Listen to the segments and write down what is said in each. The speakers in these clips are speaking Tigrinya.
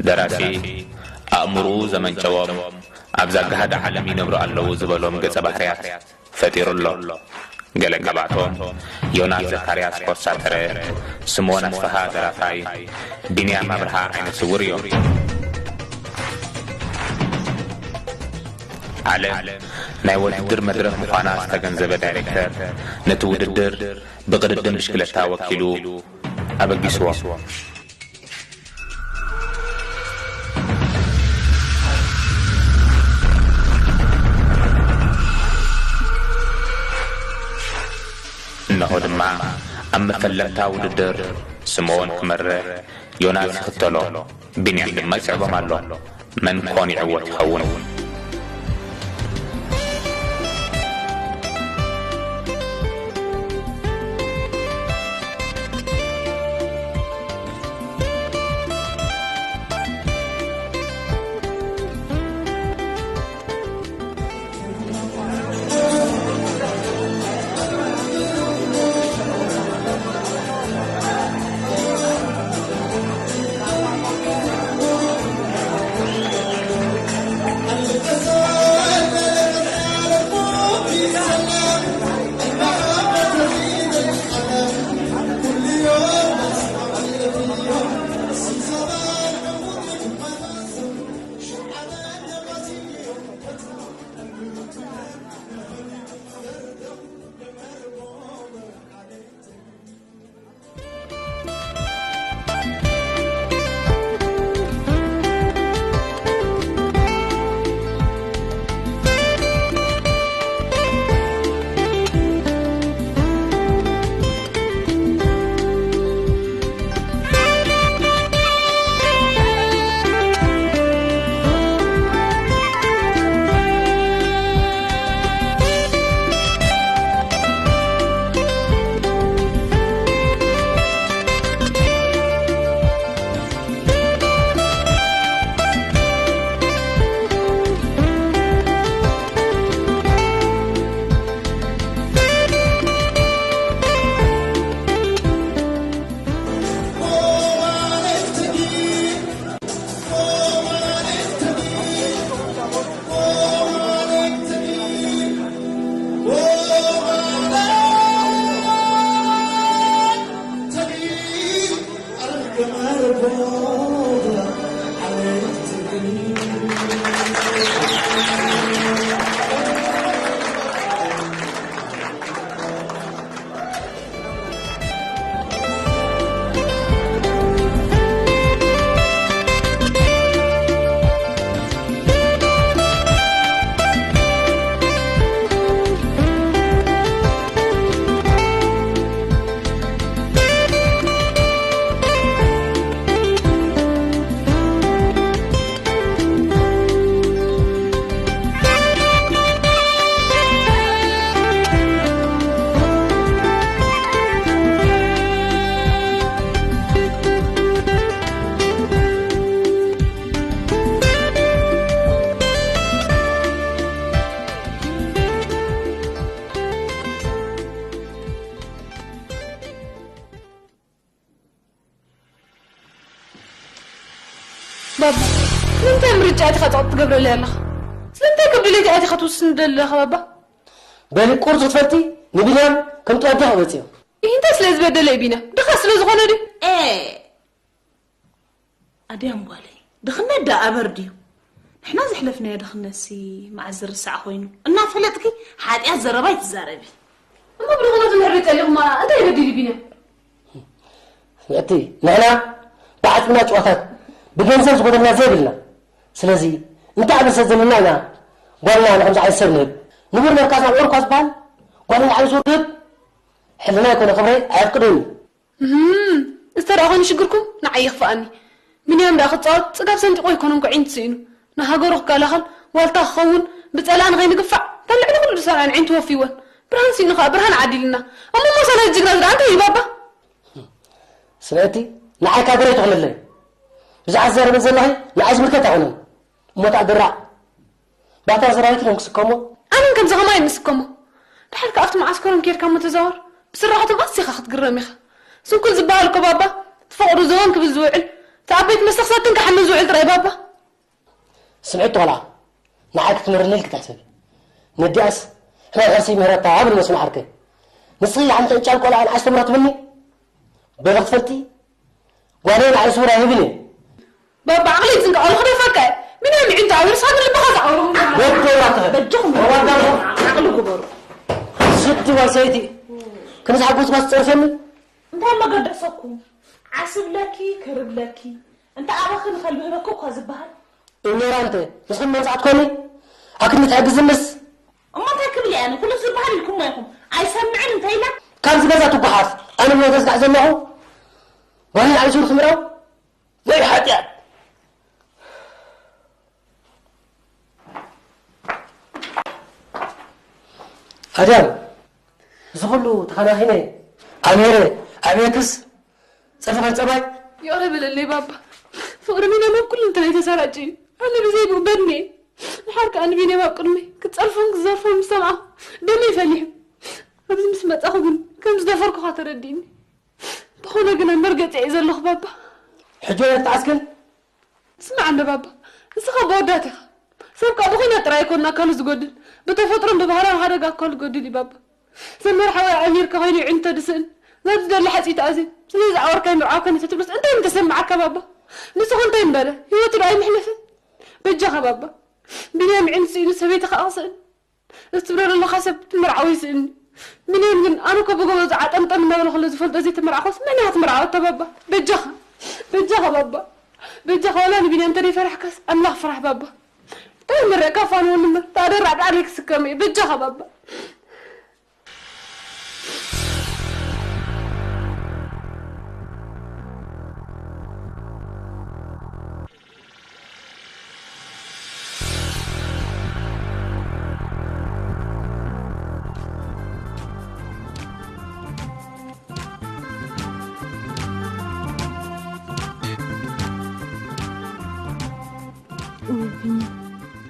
ደራሲ ኣእምሮኡ ዘመንጨዎም ኣብዛ ጋህዲ ዓለም ይነብሩ ኣለዉ ዝበሎም ገጸ ባህርያት ፈጢሩ ኣሎ። ገለ ካብኣቶም ዮናስ ዘካርያስ ኮሳተረ፣ ስምኦን ኣስፍሃ ደራፋይ፣ ቢንያም ኣብርሃ ዓይነ ስውር እዮም። ዓለም ናይ ውድድር መድረኽ ምዃና ዝተገንዘበ ዳይሬክተር ነቲ ውድድር ብቕድድም ብሽክለታ ወኪሉ ኣበጊስዎ። እንሆ ድማ ኣብ መፈለምታ ውድድር ስምኦን ክመርሕ፣ ዮናስ ይኽተሎ፣ ቢንያም ድማ ይስዕቦም ኣሎ። መን ኮን ይዕወት ይኸውን? ባባ፣ ስለምንታይ ምርጫ ኢኻ ጸቕጢ ትገብረለይ ኣለኻ? ስለምንታይ ከብዲ ለይቲ ኣቲኻ ትውስን ደለኻ ባባ? በሊ ቁርጽ ክትፈልጢ ንቢንያም ከም ጠወዲ ክበጽዮ። ይህ እንታይ ስለ ዝበደለ እዩ ቢና? ድኻ ስለ ዝኾነ ድዩ? ኤ! ኣድያም ጓለይ፣ ድኽነት ደኣ ኣበር ድዩ? ንሕና ዘሕለፍናዮ ድኽነትሲ መዓስ ዝርሳዕ ኮይኑ? እናፈለጥኪ ሓጢኣት ዘረባ ኣይትዛረቢ። እሞ ብድኽነቱ እንድሕር ጸሊኹማ እንታይ በዲሉ ቢንያም? እቲ ንሕና ብዓጽምና ጭዋታት ብገንዘብ ዝጎደልና ዘይብልና። ስለዚ እንታይ ኣበሰ ዘለና ኢና ጓልና ንከምዚ ዓይነት ሰብ ንህብ? ንቡር መርካዝና ውዕል እኳ ዝበሃል ጓልና ንዓይ ዝወርድ ህብ? ሕልና ይኮነ ክብረይ ኣየፍቅድን እዩ። እህም፣ እዚ ተደኣ ኮይኑ ሽግርኩም ንዓይ ይኽፍኣኒ። ቢንያም ደኣ ክጻወት ጽጋብ ሰንጢቑ ኣይኮነን ከዒንቱ ስኢኑ። ንሃገሩ ክከላኸል ዋልታ ክኸውን ብጸላኢ ንኸይንግፋዕ በልዕሊ ኩሉ ዝሰርዐን ዒንቱ ወፍይወን። ብርሃን ስኢኑ ከኣ ብርሃን ዓዲልና። እሞ ሞሳና ጅግና እዚ ደኣ እንታይ እዩ ባባ? ስለቲ ንዓይ ካድረ ኣይትኹንለይ። ብዛዕባ ዝዛረበ ዘለኺ ንዓይ ዝምልከት ኣይኮነን። እሞ ተኣ ድራዕ ባታ ሰራዊት እዮም ክስከሞ። ኣነን ከምዚ ከማይ ንስከሞ። ድሓር ከኣ ኣብቲ መዓስከሮም ኬድካ እሞ ተዛወር። ብስራሕቶም ኣዚኻ ክትግረም ኢኻ። ስንኩል ዝበሃል እኮ ባባ፣ እቲ ፈቐዶ ዘወን ክብል ዝውዕል፣ እቲ ኣብ ቤት መስተ ክሰትን ክሓምን ዝውዕል ጥራይ ባባ። ስምዒት ቆልዓ ንዓይ ክትምህርኒ ኢልኪ ትሕስቢ። ነዲኣስ ሕማም ሕርሲ ይምህረታ ብል መስማዓርኪ። ንስኺ ሓንቲ ዕጫል ቆልዓ ንዓስ ትምህራ ትብልኒ? በሊ ክትፈልጢ ጓለይ ንዓይ ስውር ኣይህብን እየ። ባባ ዓቕሊ ይጽንቀቐሉ ክደፈካ እየ። ምን እየ ምዒንቱ ኣውርስ ሃገር ልብኻ ዝዓውሩ። ወዲ ወራት ትኽእል። በጃኹም። ወዲ ወራት። ዓቕሊ ግበሩ። ስዲ ጓል ሰይቲ ክንሳ ሓጎስ ጓስ ትጸርፈኒ? እንታይ መገደሰኩም? ዓስብ ለኪ ክርብ ለኪ። እንተ ኣበኺ ንኸልቢ ህበኪ እኳ ዝበሃል። ኢግኖራንተ ንስኹም መንጻት ኮኒ ኣክኒ ትሕግዝንስ እሞ እንታይ ክብል እየ ኣነ? ኩሉ ዝበሃል ኢልኩሞ ኢኹም። ኣይሰምዕን እንተ ኢለ። ካብዚ ገዛ ትጓሓፍ ኣነ ብሞተ ዝጋዕ ዘለኹ ጓሂ ንዓይ ሱር ክምረው ወይ ሓጢኣት ኣድያም እዚ ኩሉ ተኸናኺነ ኣሜረ ኣቤክስ ጸፈፈን ጸባይ ይቕረ በለለይ ባባ። ፍቕሪ ሚናም ኣብ ኩሉ እንተናይ ተሰራጭ እዩ። ኣነ ብዘይ ብኡ በድኒ እየ። ድሓር ከኣ ንቢንያም ኣብ ቅድመይ ክጸርፎን ክዘርፎን ምስ ሰማዕኹ ደመይ ፈሊሑ። ኣብዚ ምስ መጻኹ ግን ከም ዝደፈርኩኻ ተረዲእኒ። እንተኾነ ግና መርገጺ እየ ዘለኹ ባባ። ሕጂ ወረ ክትዓስክን ስማዕ እንዶ ባባ፣ ንስኻ ብወዳት ኢኻ። ሰብ ካብ ብኹናት ጥራይ ኣይኮን ኣካሉ ዝጎድል፣ ብተፈጥሮን ብባህላዊ ሓደጋ ኣካሉ ዝጎድል እዩ ባባ። ሰብ መርሓዊ ኣሚርካ ኮይኑ ይዕንቶ ድስእን፣ ናብ ዝደሊ ሓፂ ተኣዝን፣ ስለዚ ዝዓወርካይ ምርዓው ከነ ተትብሎስ እንታይ ምተሰማዓካ ባባ? ንስኹ እንታይ እምበረ፣ ህይወቱ ዶ ኣይመሕለፍን? በጃኻ ባባ፣ ቢንያም ይዕንት ስኢኑ ሰበይቲ ከዓ ክስእን። እዚ ትብሎ ዘለኻ ሰብ ትምርዓው ይስእኒ። ምንዮም ግን ኣነ እኮ ብጎቦ ዝዓጠምጠም እናበለ ከሎ ዝፈልጦ ዘይተመርዓኹስ መን እያ ክትምርዓው እታ ባባ? በጃኻ በጃኻ ባባ በጃኻ ዋላ ንቢንያም እንተደይፈራሕካስ ኣምላኽ ፍራሕ ባባ። እንታይ ምረእካ ፋንወን እምበር ታደራዕ ዳዕሪ ክስከም እየ በጃኻ ባባ።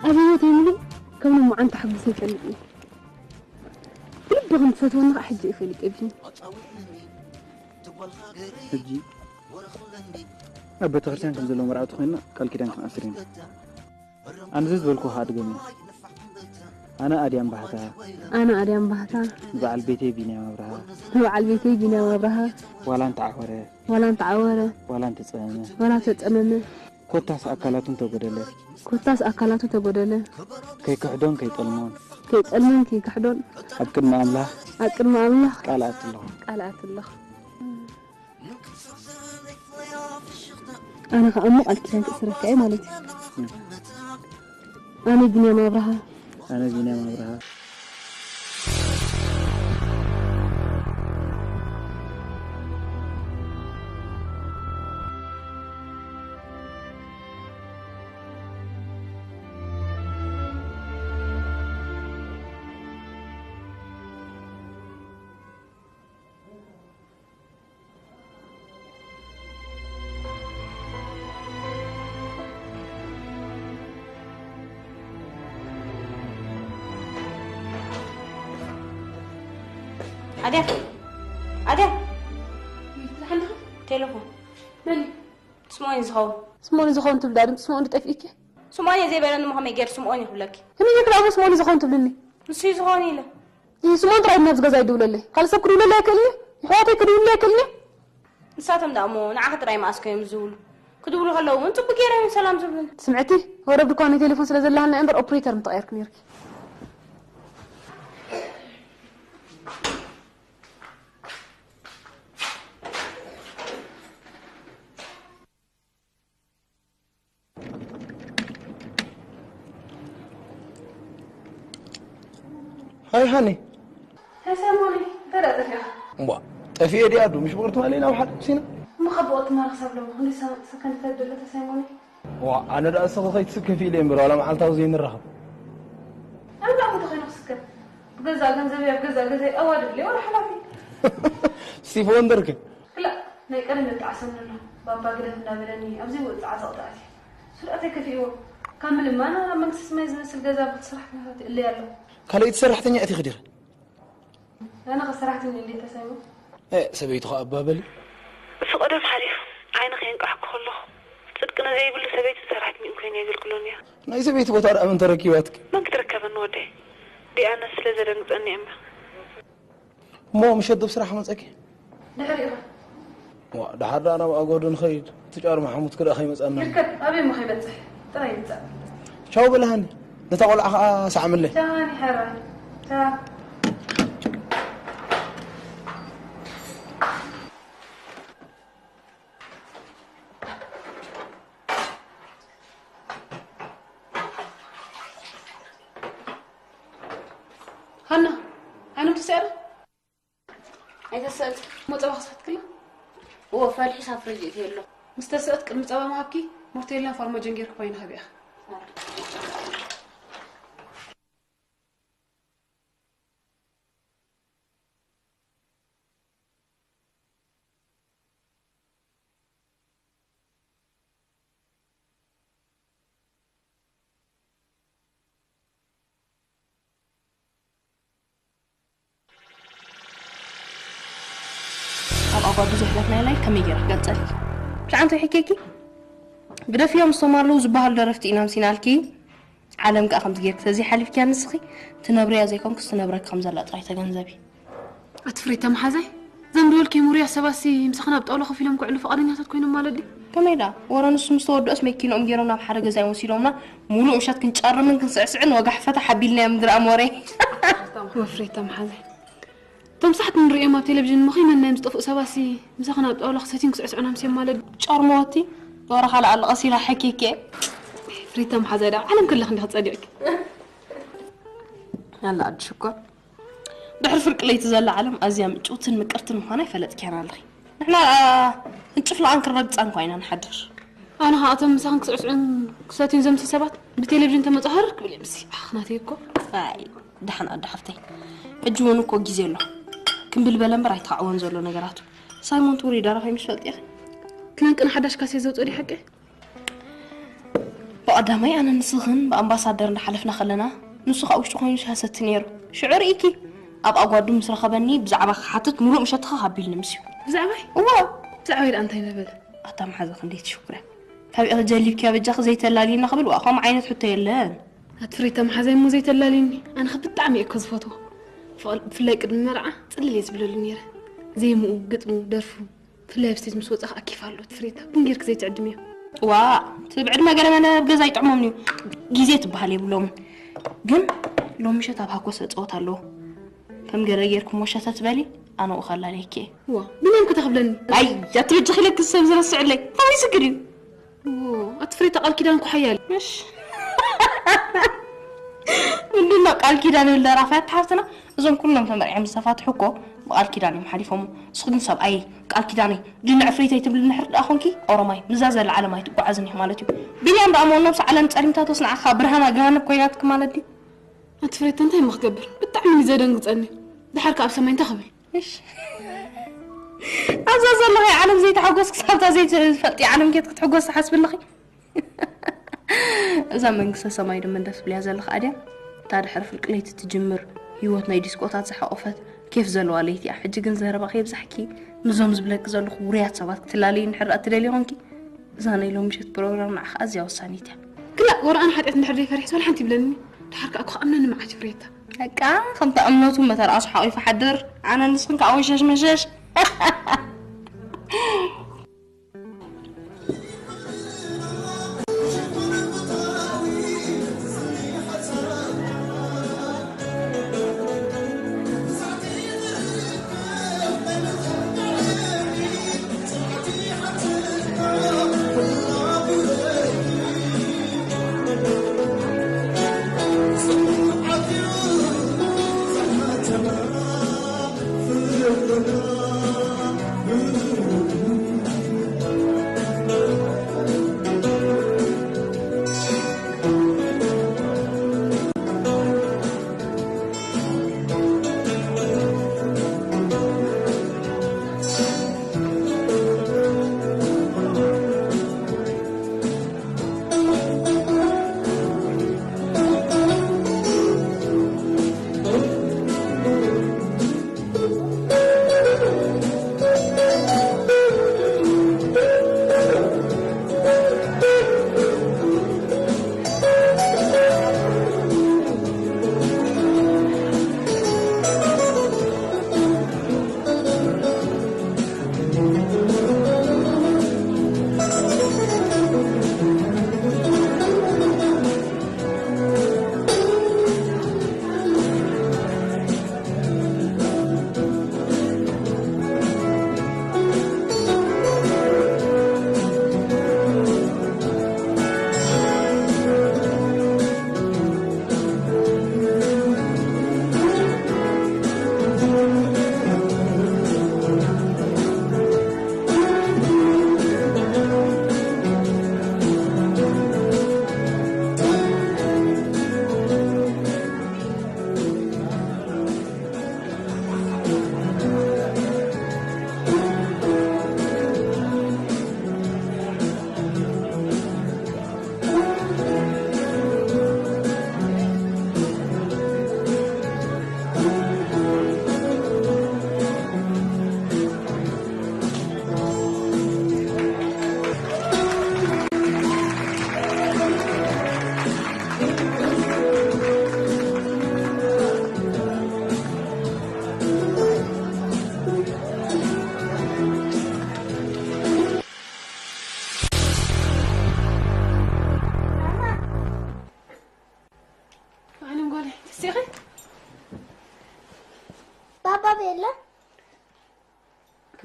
ኣብ ህይወተይ ሙሉእ ከም ሎማዓንቲ ሓጉሰ ኣይፈልጥን እየ። ብልቢ ከም ትፈትወኒ ከዓ ሕጂ እየ ፈሊጠ ቢኒ። ሕጂ ኣብ ቤተክርስትያን ከም ዘለዉ መርዓውቲ ኮይንና ቃል ኪዳን ክንኣስር ኢና። ኣነ ዘዝበልኩ ከዓ ድገምዮ። ኣነ ኣድያም ባህታ ኣነ ኣድያም ባህታ ንበዓል ቤተይ ቢንያም ኣብርሃ ንበዓል ቤተይ ቢንያም ኣብርሃ ዋላ እንተዓወረ ዋላ እንተዓወረ ዋላ እንተጸመመ ዋላ ተጸመመ ኮታስ ኣካላቱ እንተጎደለ ኮታስ ኣካላቱ ተጎደለ ከይክሕዶን ከይጠልሞን ከይጠልሞን ከይክሕዶን ኣብ ቅድሚ ኣምላኽ ኣብ ቅድሚ ኣምላኽ ቃል ኣትለኹ ቃል ኣትለኹ ኣነ ከኣ እሞ ቃል ኪዳን ክእስረካ እየ ማለት እዩ። ኣነ ቢንያም ኣብርሃ ኣነ ቢንያም ኣብርሃ ኣድያ ኣድያ ቴሌፎን መን ስምኦን ዝኸውን ስምኦን ዝኸውን ትብል ድምፂ ስምኦን ጠፊእኪ ስምኦን እየ ዘይበለኒ እሞ ከመይ ገይር ስምኦን ይኽብለኪ ከመይ ገይርኪ ደኣ ስምኦን ዝኸውን ትብልኒ ንሱ እዩ ዝኸውን ኢለ ስምኦን ጥራይ ኣብዚ ገዛ ይድውለለይ ካልእ ሰብ ክድውለለይ ኣይክእልን እዩ ይሕዋተይ ክድውለለይ ኣይክእልን እዩ ንሳቶም ደኣ እሞ ንዓኺ ጥራይ መኣስ ከዮም ዝብሉ ክድውሉ ከለዉ እውን ጽቡቅ ገይረ እዮም ሰላም ዝብሉኒ። ስምዕቲ፣ ወረብ ድኳን ናይ ቴሌፎን ስለ ዘለሃና እምበር ኦፕሬተር ምተቐየርኪ ነይርኪ። ሃይ ሃኒ። ሃይ ሳይሞኒ፣ እንታይ ደኣ ጠፊእካ? እምቧ፣ ጠፊኤ ድየ ኣዱ፣ ምሽ ብቕርትማ ለይ ናብ ሓደ ኩሲና። እሞ ካብ ብቕርትማ ክሳብ ሎሚ ክንደይ ሰ- ሰከንድ ተድሎ ተሳይሞኒ? ዋ፣ ኣነ ደኣ እስኺ ከይትስከፊ ኢለ እምበር፣ ዋላ መዓልታዊ ዘይንራኸብ። ኣነ ደኣ እንታይ ኮይኑ ክስከፍ? ብገዛእ ገንዘበይ ኣብ ገዛእ ገዛይ ኣዋድድ ለይ ወላ ሓላፊ። ስቲፍ ወንደር ከ? ክላእ፣ ናይ ቀደም የጣዕሰኒ ኣሎ። ባባ ግደፍ እንዳበለኒ ኣብ ዘይወጽእ ዓዘቕቲ ኣትየ። ስርዓተይ ከፊእዎ። ካብ ምልማን ኣብ መንግስቲ ሰማይ ዝመስል ገዛ ብክትስራሕ ኩነታት ይእለይ ኣሎ። ካልኣይቲ ሰራሕተኛ ኣቲኺ ዲኺ? ኣነ ኸ ሰራሕተኛ እንድየ ተሳይመ? እ፣ ሰበይቲ ኸኣ እባ በሊ። እሱ ቀደም ሓሊፉ። ዓይኒ ከየንቃሕኩ ከለኹ ጽድቂ ዘይብሉ ሰበይቲ ሰራሕተኛ ኮይነ የገልግሎን እያ። ናይ ሰበይቲ ቦታ ደኣ መን ተረኪባትኪ? መን ክትርከበኒ ወደይ? ዲኣነ ስለ ዘደንግጸኒ እየ እምበር። እሞ ምሸት ዶብ ስራሕ መጸኪ? ድሕሪኻ። ዋ፣ ድሓር ደኣ ናብ ኣጎዶ ንኸይድ። እቲ ጫር ማሕሙድ ክደኣ ከይመጸና። ይርከብ፣ ኣበይ እሞ ከይበጽሕ? ጥራይ ይምጻእ። ቻው በልሃኒ። ነታ ቆልዓ ኸኣ ሰዓምለይ። ቻው፣ ሃኒ ሓራይ። ቻው። ሃና፣ ዓይኖም ተሰዕረ? ኣይተሰእት። እሞ ጸባ ክስፈትክላ? እዎ፣ ፈልሒ ሳብ ፍሪጅ እትየ ኣሎ። ምስ ተሰእት ቅድሚ ጸባ ምሃብኪ፣ ሞርቴላን ፋርማጆን ጌርኪ ኮይና ሃብያ። ኣብ ኣጓዱ ዘሕለፍናዮ ናይ ከመይ ገይረ ክገልጸልኪ? ብሻዕ እንታይ ሕኬኪ? ግደፍዮም፣ እሶም ኣለዉ ዝበሃሉ ደረፍቲ ኢና ምሲናልኪ። ዓለም ከኣ ከምዚ ጌርኪ ተዘይሓሊፍኪያ ንስኺ ትነብርያ ዘይኮንክስ ትነብረኪ ከም ዘላ ጥራይ ተገንዘቢ። ኣቲ ፍሬታ መሓዛይ፣ ዘም ድበልኪ ሙሩያ ሰባሲ ምሳኽን ኣብ ጣውላ ኮፍ ኢሎም ክዕሉ ፈቓደኛታት ኮይኖም ማለት ድዩ? ከመይ ደኣ? ወረ ንሱ ምስ ተወድኦስ መኪንኦም ገይሮም ናብ ሓደ ገዛ እዮም ወሲዶምና። ሙሉእ ምሸት ክንጨርምን ክንስዕስዕን ወጋሕ ፈታሕ ኣቢልናዮ ምድሪ ኣሞሬ። ወፍሬታ መሓዛይ። እቶም ሳሕት ንርእዮም ኣብ ቴሌቪዥን እሞ ከይመናዮም ዝጠፍኡ ሰባሲ ምሳኽን ኣብ ጣውላ ክሰትዩን ክስዕስዑን ኣምስዮም ማለት ድዩ? ጨርመወቲ፣ ወረ ካልእ ኣሎ ቀሲላ ሓኪኬ። ፍሬታ መሓዛይ ደኣ ዓለም ከለኽ እንዲኻ ጸዲቕኪ። ኣላ ኣዲ ሽኮር። ድሕሪ ፍርቂ ለይቲ ዘላ ዓለም ኣዝያ ምጭውትን ምቅርትን ምዃና ይፈለጥክያን ኣለኺ። ንሕና ደኣ ክንጭፍልቓን ክንረግጻን እኳ ኢና ንሓድር። ኣነ ኸኣ እቶም ምሳኽን ክስዕስዑን ክሰትዩን ዘምሲ ሰባት ብቴሌቪዥን ተመጻሃር ክብል እየ ምስይ። ኣኽ ናተይ እኮ። ኣይ፣ ደሓን ኣደ ሓፍተይ። ሕጂ እውን እኮ ግዜ ኣሎ። ክምብል በለ እምበር ኣይተኻዕወን ዘሎ ነገራቱ። ሳይሞን ትውሪ ደራፋይ ምስ ፈልጥ ኢኺ። ክነንቅን ሓዳሽ ካሴት ዘውጽእ ድዩ ሓቂ? ብቐዳማይ ኣነ ንስኽን ብኣምባሳደር እንዳሓለፍና ከለና፣ ንሱ ካብ ውሽጢ ኮይኑ ይሰቲ ነይሩ። ሽዑ ርኢኪ፣ ኣብ ኣጓዱ ምስ ረኸበኒ ብዛዕባ ክሓትት ሙሉእ ምሸት ተኸኻቢልኒ ምስዩ። ብዛዕባይ? እወ። ብዛዕባይ ደኣ እንታይ እናበለ? ኣታ መሓዛ ክንደይ ትሽኩርያ። ካብ ኢኺ ጀሊብክያ በጃኺ ዘይተላልይና ክብል፣ ዋእ፣ ከምኡ ዓይነት ሕቶ የለን። ኣቲ ፍሬታ መሓዛይ እሞ ዘይተላልይኒ። ኣነ ኸ ብጣዕሚ እየ እኮ ዝፈትዎ። ብፍላይ ቅድሚ መርዓ ጽልል እየ ዝብለሉ ነይረ። ዜምኡ፣ ግጥሙ፣ ደርፉ። ብፍላይ ኣብ ስቴጅ ምስ ወጻ ከኣ ኬፍ ኣለዎ። ኣቲ ፍሬታ ቡን ጌርኪ ዘይትዕድምዮ። ዋእ፣ እቲ ብዕድመ ገለ መለ ኣብ ገዛ ኣይጥዕሞምን እዩ። ግዜ ትበሃል የብሎምን። ግን ሎሚ ምሸት ኣብ ሃኮስ እጸወት ኣለዎ። ከም ገለ ጌርክሞ ሸተት በሊ፣ ኣነ ኡኻላለየኪ እየ። ዋ፣ ብመን ክተኽብለኒ? ኣይ፣ ኣቲ በጃኺ ኢለኪ ሰብ ዝረስዕለይ። እንታይ ይስግር እዩ? ዎ፣ ኣቲ ፍሬታ ቃል ኪዳን እኮ ሓያል እዩ። እሽ። ምንድን ነው ቃል ኪዳን ይብል ደራፋያት ሓፍትና? እዞም ኩሎም ተመርዕዮም ዝተፋትሑ እኮ ብቃል ኪዳን እዮም ሓሊፎም። ንስኺ ግን ሰብኣይ ቃል ኪዳነይ ድንዕ ፍሬተይ ትብሊ እንድሕር ደኣ ኾንኪ ኦሮማይ ምዛ ዘላ ዓለም ኣይትጓዓዝን ኢኺ ማለት እዩ። ቢንያም ደኣ መወኖም ሰዓለም ጸሊምታቶስ ንዓኻ ብርሃና ገሃነብ ኮይናትክ ማለት ድዩ? ኣቲ ፍሬታ እንታይ እሞ ክገብር? ብጣዕሚ እዩ ዘደንግጸኒ። ድሓር ከኣ ኣብ ሰማይ እንታይ ክብል? እሽ። ኣብዛ ዘለኺ ዓለም ዘይተሓጎስ ክሳብታ ዘይትፈልጢ ዓለም ጌት ክትሕጎስ ትሓስቢ ኣለኺ? እዛ መንግስተ ሰማይ ድማ ደስ ብልያ ዘለኻ ኣድያ። እታ ድሕሪ ፍርቂ ለይቲ ትጅምር ህይወት ናይ ዲስኮታት ዝሓቆፈት ኬፍ ዘለዋ ለይቲ እያ። ሕጂ ግን ዘረባ ከየብዛሕኪ፣ ምስዞም ዝብለኪ ዘለኹ ውሩያት ሰባት ክትላለዪ እንድሕር ደኣ ትደልዪ ኾንኪ፣ እዛ ናይ ሎሚ ምሸት ፕሮግራም ንዓኻ ኣዝያ ወሳኒት እያ። ክላእ ወረ ኣነ ሓጢኣት እንድሕር ዘይፈሪሕስ ዋላ ሓንቲ ይብለኒ። ድሓር ከኣ እኮ ክኣምነኒ መዓት እዩ ፍሬታ። በቃ ከምቲ እምነቱ መተርኣሱ ሓቂፉ ሓድር። ኣነ ንስኽን ከኣ ወሸሽ መሸሽ።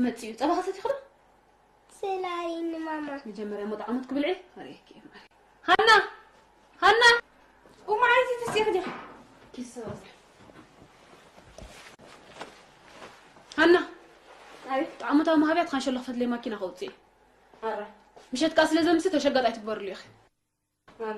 መጽዩ ጸባኻ ሰቲኹ ዶ? ስላይኒ ማማ። መጀመርያ ሞጣ ዓመት ክብልዒ ኣርእየኪ እየ ማሪ። ሃና! ሃና! ኡማ፣ ኣይቲ ትስቲ ክዲ። ኪስ ሰባስ። ሃና! ኣይ፣ ጣዕሙታዊ ማህብያት ካንሸሎ ክፈትለይ ማኪና ከውጽእ። ኣረ። ምሸት ከኣ ስለ ዘምሲ ተሸጋጥ ኣይትግበርሉ ኢኺ። ኣረ።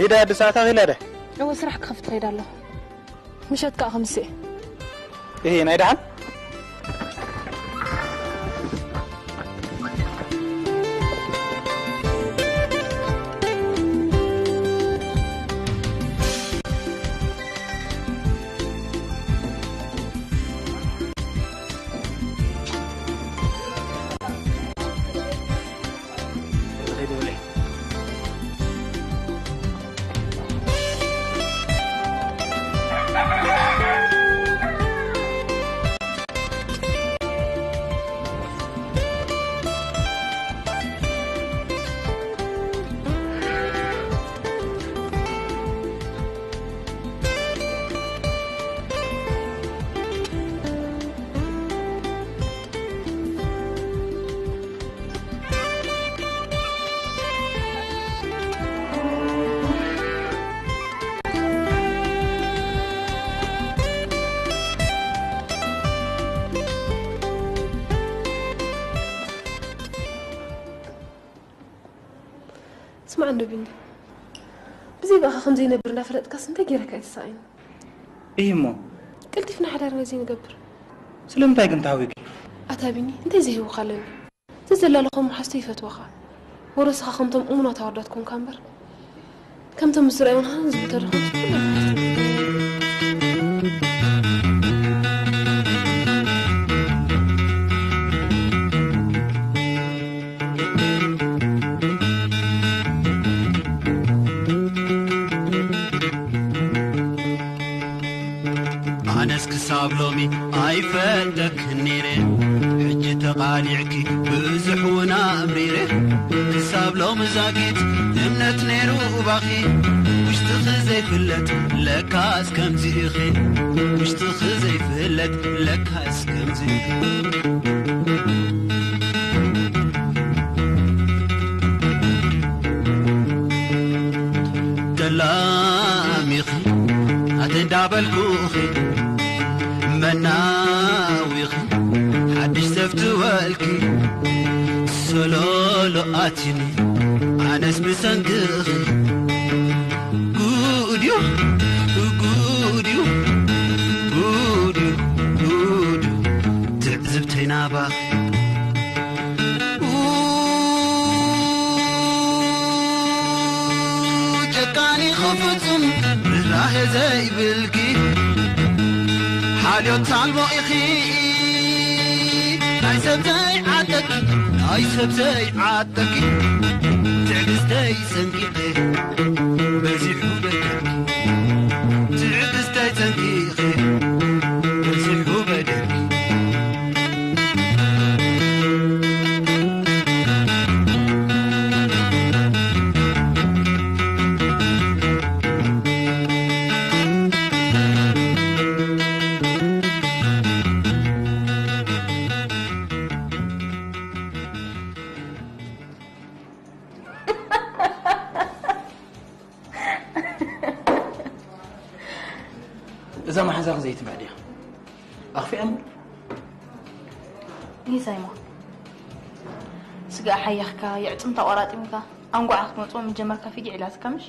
ኢዳ ኣዲስ ኣታ ኺላ ደ? እወ፣ ስራሕ ክኸፍት ኸይደ ኣለኹ። ምሸት ከኣ ክምስእ። እሄ፣ ናይ ደሓን? ስማዕ እንዶ ቢኒ፣ ብዘይ ብኣኻ ከም ዘይነብር እንዳፈለጥካስ እንታይ ገይረካ እዩ ተሳቒኒ? እይ እሞ። ቀልጢፍና ሓዳር ነዚ ንገብር። ስለምንታይ ግን ተሃዊኪ? ኣታ ቢኒ፣ እንታይ ዘይህቡኻ ኣለኒ? ዘዘላለኹም መሓዝተይ ይፈትወኻ። ወረስኻ ከምቶም እሙናት ኣወዳት ኮንካ እምበር፣ ከምቶም ምስ ዝረኣዩና ዝብተርኹም ኣነስ ክሳብ ሎሚ ኣይፈልጠክን ነይረ፣ ሕጂ ተቓሊዕኪ ብዙሕ እውን ኣምሪረ። ክሳብ ሎሚ ዛጊት እምነት ነይሩ ባኺ፣ ውሽጥኺ ዘይፍለጥ ለካስ ከምዚ ኢኺ፣ ውሽጥኺ ዘይፍለጥ ለካስ ከምዚ ኢኺ። ተላሚኺ ኣተ እንዳበልኩኺ መናዊኺ ሓድሽ ሰፍትወልኪ ሰሎሎ ኣቲኒ ኣነስ ብሰንክኺ ጉድዩ ጉድዩ ጉድዩ ጉድዩ ትዕዝብተይ ናባኺ ጨካኒ ኸፍጹም ርህራሄ ዘይብልኪ ሓልዮት ኣልቦ ኢኺ ናይ ሰብ ዘይዓጠቂ ናይ ሰብ ዘይዓጠቂ ትዕግስተይ ሰንቂቐ በዚሑ በደልኪ ትዕግስተይ ሰንቂቐ በዚሑ በደልኪ እዛ መሓዛኺ ዘይትምዕ ድያ? ኣኽፊኣ እምበር። ይሳይማ፣ ስጋ ሓያኽካ፣ የዕጽምታ ቆራጢምካ፣ ኣንጓዓ ክትመጽኦ ምጀመርካ ፊጊዕ ኢላትካ ምሽ?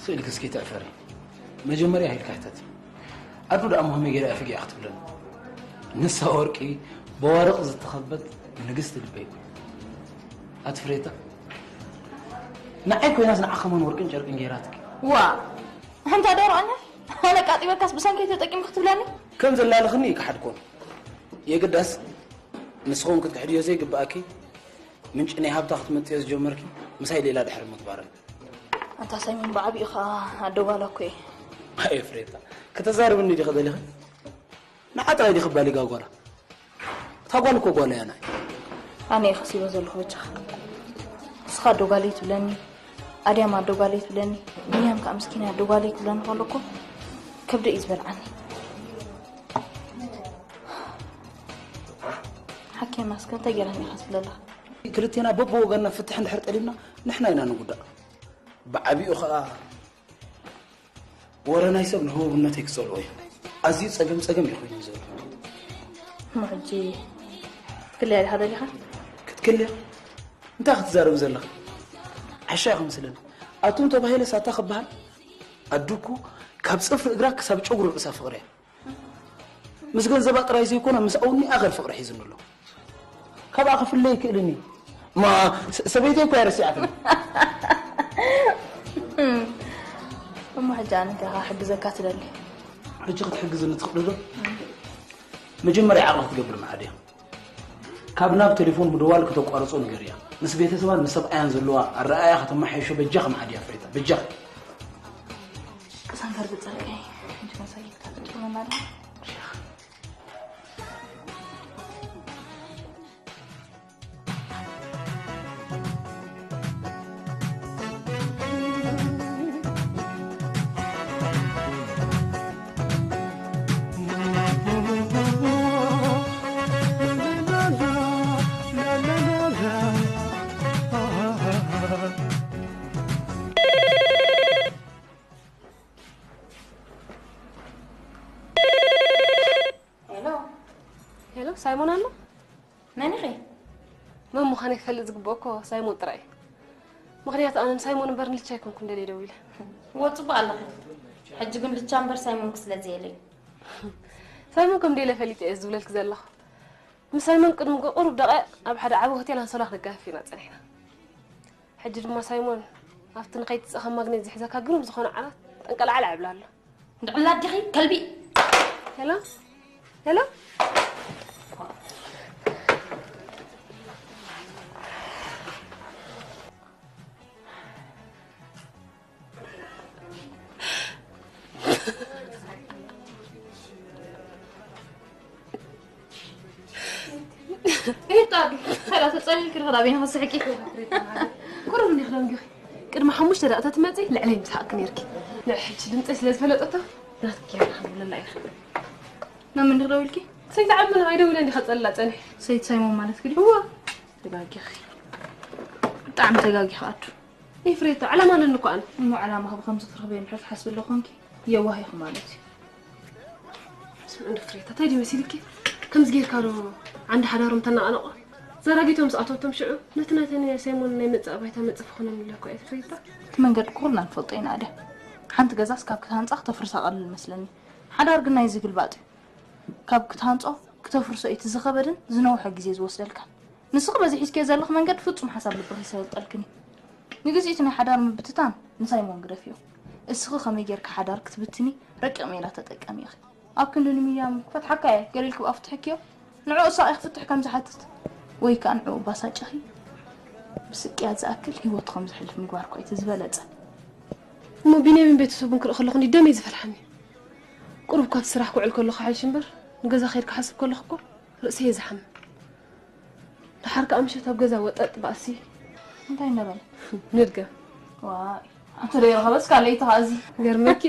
ስእልኪ እስኪ ተዕፈሪ። መጀመርያ ኢልካ ሕተት። ኣዱ ደኣ እሞ ከመይ ገይራ እያ ፊጊዓ ክትብለኒ? ንሳ ወርቂ፣ በዋርቕ ዝተኸበት ንግስቲ ልበይ እኮ። ኣቲ ፍሬታ፣ ንዓይ ኮይናስ ንዓ ከማን ወርቅን ጨርቅን ገይራትኪ። ዋ፣ ሓንታ ዶሮ ኣነ ኣነ ቃጢበካስ ብሰንከይ ተጠቂምኪ ክትብለኒ? ከም ዘላለኽኒ ይከሓድኮን። የግዳስ ንስኹም ክትክሕድዮ ዘይግብኣኪ ምንጪ ናይ ሃብታ ክትመጥዮ ዝጀመርኪ ምሳይ ሌላ ድሕሪ ምግባረን። ኣንታ ሳይሞን ብዓቢኡ ኸኣ ኣደጓላ እኮ እየ። ኣየ ፍሬታ፣ ከተዛርብኒ ዲኺ ደሊኺ? ንዓ ጥራይ ዲኺ ባሊጋ ጓላ? እታ ጓል እኮ ጓል እያ ናይ። ኣነ እየ ከሲበ ዘለኹ በጃኻ። ንስኻ ኣደጓለይ ትብለኒ፣ ኣድያም ኣደጓለይ ትብለኒ፣ ብንያም ከኣ ምስኪን ኣደጓለይ ትብለኒ ከሎ እኮ ከብደ እዩ ዝበልዓኒ። ሓኪም ኣስከ እንታይ ገይረኒ ኢኻ ትብለላ? ክልቴና በብወገንና ፍትሕ እንድሕር ጠሊብና ንሕና ኢና ንጉዳእ። ብዓቢኡ ኸኣ ወረ ናይ ሰብ ንህቡብነተይ ክጸልኦ እዩ። ኣዝዩ ጸገም ጸገም እዩ ኮይኑ ዘሎ። እሞ ሕጂ ክትክልያ ዲኻ ደሊኻ? ክትክልያ? እንታይ ክትዛረቢ ዘለኻ? ዓሻ ኢኻ መስለኒ። ኣቱም ተባሂለ ሳታ ክበሃል? ኣዱ እኮ ካብ ጽፍሪ እግራ ክሳብ ጨጉሪ ርእሳ ፍቕሪ እያ። ምስ ገንዘባ ጥራይ ዘይኮነ ምስ ኣውኒ ኣኸል ፍቕሪ ሒዝኒ ኣሎ። ካብኣ ክፍለ ይክእልን እዩ። ማ ሰበይተይ እኮ እያ ረሲዓትኒ። እሞ ሕጂ ኣነ እንታይ ክሕግዘካ ትደሊ? ሕጂ ክትሕግዝኒ ትኽእሊ ዶ? መጀመርያ ዓቕሊ ክትገብር መዓድ እያ። ካብ ናብ ቴሌፎን ምድዋል ከተቋርጾ ንገርያ። ምስ ቤተሰባን ምስ ሰብኣያን ዘለዋ ኣረኣእያ ከተመሓይሾ በጃኺ መዓድ እያ ፍሬታ፣ በጃኺ። ቅሳን ከርግጸልካ እየ። ሕጂ መሳይ ክትሓጥጥ መናዳ። ሄሎ ሳይሞን ኣሎ? መን ኢኺ? መን ምዃነይ ክፈልጥ ዝግብኦ እኮ ሳይሞን ጥራይ እዩ። ምኽንያቱ ኣነ ንሳይሞን እምበር ንልቻ ኣይኮንኩን ደልየ ደዊለ። እወ ጽቡቕ ኣለኺ። ሕጂ ግን ልቻ እምበር ሳይሞንኪ ስለ ዘየለይ። ሳይሞን ከም ደይለ ፈሊጠ እየ ዝብለልኪ ዘለኹ። ምስ ሳይሞን ቅድሚ ቁሩብ ደቂቕ ኣብ ሓደ ዓቢ ሆቴል ኣንሶላ ክንጋፈፍ ኢና ጸኒሕና። ሕጂ ድማ ሳይሞን ኣብቲ ንኸይትጽእ ከም ማግኔት ዝሕዘካ ግሩም ዝኾነ ዓራት ጠንቀልዓል ዕብላ ኣሎ። እንድዕላ ኣዲኺ ከልቢ። ሄሎ ሄሎ። ይጣዱ። ሰላ ተጸሊልኪ ርኽዳ ቤን ኸስሕቂ። ቁሩብ እንዲኽ ደንጊኺ። ቅድሚ ሓሙሽተ ደቂቃ ትመጺ ልዕለይ ምስሓቅኪ ነይርኪ። ንዕ ሕጂ ድምጸይ ስለ ዝፈለጠቶ ናትኪ ጌርና ክንብለላ ኢና። ናብ መን ዲኺ ደዊልኪ? ሰይቲ ዓመና ኣይደውለ እንዲኻ ጸላ ጸኒሕ። ሰይቲ ሳይሞን ማለት ግዲ? እዋ። ተጋጊኺ። ብጣዕሚ ተጋጊኺ ኣዱ። ይፍሬቶ ዕላማ ኣለኒ እኮ ኣነ። እሞ ዕላማኺ ብኸምዚ ክትረኽበዮ እንድሕር ትሓስቢ ኣለኹ ኮንኪ የዋህ ኢኺ ማለት እዩ። ስምዒ እንዶ ፍሬታ እንታይ ድዩ መሲልኪ? ከምዚ ጌርካ ዶ ዓንዲ ሓዳሮም ተናቓነቖ? ዘራጊቶም ዝኣተወቶም ሽዑ ነቲ ናተን ናይ ሳይሞን ናይ መጻኢ ባይታ መጽ ክኾነን ኢለ እኮ እየ ፍሬታ። እቲ መንገዲ ኩልና ንፈልጦ ኢና ኣደ። ሓንቲ ገዛስ ካብ ክትሃንጻ ክተፍርሳ ቀልል መስለኒ። ሓዳር ግን ናይ ዝግልባጥ እዩ። ካብ ክትሃንጾ ክተፍርሶ እዩ እቲ ዝኸበድን ዝነውሐ ግዜ ዝወስደልካን። ንስኺ በዚ ሒዝክዮ ዘለኺ መንገዲ ፍጹም ሓሳብ ልብኺ ይሰልጠልክን እዩ። ንግዚኡ እቲ ናይ ሓዳር ምብትታን ንሳይሞን ግደፍዮ። እስኺ ከመይ ጌርኪ ሓዳር ክትብትኒ ረቂቕ ሜላ ተጠቀሚ ኢኺ። ኣብ ክንዲ ንሚድያ ክፈትሓካ እየ ገለ ኢልኪ ብኣፉ ትሕክዮ። ንዕኡ ሳቕ ክፍትሕ ከም ዝሓትት ወይ ከኣ ንዕኡ ባሳጭኺ ብስቅያት ዝኣክል ህይወቱ ከም ዝሕልፍ ምግባር እኮ እዩ እቲ ዝበለጸ። እሞ ቢንያሚን ቤተሰቡን ክርኢ ከለኹ እንዲ ደመይ ዝፈልሓኒ። ቁሩብ ካብ ስራሕ ክውዕል ከለኹ ሓይሽ እምበር ንገዛ ከይድ ክሓስብ ከለኹ እኮ ርእሰይ እየ ዝሓምም። ደሓር ከኣ ምሸት ኣብ ገዛ ወጠጥ ባእሲ። እንታይ እንዳበለ? ንድገም። ዋይ ኣንተ ዶ ይረኸበስ ካልኣይቲ ከኣ እዚ ገርመኪ።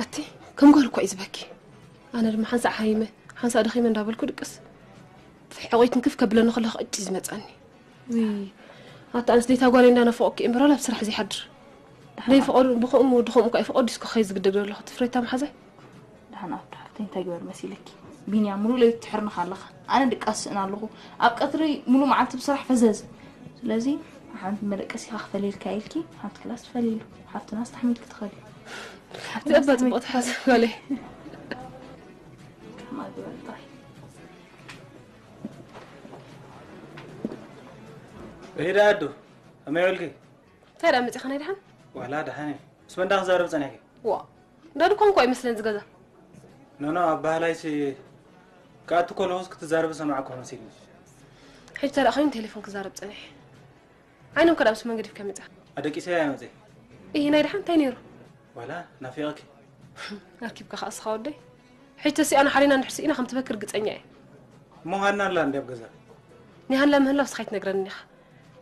ኣቲ ከም ጓል እኮ እዩ ዝበኪ። ኣነ ድማ ሓንሳእ ሓይመ ሓንሳእ ደኺመ እንዳበልኩ ድቅስ ፍሕቆይ ትንክፍ ከብለኒ ከለኹ ቅጭ ዝመጻኒ። ውይ ኣታ ኣንስ ደይታ ጓለይ እንዳነፈቆኪ እምበር ኣብ ስራሕ ዘይሓድር ደይ ፈቀዱ ብኸምኡ ድኸምኡ ከኣ ፈቀዱ እስኮ ከይ ዝግደግ ዘለኹ ትፍሬታ መሓዛይ። ደሓን ኣፍታ ሓፍተይ እንታይ ግበር መሲልኪ? ቢንያም ሙሉእ ለይቲ ትሕርንኻ ኣለኻ። ኣነ ድቃስ ስእን ኣለኹ። ኣብ ቀትሪ ሙሉእ መዓልቲ ብስራሕ ፈዘዝ። ስለዚ ሓንቲ መደቀሲኻ ክፈልየልካ ኢልኪ ሓንቲ ክላስ ትፈልይሉ። ሓፍትና ኣስተሓሚልኪ ትኸዲ። ሓፍትና ዘባ ኣስተሓሚልኪ ጽቡቕ ትሓስብ ጓለይ። ከማ ግበር ጥራይ። ሪዳ ኣዱ፣ ከመይ ውዕልኪ? እንታይ ደኣ መጺኻ ናይ ደሓን? ዋላ ደሓን እየ። ምስ መን ደኣ ክዛረብ ጸኒሕኪ? ዋ፣ እንዳ ድኳን እኮ ኣይመስለን ዝገዛ። ኖ፣ ኖ፣ ኣብ ባህላይሲ ክኣቱ ከለኹስ ክትዛረቢ ዝሰማዕኩ መሲልኒ። ሕጂ ተረኣኸዩን ቴሌፎን ክዛረብ ጸኒሐ። ዓይኖም ከ ደኣ ምስ መን ገዲፍካ መጺኻ? ኣደቂሰያ እየ መጺአ። እይ፣ ናይ ደሓን እንታይ ነይሩ? ዋላ ናፊቐኪ። ኣርኪብካ ከኣ እስኻ ወደይ። ሕጂ ተሲኣና ሓሊና እንድሕር ስኢና ከም ትበኪ ርግጸኛ እየ። እሞ ሃና ኣላ እንድያ ኣብ ገዛ? ናይ ሃና ምህላው እስኻ ኣይትነግረንን ኢኻ።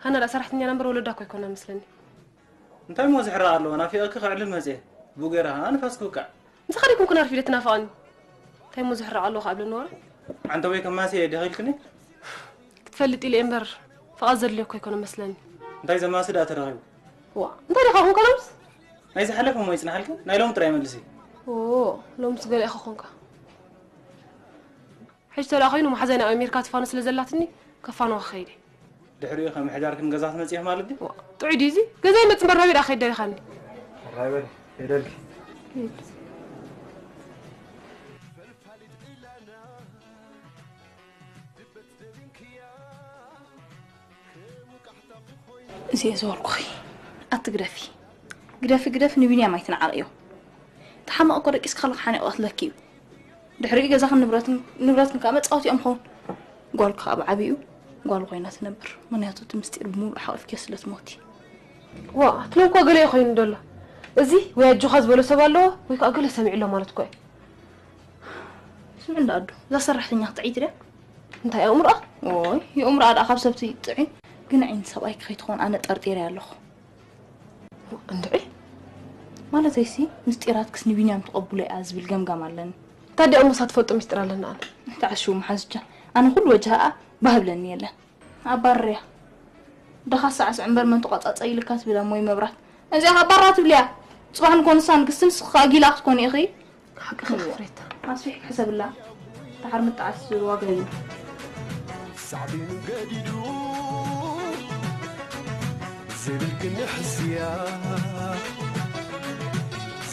ሃና ደኣ ሰራሕተኛና እምበር ወለዳ እኮ ኣይኮና መስለኒ። እንታይ እሞ ዝሕረቕ ኣለዎ? ናፊቐኪ ከዕልል መጽየ። ብኡ ገይረ ከኣ ንፋስ ክውቃዕ። ምሳኻ ደይኮንኩን ኣርፊደ ትናፍቐኒ። እንታይ እሞ ዝሕረቕ ኣለዎ ከኣ እብለኒ ወረ? ዓንተቦይ ከማሲ እየ ዲኺ ኢልክኒ? ክትፈልጥ ኢለ እየ እምበር ፍቓድ ዘድልዮ እኮ ኣይኮነ መስለኒ። እንታይ ዘማሲ ደኣ ተረኺቡ? ዋ፣ እንታይ ዲኻ ኮንካ ሎምስ? ናይ ዝሓለፈ እሞ ይጽናሓልኪ፣ ናይ ሎሚ ጥራይ መልሲ። ኦ፣ ሎምስ ገለ ኢኻ ኮንካ። ሕጂ ተደኣ ኮይኑ መሓዛይ ናብ ኣሜሪካ ትፋኖ ስለ ዘላትኒ ከፋንዋ ክኸይድ እየ። ድሕሪኡ ከም ምሕዳር ክንገዛ ክትመጺ ኢኺ ማለት ድዩ? ዋ፣ ጥዑይ ድዩ እዚ? ገዛ ይመጽእ እምበር ናበይ ደኣ ክኸይድ ደሊኻኒ? ራይ በሊ፣ ከይደልኪ። እዚ እየ ዝበልኩኺ። ኣቲ ግደፊ። ግደፊ፣ ግደፊ፣ ንቢንያም ኣይትንዓቕዮ። ተሓመቐ እኮ ደቂስኪ ከለኺ ሓኒቑ ቀትለኪ እዩ። ድሕሪኡ ገዛኽን ንብረትን፣ ንብረትን ከኣ መጻወቲኦም ይኸውን። ጓል ከኣ ብዓቢኡ ጓል ኮይና ትነብር። ምኽንያቱ እቲ ምስጢር ብምሉእ ሓቒፍክዮ ስለ ትሞቲ። ዋ፣ ትሎም እኮ ገለ እዩ ኮይኑ ደሎ። እዚ ወይ ኣጆኻ ዝበሎ ሰብ ኣለዎ፣ ወይ ከኣ ገለ ሰሚዑ ኣሎ ማለት እኮ እዩ። ስምዒ እንዳ ኣዱ፣ እዛ ሰራሕተኛ ክትዕይቲ ድያ? እንታይ ኣእምሮኣ? ኦይ፣ የእምሮኣ ደኣ ካብ ሰብ ትጥዒ፣ ግን ዓይኒ ሰብኣይኪ ከይትኸውን ኣነ ጠርጢረያ ኣለኹ። እንድዒ? ማለተይሲ፣ ምስጢራትክስ ንቢንያም ትቐብሎ እያ ዝብል ገምጋም ኣለኒ። ታዲያ እሞ እሳ ትፈልጦ ምስጢር ኣለና ኣነ? ተዓሽው መሓዝቻ፣ ኣነ ኩሉ ወጃሃኣ ባህ ብለኒ የለን። ኣባርርያ። ደኻ ሳዕስዕ እምበር መን ተቋጻጸ ኢልካ ትብል ኣሞይ መብራት። እዚኣ ካብ ባራ ትብልያ። ጽባሕ ንኮንሳ ንግስቲ ንስኺ ከኣ ጊላ ክትኮኒ ኢኺ። ሓቅኺ ፍሬታ። ኣስፊሕኪ ሕሰብላ። ደሓር ምጥዓስ ዋጋ እዩ። ሳዕቤኑ ገዲዱ ዘይብልክኒ ሕስያ፣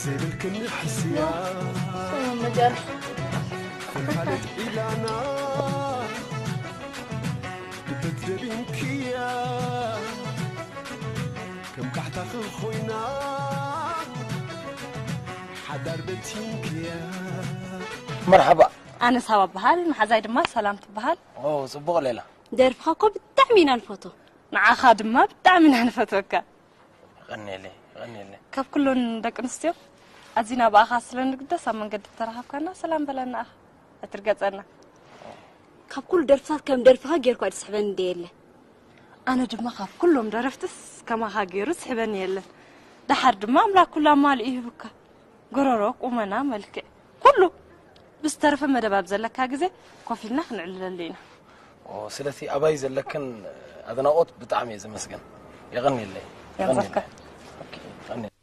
ዘይብልክኒ ሕስያ። ሰላም መጃር። ፈልፋለት ኢላና ልበት ደቢንክያ ከም ካሕታኺ ኮይና ሓዳር በቲንክያ። መርሓባ። ኣነ ሳባ እበሃል፣ መሓዛይ ድማ ሰላም ትበሃል። ኦ፣ ጽቡቕ ሌላ። ደርፍኻ እኮ ብጣዕሚ ኢና ንፈቶ። ንዓኻ ድማ ብጣዕሚ ኢና ንፈትወካ። የቐንየለይ፣ የቐንየለይ። ካብ ኩለን ደቂ ኣንስትዮ ኣዚና ብኣኻ ስለ ንግደስ ኣብ መንገዲ ተራኸብካና ሰላም በለና ኣኻ። ኣይትርገጸና። ካብ ኩሉ ደርፍታት ከም ደርፍኻ ጌርኳ ዝስሕበኒ እንደ የለ። ኣነ ድማ ካብ ኩሎም ደረፍትስ ከማኻ ገይሩ ዝስሕበኒ የለን። ደሓር ድማ ኣምላኽ ኩሉ ኣማሊኡ ይህብካ። ጎረሮ፣ ቁመና፣ መልክዕ፣ ኩሉ። ብዝተረፈ መደብ ኣብ ዘለካ ግዜ ኮፍ ኢልና ክንዕልለሉ ኢና። ኦ፣ ስለቲ ኣባይ ዘለክን ኣድናቖት ብጣዕሚ እየ ዘመስግን። የቐንየለይ። የቐንየለይ። የንጸፍካ። ኦኬ፣ የቐንየለይ።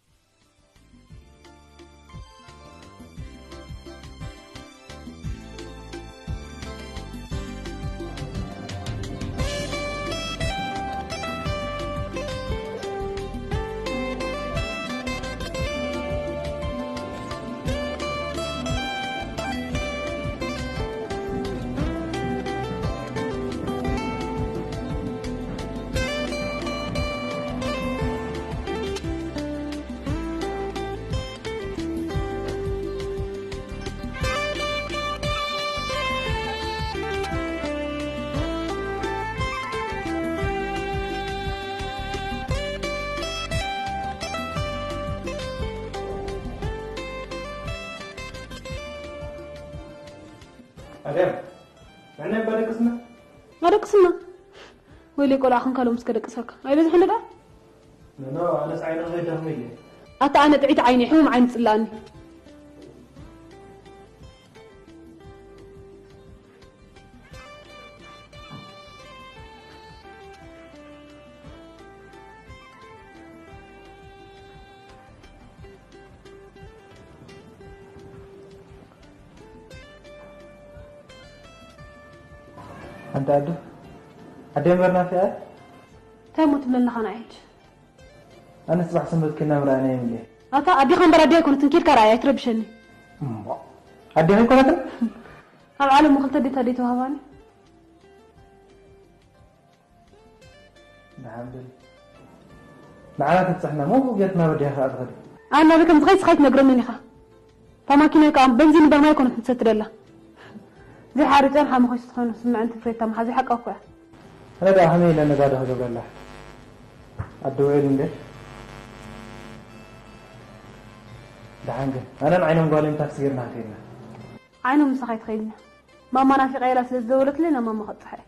ኣድያም፣ ንሕና እባ ደቅስና። ኣደቅስና? ወይለይ ቆልዓ ክንካ ሎምስ ከደቅሰካ። ኣይበዝሕን ደኣ? ኖ፣ ኖ፣ ኣነስ ዓይነ ከይዳኽመ ኢለ። ኣታ ኣነ ጥዕይቲ ዓይኒ፣ ሕሙም ዓይኒ ትጽላእኒ። ኣንታ ኣዱ፣ ኣደይ እምበር ናፊቐ? እንታይ እሞ ትብለኒ ኣለኻ ንዓይ ሕጂ? ኣነ ጽባሕ ሰንበት ኮይና ምርኣና የብለይ። ኣታ ኣዴኻ እምበር ኣደይ ኣይኮነትን፣ ኬድካ ርኣያ፣ ኣይትረብሸኒ። እሞ ኣዴኻ ኣይኮነትን? ኣብ ዓለም ክልተ ኣዴታት ድዩ ተዋህባኒ? ንሓምብል ንዓና ትብፅሕና ሞጎ ጌርትና በዲኻ ከዓ ትኸዲ ኣናበይ ከም ዝኸይድ ስኻ ኣይትነግረንን ኢኻ። እታ ማኪናይ ከዓ በንዚን እምበር ማይ ኣይኮነትን ትሰቲ ደላ። ዘይሓርጨን ሓመኾይ ስትኾይኑ ስምዐን ትፍሬታ መሓዚ ሓቃ እኮ እያ። ኣነ ደኣ ከመይ ኢለ ነጋዶ ክገብረላ? ኣደ ውዒሉ እንዴ? ደሓን ግን ኣነን ዓይኖም ጓልን ታክሲ ጌርና ከይድና። ዓይኖም ምሳኻ ኣይትኸይድና። ማማ ናፊቐ ኢላ ስለ ዝደወለትለይ ናብ ማማ ከብፅሓ እየ።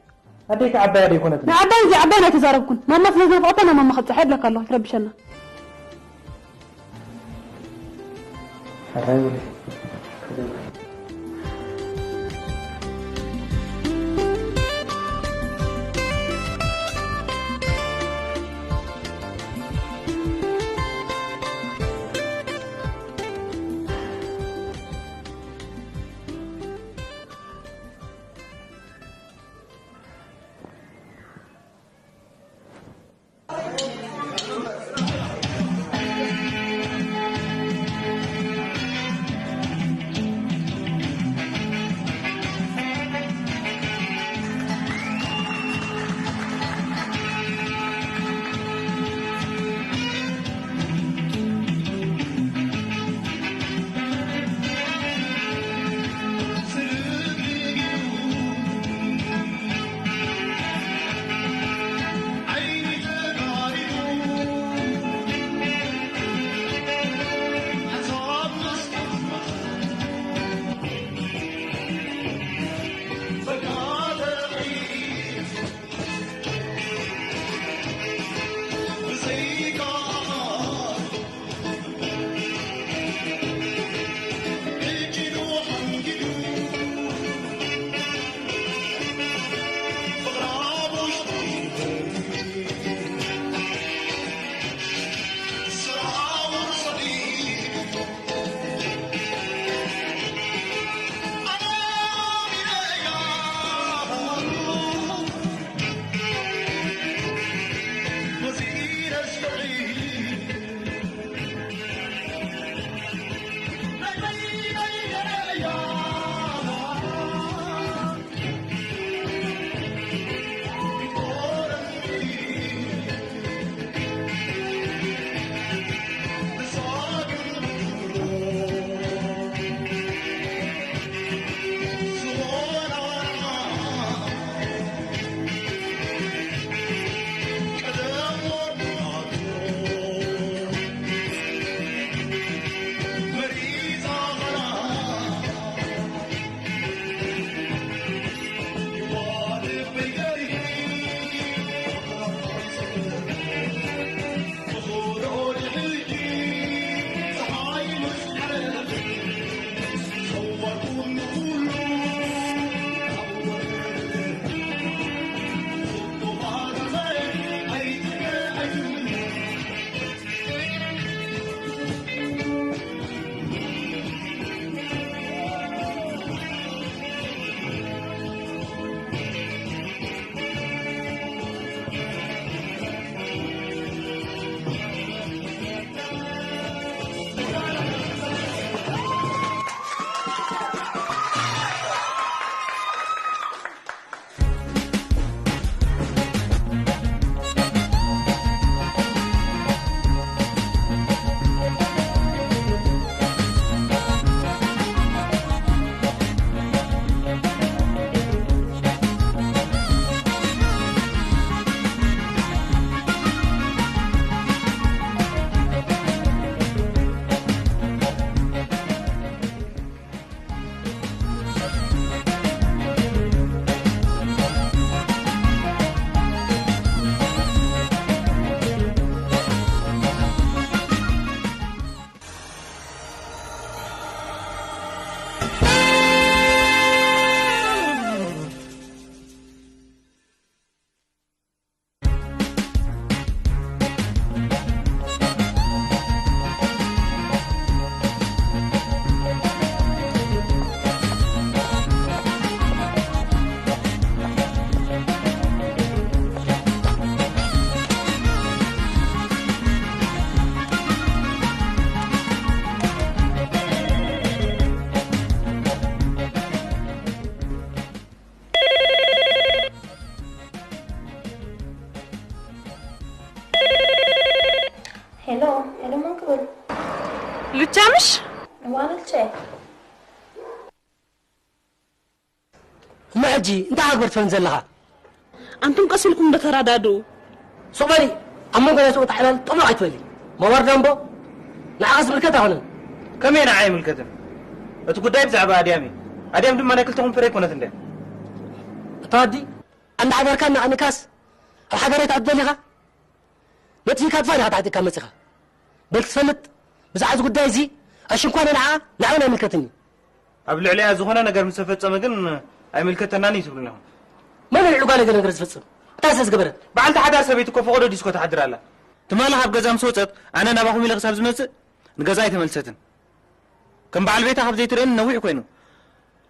ኣደይ ከዓባይ ኣደይ ኮነት። ንዓባይ እዚ ዓባይ ኣይተዛረብኩን። ማማ ስለ ዝናፍቐታ ናብ ማማ ከብፅሓ እየ እብለካ ኣለኹ። ኣይትረብሸና። ሕራይ በሊ። ሉቻ ምሽ? እዋንልቼ። እሞ ሕጂ እንታይ ኣግበር ትፈን ዘለኻ? ኣንቱም ቀስ ኢልኩም እንዶ ተረዳድኡ። ሱቕ በሊ። ኣብ መንጎ ናይ ሰብኡት ዕላል ጥሙቕ ኣይትበሊ። መዋርዳ እምቦ ንዓኻ ዝምልከት ኣይኮነን። ከመይ ንዓይ ኣይምልከትን? እቲ ጉዳይ ብዛዕባ ኣድያም እዩ። ኣድያም ድማ ናይ ክልተኹም ፍረ ኣይኮነትን ድያ? እታ ኣዲ ኣንዳ ሓበርካ እናቐኒካስ ኣብ ሓበሬታ ኣትደሊኻ? ነጥፊካ ጥፋእ ዲኻ ተዓጢቕካ መጺኻ? በል ክትፈልጥ ብዛዕባ እዚ ጉዳይ እዚ ኣሽንኳ ንዓ ንዓውን ኣይምልከትን እዩ። ኣብ ልዕሊኣ ዝኾነ ነገር ምስ ተፈጸመ ግን ኣይምልከተናን እዩ ትብሉና ኢኹም። መን እዩ ልዕሊ ጓለይ ገለ ነገር ዝፍጽም? እንታይ ስለ ዝገበረት? በዓልቲ ሓዳር ሰበይቲ እኮ ፈቐዶ ድዩ እስኮ ትሓድር ኣላ? ትማሊ ካብ ገዛ ምስ ወጸት ኣነ ናባኹም ኢለ ክሳብ ዝመጽእ ንገዛ ኣይተመልሰትን። ከም በዓል ቤታ ካብ ዘይትርእየኒ ነዊሕ ኮይኑ።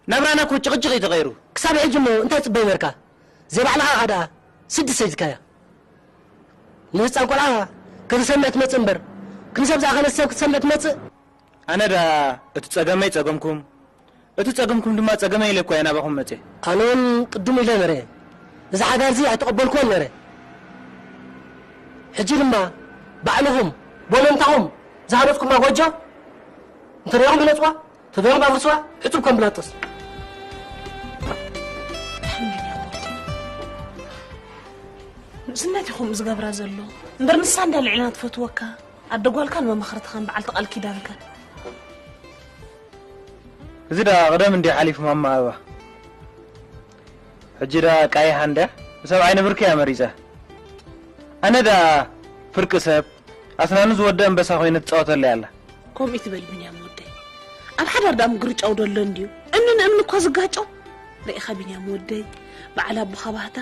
ናብራና እኮ ጭቕጭቕ እዩ ተቐይሩ። ክሳብ ሕጂ እሞ እንታይ ጽበይ ነርካ? ዘይባዕልኻ ኢኻ ደኣ ስዲ ሰዲድካያ። ንህጻን ቆልዓ ከተሰምዕ ትመጽእ እምበር፣ ክንሰብ ዝኣኸለ ሰብ ክትሰምዕ ትመጽእ? ኣነ ደኣ እቲ ጸገመይ ጸገምኩም፣ እቲ ጸገምኩም ድማ ጸገመይ ኢለ እኮ እየ ናባኹም መጽየ። ኣነ እውን ቅድም ኢለ ነረ። እዚ ሓዳር እዚ ኣይተቐበልኩዎን ነረ። ሕጂ ድማ ባዕልኹም ብወለንታኹም ዝሃነጽኩማ ጎጆ እንተሪኦም ግለጽዋ፣ ተሪኦም ኣፍርስዋ፣ ሕጹብ ከም ብላጦስ። ንእስነት እዩ ከምኡ ዝገብራ ዘሎ። እምበር ንሳ እንድያ ልዕልና ትፈትወካ። ኣደ ጓልካን መማኽርትኻን በዓልቲ ቃል ኪዳንካን። እዚ ደኣ ቅደም እንድዩ ሓሊፉ ማማ ኣበባ። ሕጂ ደኣ ቀይሓ እንድያ ብሰብኣይ ነብርኪ እያ መሪጸ። ኣነ ደኣ ፍርቂ ሰብ ኣስናኑ ዝወደ ኣንበሳ ኮይነ ትጻወተለይ ኣላ። ከምኡ ትበል ብንያም ወደይ። ኣብ ሓዳር ደኣ ምግርጫው ደሎ እንድዩ። እምኒ ንእምኒ እኳ ዝጋጨው። ርኢኻ ብንያም ወደይ፣ በዓል ኣቦኻ ባህታ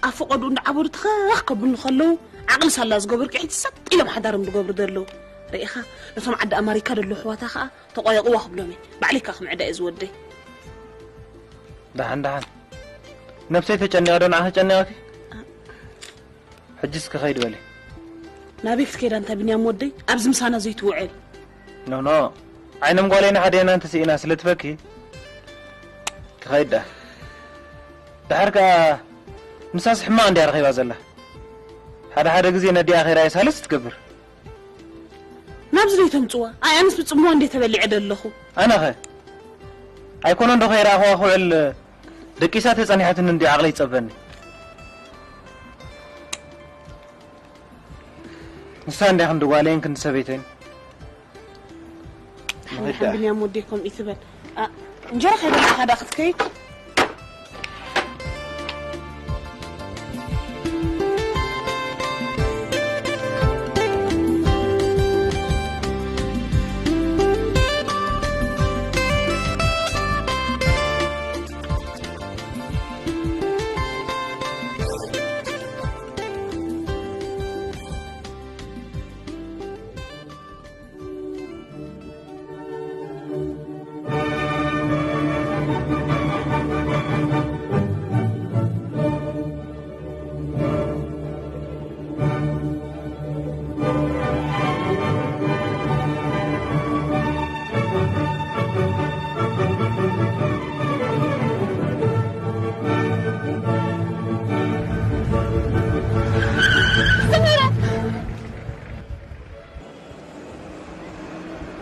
ኣብ ፈቐድኡ እንዳዓበዱ ትኸኽ ከብሉ ከለዉ ዓቕሊ ሳላ ዝገበሩ ቅሒት ሰጥ ኢሎም ሓዳሮም ዝገብሩ ዘለዉ። ርኢኻ ነቶም ዓዲ ኣማሪካ ደለዉ ኣሕዋታ ኸኣ ተቆየቕዋ ክብሎም እየ። ባዕለይ ከኣ ክምዕዳ እየ ዝወደይ። ደሓን ደሓን። ነብሰይ ተጨኒቐ ዶ ንዓኺ ጨኒቐኪ? ሕጂ እስኪ ኸይድ በሊ። ናበይ ክትከይድ ኣንታ ብንያም ወደይ? ኣብዚ ምሳና ዘይትውዕል። ኖ ኖ። ዓይኖም ጓለይ ንሓደና እንተስኢና ስለ ትበኪ ክኸይድ ደኣ። ድሓር ከኣ ንሳስ ሕማቕ እንድያ ረኺባ ዘላ። ሓደ ሓደ ግዜ ነዲኣ ኸይራየ ሳልስ ትገብር። ናብዚ ዶ ይተምጽዋ? ኣይ ኣነስ ብጽምዋ እንዴ ተበሊዐ ደለኹ። ኣነኸ ኣይኮነ እንዶ ከይረኣኹዋ ክውዕል ደቂሳ ተጸኒሓትኒ እንዲ ዓቕለይ ይጸበኒ። ንሳ እንዲያ ክንዲ ጓለይን ክንዲ ሰበይተይን። ንኺድ ደኣ። ብንያም ወደይ ከምኡ ይትበል። ኣ፣ እንጀራ ከይበላዕካ ደኣ ክትከይድ?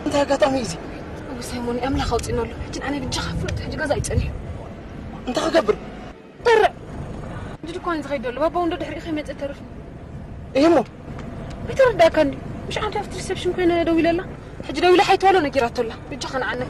እንታይ ኣጋጣሚ እዩ እዚ? እው ሳይሞን፣ ኣምላኽ ኣውፂእና ኣሎ። ሕጂ ንዓና ብጃኻ ፍሉጥ፣ ሕጂ ገዛ እዩ ፀኒሑ። እንታይ ክገብር? ተርዕ! ሕጂ ድኳን እዩ ዝኸይድ ዘሎ። ባባ እውን ዶ ድሕሪኡ ከይመፀ ተርፍ። እሞ? ኣይተረዳእካ እንዲ? ምሽ ዓንተ ኣብቲ ሪሰፕሽን ኮይነ ደዊለላ። ሕጂ ደዊለ ሓይትዋሎ ነጊራቶ ኣላ። ብጃኻ ንዓና።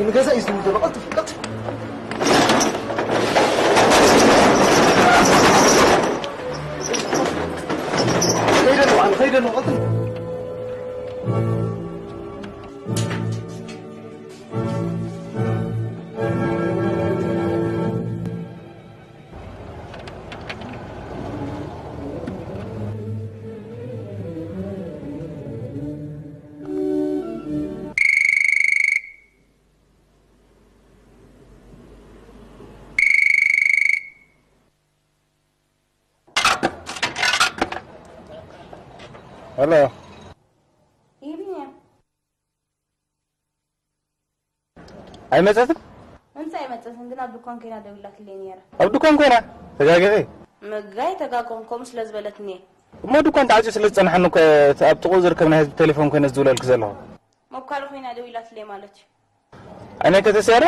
ንገዛ እዩ ዝብል ዘሎ። ቀልጥፍ፣ ቀልጥፍ። ከይደ ኣለኹ፣ ኣነ ከይደ ኣለኹ፣ ቀልጥፍ። ሄሎ። ይብኛ። ኣይመጸትን? እንታይ ኣይመጸትን፣ ግን ኣብ ድኳን ኮይና ደዊላትለይ ነይራ። ኣብ ድኳን ኮይና? ተጋጊኺ? ምጋይ ተጋገኹም፣ ከምኡ ስለ ዝበለትኒ እየ። እሞ ድኳን ተዓጽዩ ስለ ዝጸንሓኒ እኮ፣ እቲ ኣብ ጥቕኡ ዝርከብ ናይ ህዝቢ ቴሌፎን ኮይነ ዝድውለልኪ ዘለኹ። መኳሪ ኮይና ደዊላትለይ ማለት እዩ። ኣነ ከተስያለ?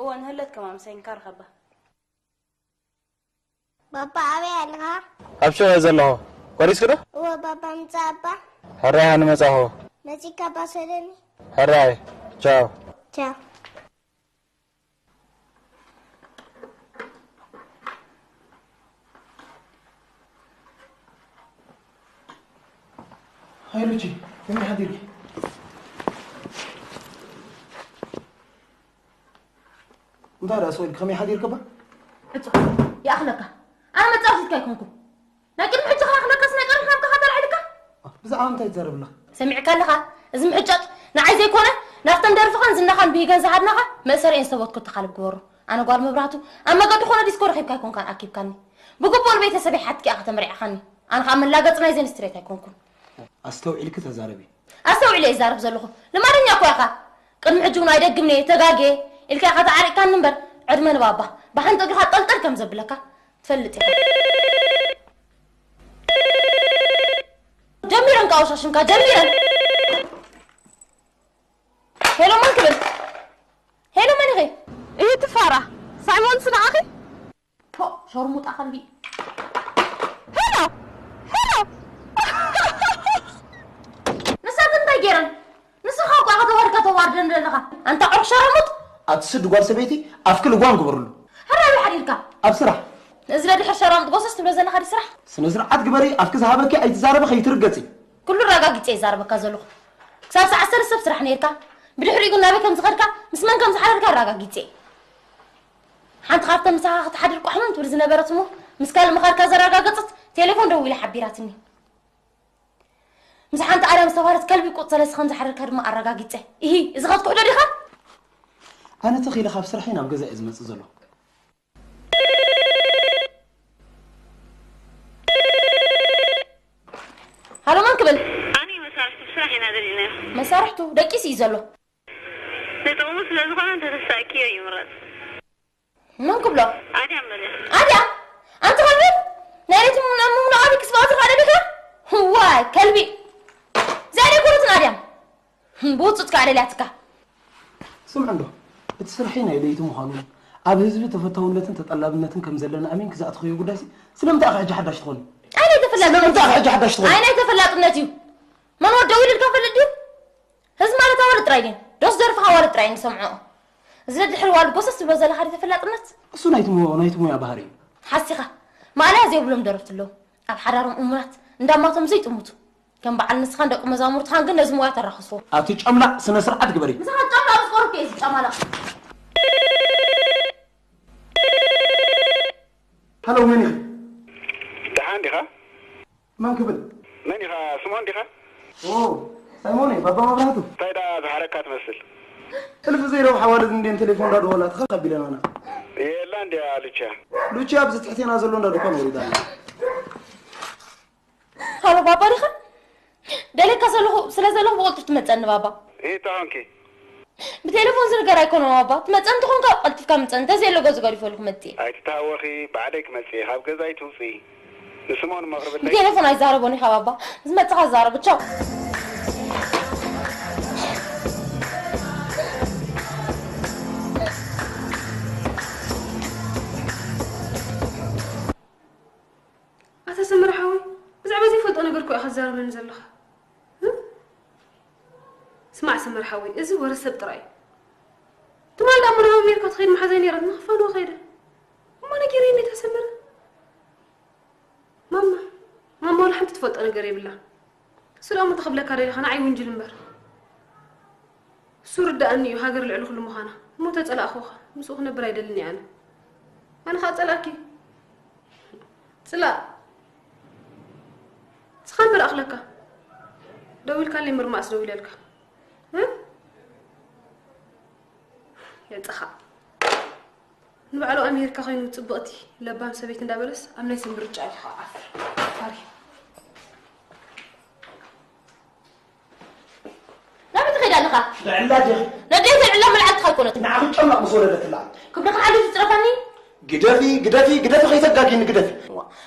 እወ፣ ንህለት ከማምሰይንካ ርኸባ። ባባ ኣበይ ኣለኻ? ኣብ ሸው እየ ዘለኹ። ቆሪስኪ ዶ? እወ ባባ ምጻእ ኣባ። ሕራይ ኣነ መጻኹ። መጺእካ ኣባ ሰደኒ። ሕራይ። ቻው። ቻው። ሃይ ሉቺ፣ ከመይ ሓዲርኪ? እንታይ ደኣ ሰው ኢልኪ ከመይ ሓዲርኪ እባ? ዕጹ፣ ይኣኽለካ። ኣነ መጻወቲትካ ኣይኮንኩን። ናይ ቅድሚ ሕጂ ከኣ ክለካስ ናይ ቀደም ናብካ ከተልዕልካ? ብዛዕባ እንታይ ትዛረቢ ኣለኺ? ሰሚዕካ ኣለኻ? እዚ ምሕጫጭ ንዓይ ዘይኮነ፣ ናብተን ደርፍኻን ዝናኻን ብሂገን ዝሃድናኻ መእሰሪኤን ዝተበትኮ ተኻልብ ግበሮ። ኣነ ጓል መብራህቱ፣ ኣብ መገዲ ኮነ ዲስኮ ረኺብካ ኣይኮንካን ኣኪብካኒ። ብግቡእ ንቤተሰበይ ሓትኪ ኢኻ ተመርዒኻኒ። ኣነ ኸኣ መላገጺ ናይዘን ስትሬት ኣይኮንኩን። ኣስተውዒልኪ ተዛረቢ። ኣስተውዒለ እየ ዝዛረብ ዘለኹ። ልማደኛ እኮ ኢኻ። ቅድሚ ሕጂ እውን ኣይደግምን እየ፣ ተጋግየ ኢልካ ኢኻ ተዓሪቕካኒ እምበር፣ ዕድመ ንባባ ብሓንቲ እግርኻ ጠልጠል ከም ዘብለካ ትፈልጥ ኢኻ። ጀሚረን ካብ ኣውሻሽምካ፣ ጀሚረን። ሄሎ፣ መን ክብል? ሄሎ፣ መን ኢኺ? እሂ፣ ትፋራ። ሳይሞንስ ንዓኺ? ፖ፣ ሸርሙጣ ከልቢ። ሄሎ! ሄሎ! ንሳት እንታይ ገይረን? ንስኻ እኮ ኢኻ ተዋርድካ ተዋርደን ዘለኻ። ኣንታ ዕሩኽ ሸረሙጥ! ኣቲ ስዲ ጓል ሰበይቲ ኣፍኪ ልጓም ግበርሉ። ሕራይ ሓዲርካ። ኣብ ስራሕ። እዚ ደድሕር ሸራሙጥ ጎሰስ ትብሎ ዘለኻ ድዩ ስራሕ? ስነ ስርዓት ግበሪ፣ ኣፍኪ ዝሃበኪ ኣይትዛረቢ ከይትርገጺ። ኩሉ ኣረጋጊጸ ይዛረበካ ዘለኹ። ክሳብ ሰዓት ሰለስተ ኣብ ስራሕ ነይርካ። ብድሕሪኡ ግን ናበይ ከም ዝኸድካ፣ ምስ መን ከም ዝሓደርካ ኣረጋጊጸ። ሓንቲ ካብተን ምሳኻ ክትሓድር ቋሕምም ትብል ዝነበረት እሞ፣ ምስ ካልእ ምኻድካ ዘረጋገጸት ቴሌፎን ደዊላ ሓቢራትኒ። ምስ ሓንቲ ኣርያም ዝተባህለት ከልቢ ቁጽ ሰለስተ ከም ዝሓደርካ ድማ ኣረጋጊጸ። ኢሂ፣ እዚ ኸትኩሕዶ ዲኻ? ኣነ ተኺለ ካብ ስራሐይ ናብ ገዛ እየ ዝመጽእ ዘለኹ። ሃሎ፣ መን ክብል? ኣነ መሳርሕቱ ስራሕ ኢና ደሊናዮ። መሳርሕቱ ደቂሱ እዩ ዘሎ። ንጥቕሙ ስለ ዝኾነ እንተተሳእክዮ ይምረጽ። መን ክብሎ? ኣድያም በልዮ። ኣድያም? ኣንቲ ከልቢ? ናይ ለይቲ ምምናቕ ምምናቕ ኣቢልኪ ስብኣትካ ደሊኻ? ዋይ፣ ከልቢ! እዚኣ ደይኮነትን ኣድያም። ብውጹት ከኣ ደልያትካ። ስምዒ እንዶ፣ እቲ ስርሐይ ናይ ለይቲ ምዃኑ፣ ኣብ ህዝቢ ተፈታውነትን ተጠላብነትን ከም ዘለኒ ኣሚንኪ ዝኣተኽዮ ጉዳይሲ፣ ስለምንታይ ኢኺ ሕጂ ሓዳሽ ትኾኒ? ኣይ ናይ ተፈላጥነት ስለምንታይ ኢኺ እዩ። ሕጂ ሓዳሽ ትኾኒ? ኣይ ናይ ተፈላጥነት እዩ። መን ወደው ኢሉ ኢልካ ፈልጥ ድዩ? ህዝቢ ማለት ኣዋልድ ጥራይ ድየን? ዶስ ደርፍኻ ኣዋልድ ጥራይ እየን ዝሰምዕኦ? እዚ ደድሕሪ ዋልድ ጎሰስ ትብሎ ዘለኻ ድዩ ተፈላጥነት? እሱ ናይቲ ሞ-፣ ናይቲ ሞያ ባህሪ እዩ። ሓሲኻ። ማእለያ ዘይብሎም ደረፍቲ ኣለዉ። ኣብ ሓዳሮም እሙናት፣ እንዳማቶም ዘይጥምቱ። ከም በዓል ንስኻን ደቂ መዛሙርትኻን ግን ነዚ ሞያ ተራኽስዎ። ኣቲ ጨምላቕ ስነ ስርዓት ግበሪ። ንስኻ ጨምላቕ ምስ ቆረብኩ እየ ዝጨማለቕ። ሃሎ፣ መን ኢኺ? ደሓን ዲኻ? መን ክብል? መን ኢኻ? ስምኦን ዲኻ? ኦ፣ ሳይሞን እየ፣ ባባ መብራህቱ። እንታይ ደኣ ዝሓረካ ትመስል? ሕልፊ ዘይረብሓ ኣዋልድ እንድየን ቴሌፎን እንዳደወላ ትኸኽ ኣቢለናና። የላ እንድያ ሉቻ። ሉቻ ኣብዚ ትሕቴና ዘሎ እንዳ ድኳን ወሪዳ ኣላ። ሃሎ ባባ ዲኻ? ደልየካ ዘለኹ፣ ስለ ዘለኹ ብቕልጡፍ ትመጸኒ ባባ። እንታይ ኾንኪ? ብቴሌፎን ዝንገር ኣይኮነን ባባ። ትመጸኒ እንተኾንካ ቀልጢፍካ ምጸኒ። እንተዘየሎ ገዝኡ ገዲፈሉ ክመጽእ እየ። ኣይትተሃወኺ፣ ባዕለይ ክመጽእ እየ። ካብ ገዛ ኣይትውጽኢ። ንስምኦን እሞ ኣቕርብለይ። ብቴሌፎን ኣይዛረቦን እየ ባባ። ዝመጽኻ ዛረቦ። ቻው። ኣታ ሰመረ ሓወይ፣ ብዛዕባ ዘይፈልጦ ነገር እኮ ኢኻ ትዛረበኒ ዘለኻ። እ? ስማዕ ሰመረ ሓወይ፣ እዚ ወረ ሰብ ጥራይ እዩ። ትኸይድ መሓዛይ ነይራ፣ ንኽፋንዎ ከይደ። እሞ ነጊረይ እንዴት ኣሰመረ? ማማ፣ ማማ ወላ ሓንቲ ትፈልጦ ነገር የብላ። እሱ ደኣ እሞ ተኽብለካ ደሊኻ ንዓይ ውንጅል እምበር። እሱ ርዳእኒ እዩ ሃገር ልዕሊ ኩሉ ምዃና። እሞ ተጸላእኹኻ፣ ምስኡ ክነብር ኣይደልን እየ ኣነ። ኣነ ኸኣ ጸላእኪ። ጽላእ። ስኻ እምበር ኣኽለካ። ደዊልካለይ ምርማእስ ደዊለልካ። እ? የጽኻ። ንባዕሉ ኣሜሪካ ኮይኑ ጽብቕቲ ለባም ሰበይቲ እንዳበለስ ኣብ ናይ ሰብ ምርጫ እዩ ከዓ ዓፍር። ዓፋሪ። ናበይ ትኸይድ ኣለኻ? ንዕላ ዲኺ? ነደይ ተልዕላ መልዓልትኻ ኣይኮነትን። ንዓኺ ጨናቕ ምስ ወለደትላ። ክብርኻ ሓሊፉ ትጽረፈኒ? ግደፊ፣ ግደፊ፣ ግደፊ፣ ከይተጋጊኒ ግደፊ።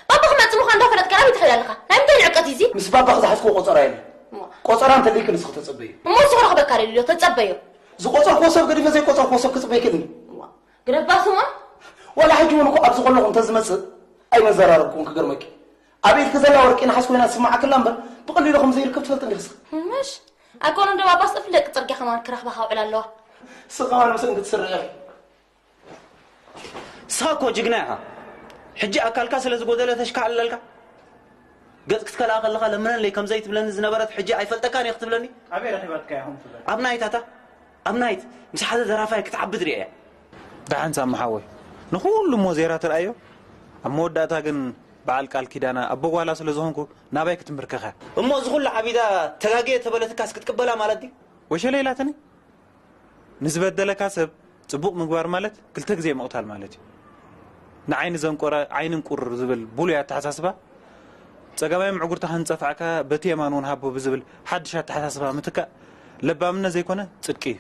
ባባ ክመጽእ ምዃኑ እንዳፈለጥካ ናበይ ትኸይድ ኣለኻ? ናይ ምንታይ ንዕቀት እዩ እዚ? ምስ ባባኺ ዝሓዝክዎ ቆጸራ የለን። እሞ? ቆጸራ እንተልይኪ ንስኺ ተጸበዩ። እሞ ንሱ ክረኽበካ ደልዩ ዶ? ተጸበዮ። ዝቆጸርክዎ ሰብ ገዲፈ ዘይቆጸርክዎ ሰብ ክጽበ ይክእልኒ። እሞ? ግደፋ ስምዖን? ዋላ ሕጂ እውን እኮ ኣብዚ ከለኹ እንተዝመጽእ ኣይመዘራረብኩን ክገርመኪ። ኣብ ኢድኪ ዘላ ወርቂ ነሓስ ኮይና ትስምዓክላ እምበር ብቐሊሉ ከም ዘይርከብ ትፈልጢ እንዲኺ ስኺ። ምሽ? ኣይኮነን ዶ ባባስ እፍለቂ ጽርግያ ከማን ክረኽባ ካብ ዕላ ኣለዋ። ስኺ ከማን ምስእን ክትስርዒ ኢኺ። ንስኻ እኮ ጅግና ኢኻ። ሕጂ ኣካልካ ስለ ዝጎደለ ተሽካዕልለልካ? ገጽ ክትከልኣ ከለኻ ለምነለይ ከም ዘይትብለኒ ዝነበረት ሕጂ ኣይፈልጠካን እየ ክትብለኒ? ኣበይ ረኺባትካ ኢኹም ትብል? ኣብ ናይት ኣታ፣ ኣብ ናይት ምስ ሓደ ዘራፋይ ክትዓቢ ትርእያ እያ። ደሓን ሳሚ ሓወይ፣ ንኹሉ እሞ ዜራ ትርኣዮ፣ ኣብ መወዳእታ ግን በዓል ቃል ኪዳና ኣቦ ጓላ ስለ ዝኾንኩ ናባይ ክትምብርከኽ እያ። እሞ እዚ ኩሉ ዓቢዳ ተጋግየ ተበለትካስ ክትቅበላ ማለት ድዩ? ወሸለ ኢላትኒ። ንዝበደለካ ሰብ ጽቡቕ ምግባር ማለት ክልተ ግዜ ምቕታል ማለት እዩ። ንዓይኒ ዘንቆረ ዓይኒ እንቁር ዝብል ብሉይ ኣተሓሳስባ፣ ጸጋማይ ምዕጉርታ ከንጸፋዕካ በቲ የማን እውን ሃቦ ብዝብል ሓድሽ ኣተሓሳስባ ምትካእ ለባምነት ዘይኮነ ጽድቂ እዩ።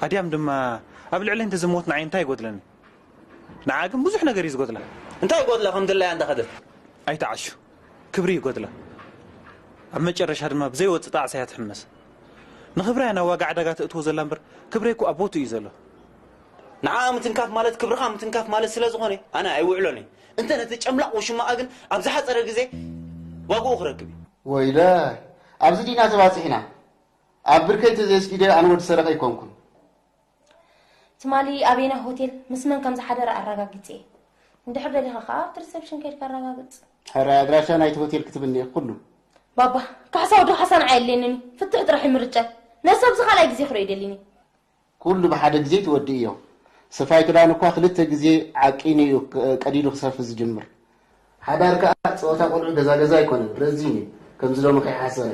ኣድያም ድማ ኣብ ልዕለይ እንተዝሞት ንዓይ እንታይ ይጎድለኒ? ንዓ ግን ብዙሕ ነገር እዩ ዝጎድላ። እንታይ ይጎድላ ከም ድላያ እንዳኸደት? ኣይትዓሹ። ክብሪ ይጎድላ። ኣብ መጨረሻ ድማ ብዘይወጽእ ጣዕሳ እያ ትሕመስ። ንኽብራ እያ ናብ ዋጋ ዕዳጋ ተእትዎ ዘላ እምበር፣ ክብረይ እኮ ኣብ ቦትኡ እዩ ዘሎ። ንዓኣ ምትንካፍ ማለት ክብርኻ ምትንካፍ ማለት ስለ ዝኾነ፣ ኣነ ኣይውዕሎን እየ። እንተ ነቲ ጨምላቕ ውሽማኣ ግን ኣብ ዝሓጸረ ግዜ ዋግኡ ክረክብ እዩ። ወይለ፣ ኣብዚ ዲና ተባጺሕና? ኣብ ብርከይ ተዘየስኢደ ኣነ ወዲ ሰረቐ ኣይኮንኩን። ትማሊ ኣበየናይ ሆቴል ምስ መን ከም ዝሓደረ ኣረጋጊጸ እየ። እንድሕር ደሊኻ ከኣ ኣብቲ ሪሰፕሽን ከይድካ ኣረጋግጽ። ሕራይ ኣድራሻ ናይቲ ሆቴል ክትብኒ ኢኺ ኩሉ። ባባ፣ ካሕሳ ወዲ ካሕሳ ንዓይ የድልየንን እዩ። ፍትሕ ጥራሕ እዩ ምርጫይ። ነዚ ሰብዚ ካልኣይ ግዜ ክርእዮ ኣይደልን እየ። ኩሉ ብሓደ ግዜ ትወድእዮ። ስፋይ ክዳን እኳ ክልተ ግዜ ዓቂኑ እዩ ቅ-፣ ቀዲዱ ክሰፊ ዝጅምር። ሓዳር ከኣ ጸወታ ቆልዑ ገዛ ገዛ ኣይኮነን፣ ረዚን እዩ። ከምዚ ሎሚ ከይሓሰረ።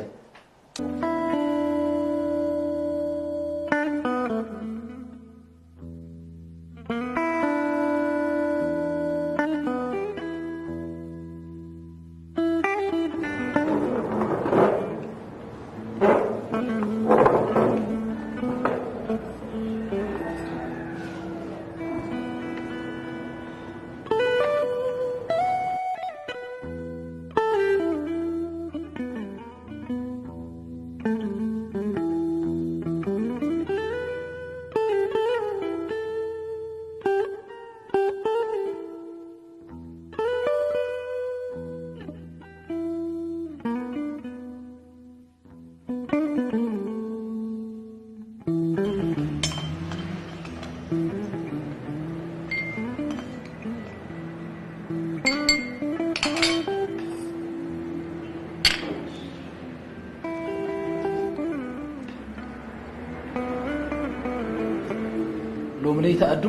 ሎሚ ለይቲ ኣዱ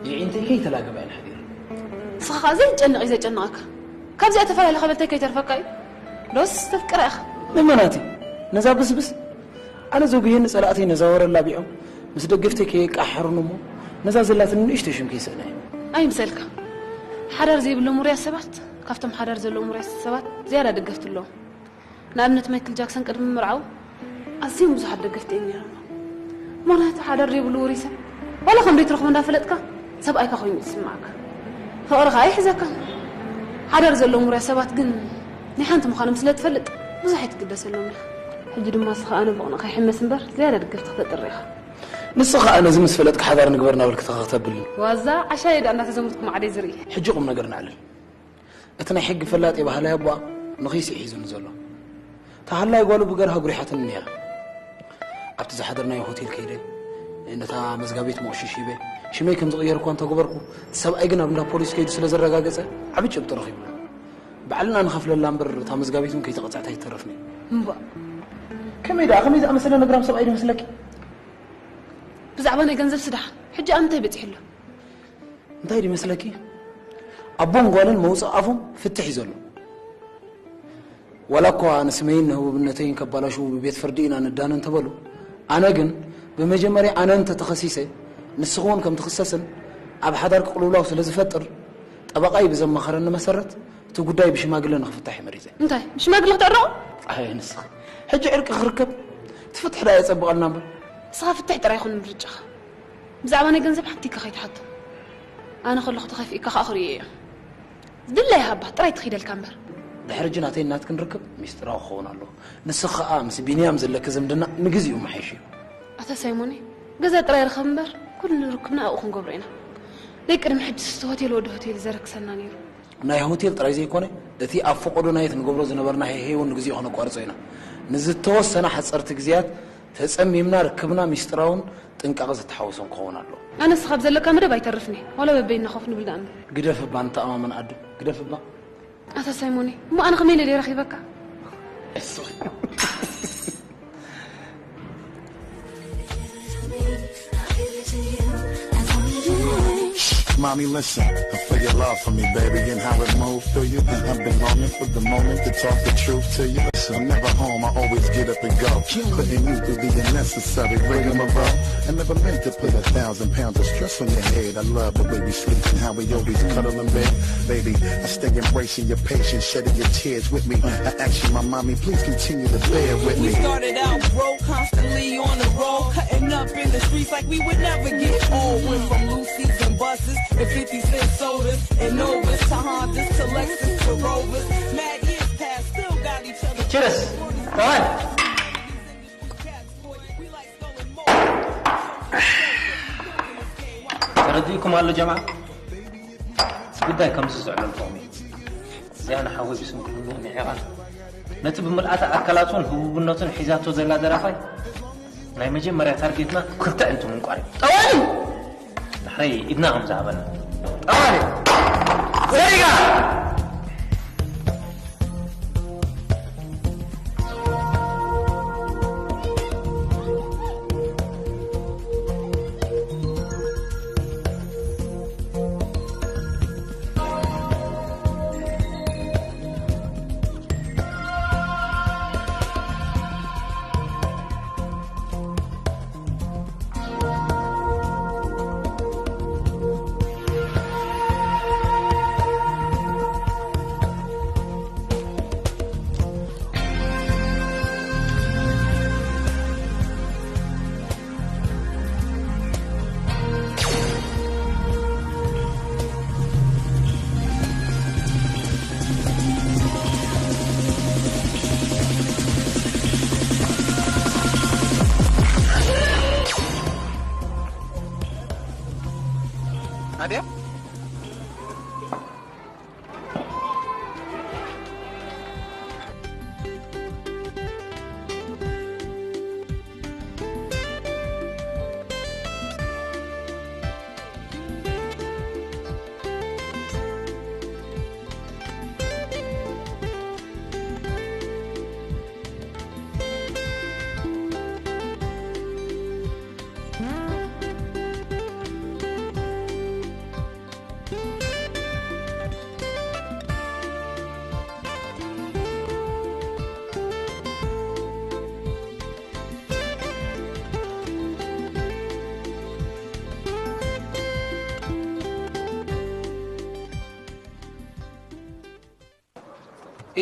የዒንተይ ከይተላገበ እየን ሓዲረን። ንስኻ ኸኣ ዘይጨንቕ እዩ ዘጨንቐካ። ካብዚኣ ተፈላለኻ በልተይ ከይተርፈካ እዩ። ዶስ ተፍቅራ ኢኻ? መመናቲ፣ ነዛ ብስብስ ኣነ ዘጉህየኒ ጸላእተይ ነዛ ወረ ኣላቢዖም ምስ ደገፍተይ ከየቃሓሩኒ እሞ ነዛ ዘላትኒ ንእሽቶ ሽም ከይስእና እየ። ኣይምሰልካ። ሓዳር ዘይብሎም ውሩያት ሰባት ካብቶም ሓዳር ዘለዎም ውሩያት ሰባት ዝያዳ ደገፍቲ ኣለዎም። ንኣብነት ማይክል ጃክሰን ቅድሚ ምርዓው ኣዝዮም ብዙሓት ደገፍቲ እዮም ነይሮም። ምኽንያቱ ሓዳር ዘይብሉ ውሩይ ሰብ ዋላ ከም ዘይትረኽቦ እንዳፈለጥካ ሰብኣይካ ኮይኑ እዩ ዝስምዓካ። ፍቕሪ ከኣ ይሕዘካ። ሓዳር ዘለዎም ውሩያት ሰባት ግን ናይ ሓንቲ ምዃኖም ስለ ትፈልጥ ብዙሕ ኣይትግደሰሎም ኢኻ። ሕጂ ድማ ንስኻ ኣነ ብቕንእ ከይሕመስ እምበር ዝያዳ ደገፍቲ ክፈጥር ኢኻ። ንስኻ ነዚ ምስ ፈለጥካ ሓዳር ንግበር እናበልክ ተኸተብልኒ። ዋዛ ዓሻየ ደኣ እናተዘሙትኩም ዓደይ ዝርኢ። ሕጂ ቁም ነገር ንዕልል። እቲ ናይ ሕጊ ፈላጢ ባህላይ ኣቦኣ ንኺስ እዩ ሒዙኒ ዘሎ። ተሃላይ ጓሉ ብገርሃ ጉሪሓትኒ ነይራ። ኣብቲ ዝሓደርናዮ ሆቴል ከይደ ነታ መዝጋቢት መቑሽሽ ሂበ ሽመይ ከም ዝቕየር እኳ እንተገበርኩ፣ እቲ ሰብኣይ ግን ኣብ እንዳ ፖሊስ ከይዱ ስለ ዘረጋገጸ ዓቢ ጭብጢ ረኺብሉ። ባዕልና ንኸፍለላ እምበር እታ መዝጋቢት እውን ከይተቐጽዐት ኣይትተርፍን እያ። እምባእ። ከመይ ደኣ፣ ከመይ ዝኣመሰለ ነግራም ሰብኣይ ዶ ይመስለኪ? ብዛዕባ ናይ ገንዘብ ስዳሓን ሕጂ ኣብ ምንታይ በጺሑ ኣሎ? እንታይ ድመስለኪ? ኣቦን ጓልን መውፅእ ኣፎም ፍትሕ እዩ ዘሎ። ዋላ እኳ ንስመይን ንህቡብነተይን ከባላሽዉ ብቤት ፍርዲ ኢና ንዳነ እንተበሉ፣ ኣነ ግን ብመጀመርያ ኣነ እንተተኸሲሰ ንስኺ እውን ከም ትኽሰስን ኣብ ሓዳር ቅልውላው ስለ ዝፈጥር፣ ጠበቓይ ብዘማኸረኒ መሰረት እቲ ጉዳይ ብሽማግለ ንኽፍታሕ እየ መሪጸ። እንታይ? ብሽማግለ ክትዕረቑ? ኣየ ንስኺ። ሕጂ ዕርቂ ክርከብ እቲ ፍትሒ ደኣ የጸብቐልና እምበር። ንስኻ ፍትሕ ጥራይ ይኹን ምርጫኻ። ብዛዕባ ናይ ገንዘብ ሓንቲ ኢካ ከይትሓቶ። ኣነ ከለኹ ተኸፊእካ ከኣ ክርእዮ እየ። ዝድለያ ሃባ ጥራይ ትኺደልካ እምበር። ድሕሪ ሕጂ ናተይን ናትክን ርክብ ሚስጥራዊ ክኸውን ኣለዎ። ንስኺ ከኣ ምስ ቢንያም ዘለኪ ዝምድና ንግዚኡ መሓይሽ እዩ። ኣታ ሳይሞነይ፣ ገዛ ጥራይ ርኸብ እምበር ኩሉ ርክብና ኣብኡ ክንገብሮ ኢና። ናይ ቅድሚ ሕጂ ስቲ ሆቴል ወዲ ሆቴል ዘረክሰና ነይሩ። ናይ ሆቴል ጥራይ ዘይኮነ፣ እቲ ኣብ ፈቐዶ ናየት ንገብሮ ዝነበርና ሄሄ እውን ንግዚኡ ከነቋርጾ ኢና። ንዝተወሰነ ሓጸርቲ ግዜያት ተጸሚምና ርክብና ሚስጥራውን ጥንቃቐ ዝተሓወሶን ክኸውን ኣለዎ። ኣነስ ካብ ዘለካ መደብ ኣይተርፍን እየ። ዋላ በበይንና ኮፍ ንብል ደኣ እምበር። ግደፍ እባ ንተኣማመን ኣዱ፣ ግደፍ እባ። ኣታ ሳይሞኔ፣ እሞ ኣነ ከመይ ኢለ ደይ ረኺበካ? Mommy, listen, I feel your love for me, baby, and how it moved through you. And I've been longing for the moment to talk the truth to you. Listen, I'm never home, I always get up and go. Putting you through the unnecessary rigmarole. I never meant to put a thousand pounds of stress on your head. I love the way we sleep and how we always cuddle in bed. Baby, I stay embracing your patience, shedding your tears with me. I ask you, my mommy, please continue to bear with We me. Started out broke, constantly on the road, cutting up in the streets like we would never get old. Went from Lucy's and buses and fifty cent sodas and Novas to Hondas to Lexus to Rovers. Mad years past, still got each other. Cheers. Come on. We like throwing more. ተረዲእኩም ኣሎ ጀማዓ? እቲ ጉዳይ ከምዚ ዝዕለልኩም እዩ። እዚኣ ንሓወይ ብስም ክህሉ ንዒቓ ነቲ ብምልኣተ ኣካላቱን ህቡብነቱን ሒዛቶ ዘላ ደራፋይ ናይ መጀመርያ ታርጌትና ክልተ ዕልቱ ምንቋር እዩ። ጠዋሊ! ዳሕረይ ኢድና ከም ዝሃበና። ጠዋሊ! ዘሪጋ!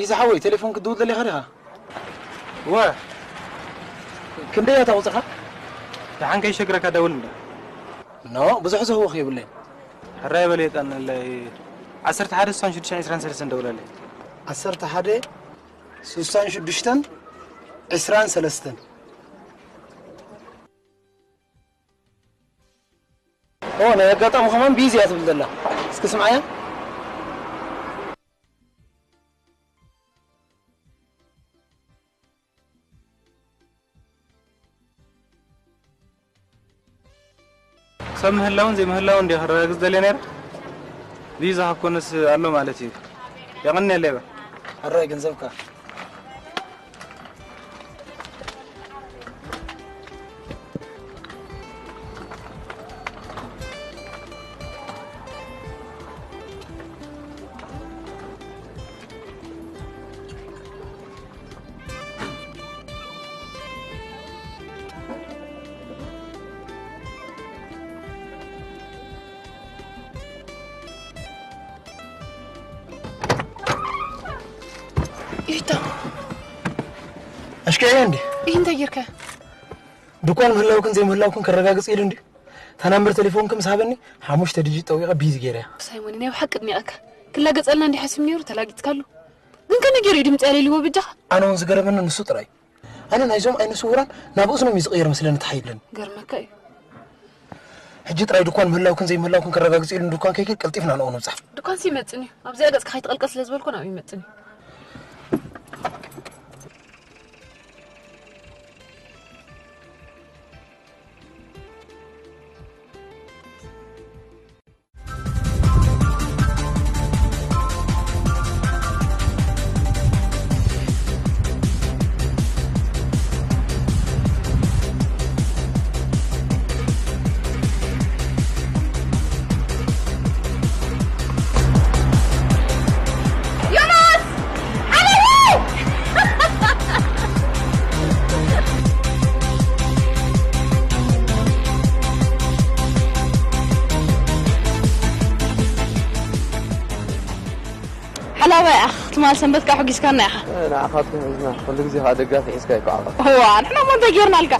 ኢዚ ሓወይ፣ ቴሌፎን ክትድውል ደሊኻ ዲኻ? እወ። ክንደይ እያ እታ ቁጽርኻ? ደሓን ከይሸግረካ ደውል እንዳ። ኖ፣ ብዙሕ ዝህወኽ የብለይን። ሕራይ በል የጠንለይ። ዓሰርተ ሓደ ስሳን ሽዱሽተን ዕስራን ሰለስተን ደውለለይ። ዓሰርተ ሓደ ስሳን ሽዱሽተን ዕስራን ሰለስተን። ኦ፣ ናይ ኣጋጣሚ ከማን ቢዚ እያ ትብል ዘላ። እስኪ ስምዓያ። ከም ምህላውን ዘይምህላውን እንዲ ክረጋግጽ ደልየ ነይረ። ድዩ ዝሃብኩንስ ኣሎ ማለት እዩ። የቐንየለይ በል። ሕራይ ገንዘብካ። ኢታ። ኣሽከያ እንዴ? ይህ እንታይ ጌርካ? ድኳን ምህላውክን ዘይምህላውክን ከረጋግጽ ኢሉ እንዴ? እታ ናምበር ቴሌፎንኪ ምስ ሃበኒ፣ ሓሙሽተ ዲጂት ጠዊቐ ቢዚ ገይረያ። ሳይሞን፣ ናይ ብሓቂ ኣድኒቐካ። ክላገጸልና እንዲ ሓሲብ ነይሩ፣ ተላጊጽካሉ። ግን ከመይ ገይሩ እዩ ድምጺ ያለልዎ ብጃኻ? ኣነ እውን ዝገረመኒ ንሱ ጥራይ። ኣነ ናይዞም ዓይነ ስውራን ናብ እዝኖም እዩ ዝቕየር መስለኒ ተሓይለኒ። ገርመካ እዩ። ሕጂ ጥራይ ድኳን ምህላውክን ዘይምህላውክን ከረጋግጽ ኢሉ ድኳን ከይከድ ቀልጢፍና ንኡ ንብጻሕ። ድኳንሲ ይመጽን እዩ። ኣብዚኣ ገጽካ ከይትቐልቀል ስለ ዝበልኩ ናብኡ ይመጽን እዩ። ዮናስ! ሓለፊ! ሓላባይ ኣኽ፣ ትማል ሰንበት ከዓ ሕጊዝካና ኢኻ። እ፣ ንዓኻትኩም ሒዝና፣ ኩሉ ግዜ ከዓ ደጋፊ ሒዝካ ይከዓባ። እዋ፣ ንሕና እሞ እንታይ ጌርናልካ?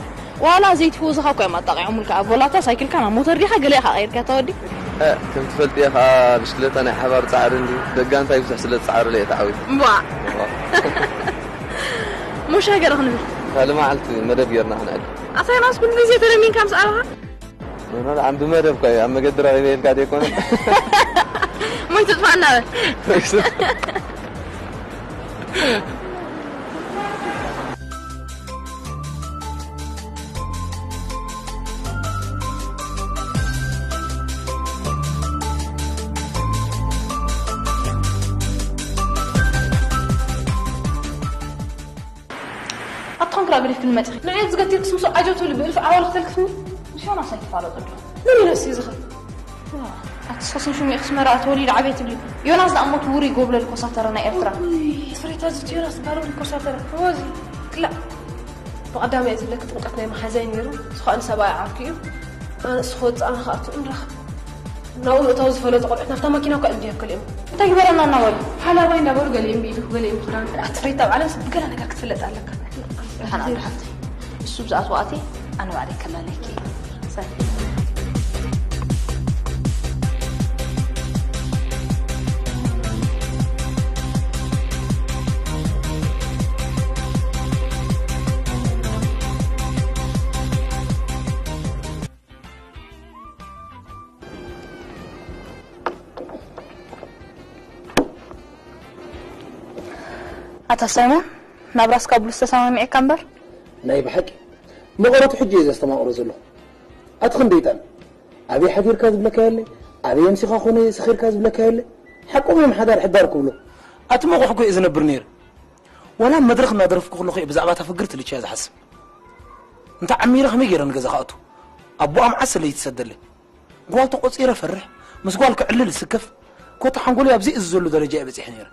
ዋላ ዘይትፈውዝኻ እኮ እዮም ኣጣቂዖምልካ። ኣብ ቮላታ ሳይክልካ ናብ ሞተር ዲኻ ገለ ኢኻ ቀይርካ ተወዲ? እ፣ ከም ትፈልጥዮ ከዓ ብሽክለታ ናይ ሓባር ጻዕሪ እንድዩ። ደጋ እንታይ ብዙሕ ስለ ዝጻዕርለ እየ ተዓዊተ። እምቧ። እዋ። ሞሻ ገለ ክንብል። ካልእ መዓልቲ መደብ ጌርና ክንዕል። ኣሳይ ናስ ኩሉ ግዜ ተለሚንካ ምስ ኣበኻ? ኖ፣ ኖ፣ ዓም ብመደብ እኮ እዩ፣ ኣብ መገዲ ረኺበ ኢልካ ዘይኮነ። ሞይ ትጥፋእና በል። ኣታ ኮንክራ ገዲፍክኒ መጺኺ። ንዓይ ዝገቲርክስ ምስ ዓጀብ ትብሊ ብእልፊ ዓዋሉ ክተልክፍኒ? ምስ ዮናስ ኣይትፋለጡ ዶ? መን እዩ ነሱ ዝኽል? ኣቲ ሰስን ሽሙ ኢኽስ መርኣ ተወሊዱ ዓብየት ድዩ? ዮናስ ደኣ እሞ እቲ ውሩይ ጎብለል ኮሳተረ ናይ ኤርትራ። ውይ፣ ፍሬታ ዝቲ ዮናስ ባሮ ኮሳተረ። ወዚ ክላእ። ብቐዳማይ ዝብለኪ ጥምቀት ናይ መሓዛይ ነይሩ። እሱ ኸኣ ንሰብኣይ ዓርኩ እዩ። ኣነ እሱ ክወጽእ ኣነ ኸኣ እቱ እንረኸብ። ናብኡ ምእታው ዝፈለጡ ቆልዑት ናብታ ማኪና እኳ እዮም ድያክል እዮም። እንታይ ግበረና እናበሉ? ሓላባይ እንዳበሉ ገሊኦም ብኢዱ፣ ገሊኦም ብኽዳን። ኣቲ ፍሬታ ኣብ ዓለምስ ብገለ ነገር ክትፍለጥ ኣለካ። ደሓን ኣለ ሓፍተይ። እሱ ብዝኣትዎ ኣትየ ኣነ ባዕለይ ከላለኪ። ሰላም። ኣታ ሳይሞን፣ ናብራስ ካብ ብሉስ ተሰማሚዕካ እምበር? ናይ ብሓቂ መቐረቱ ሕጂ እየ ዘስተማቕሮ ዘለኹ። ኣቲ ክንደይ ጣል? ኣበይ ሓዲርካ ዝብለካ የለ፣ ኣበይ ኣምሲኻ ኮነ ሰኺርካ ዝብለካ የለ። ሓቆም እዮም ሓዳር ሕዳር ክብሉ። ኣቲ መቑሕ እኮ እየ ዝነብር ነይረ። ዋላ ኣብ መድረኽ እናደረፍኩ ከለኹ እየ ብዛዕባ እታ ፍግርቲ ልችያ ዝሓስብ። እንተ ዓሚረ ከመይ ገይረ ንገዛ ክኣቱ? ኣቦኣ መዓስ ሰለይቲ ትሰደለይ? ጓል ተቖጺረ እፈርሕ፣ ምስ ጓል ክዕልል ዝስከፍ፣ ኮታ ሓንጎለይ ኣብ ዘይእዝዘሉ ደረጃ እየ በጺሐ ነይረ።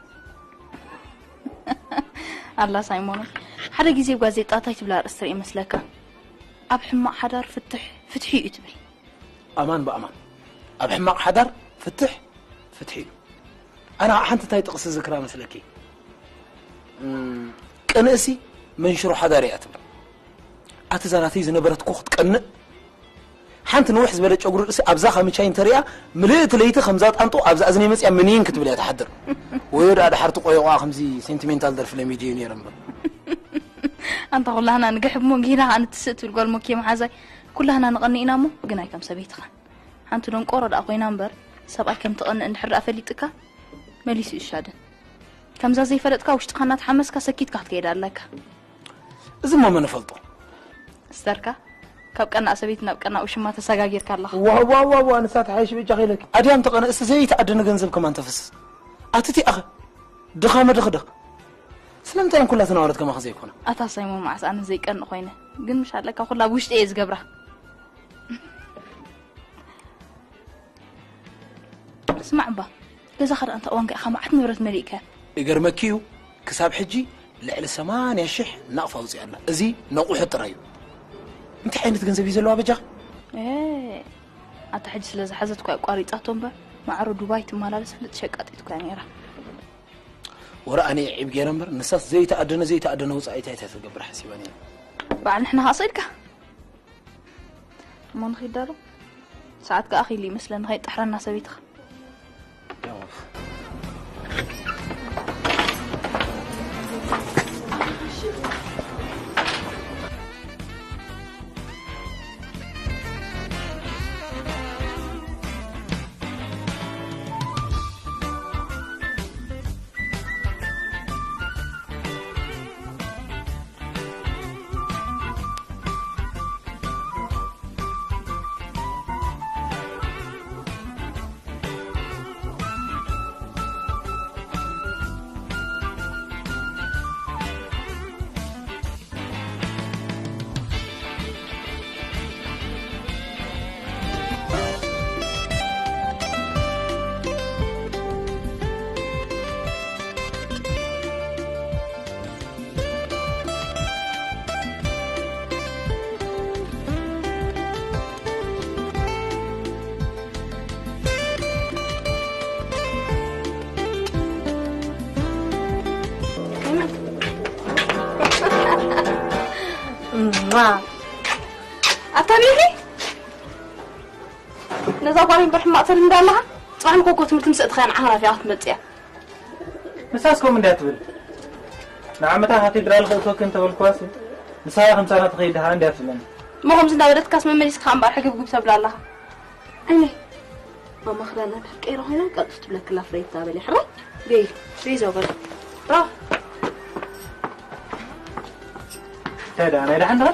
ኣላ ሳይሞኖ፣ ሓደ ግዜ ጋዜጣ እንታይ ትብል ኣርእስቲ ርኢ መስለካ? ኣብ ሕማቕ ሓዳር ፍትሕ፣ ፍትሒ እዩ ትብል። ኣማን ብኣማን፣ ኣብ ሕማቕ ሓዳር ፍትሕ፣ ፍትሒ እዩ። ኣነ ከዓ ሓንቲ እንታይ ጥቕሲ ዝክራ መስለኪ? እም፣ ቅንእሲ መንሽሮ ሓዳር እያ ትብል። ኣቲ እዛ ናተይ ዝነበረት እኮ ክትቀንእ፣ ሓንቲ ንውሕ ዝበለ ጨጉሪ ርእሲ ኣብዛ ካምቻይ እንተሪኣ፣ ምልእቲ ለይቲ ከምዛ ጣንጦ ኣብዛ እዝነይ መፅያ ምኒን ክትብል እያ ትሓድር። ወዮ ደኣ ድሓርቲ ቆይቋ ከምዚ ሴንቲሜንታል ደርፊ ለሚድዮ ነይረ እምበር። ኣንታ ኩላህና ንግሕብ እሞ ጊና ከዓ ንትስእ ትብል ጓል ሞኬ መሓዛይ። ኩላህና ንቐንእ ኢና እሞ ግን ኣይከም ሰበይትኻን። ሓንቲ ደንቆሮ ደኣ ኮይና እምበር፣ ሰብኣይ ከም ትቐንእ እንድሕር ደኣ ፈሊጥካ፣ መሊሱ ይሻደን። ከምዛ ዘይፈለጥካ ውሽጥኻ እናተሓመስካ ሰኪትካ ክትከይድ ኣለካ። እዚ እሞ መን እፈልጦ? ስተርካ፣ ካብ ቀናእ ሰበይቲ ናብ ቀናእ ውሽማ ተሰጋጊርካ ኣለኻ። ዋ ዋ ዋ ዋ ንሳ ተሓይሽ ብጃ ከይለኪ ኣድያም ተቐነ እስቲ ዘይተኣደነ ገንዘብ ከማን ተፍስስ ኣትቲ ኣኸ ድኻ መድኽድኽ ስለምንታይ ኩላ ተናወረት ከማኸ ዘይኮነ ኣታ ሳይሞን መዓስ ኣነ ዘይቀንእ ኮይነ ግን ምሽ ኣለካ ኩላ ብውሽጢ እየ ዝገብራ። ስማዕ እባ ገዛኻ ደኣ እንተ እዋን ከኣ መዓት ንብረት መሊእካ። ይገርመኪ እዩ ክሳብ ሕጂ ልዕሊ ሰማንያ ሽሕ ናቕፋ ኣውፂኣ ኣላ። እዚ ነቑሑ ጥራይ እዩ። እንታይ ዓይነት ገንዘብ እዩ ዘለዋ በጃኻ? ኣታ ሕጂ ስለ ዝሓዘት እኳ ኣቋሪፃቶ እምበር ማዕሮ ዱባይ ትመላለስ ፍልጥ ሸቃጢት እኳ ነይራ። ወረ ኣነ ዒብ ገይረ እምበር ንሳስ ዘይተኣደነ ዘይተኣደነ ውፃኢት ኣይታ ትገብር ሓሲባ ነይራ። በዓል ንሕና ከኣ ሰኢድካ እሞ ንኺድ ዳሎ ሰዓት ከኣ ኺሉ ይመስለኒ ኸይጠሕረና ሰበይትኻ። ኣታ ኒኒ ነዛ ጓል እምበር ሕማቕ ትብል እንዳ ኣለኻ ጽባሕ ንኮኮ ትምህርቲ ምስ እትኸያ ንዓኻ ናፊቓ ክትመጽእ እያ። ንሳስ ከምኡ እንድያ ትብል። ንዓመታ ካቴድራል ከእትወኪ እንተበልክዋሲ ንሳ ከምሳና ትኸይድ ደሓ እንድያ ትብለኒ። እሞ ከምዚ እንዳበለትካስ መመሊስካ እምበር ሕግብግብ ተብላ ኣለኻ። ዓይነይ ማማ ክዳና እንዳቀይረ ኮይና ቀልጥፍ ትብለክላ ፍረይታ በሊ ሕራይ። ቤይ ቤይ ዘበል ራ እንታይ ደኣ ናይ ደሓን ደኣ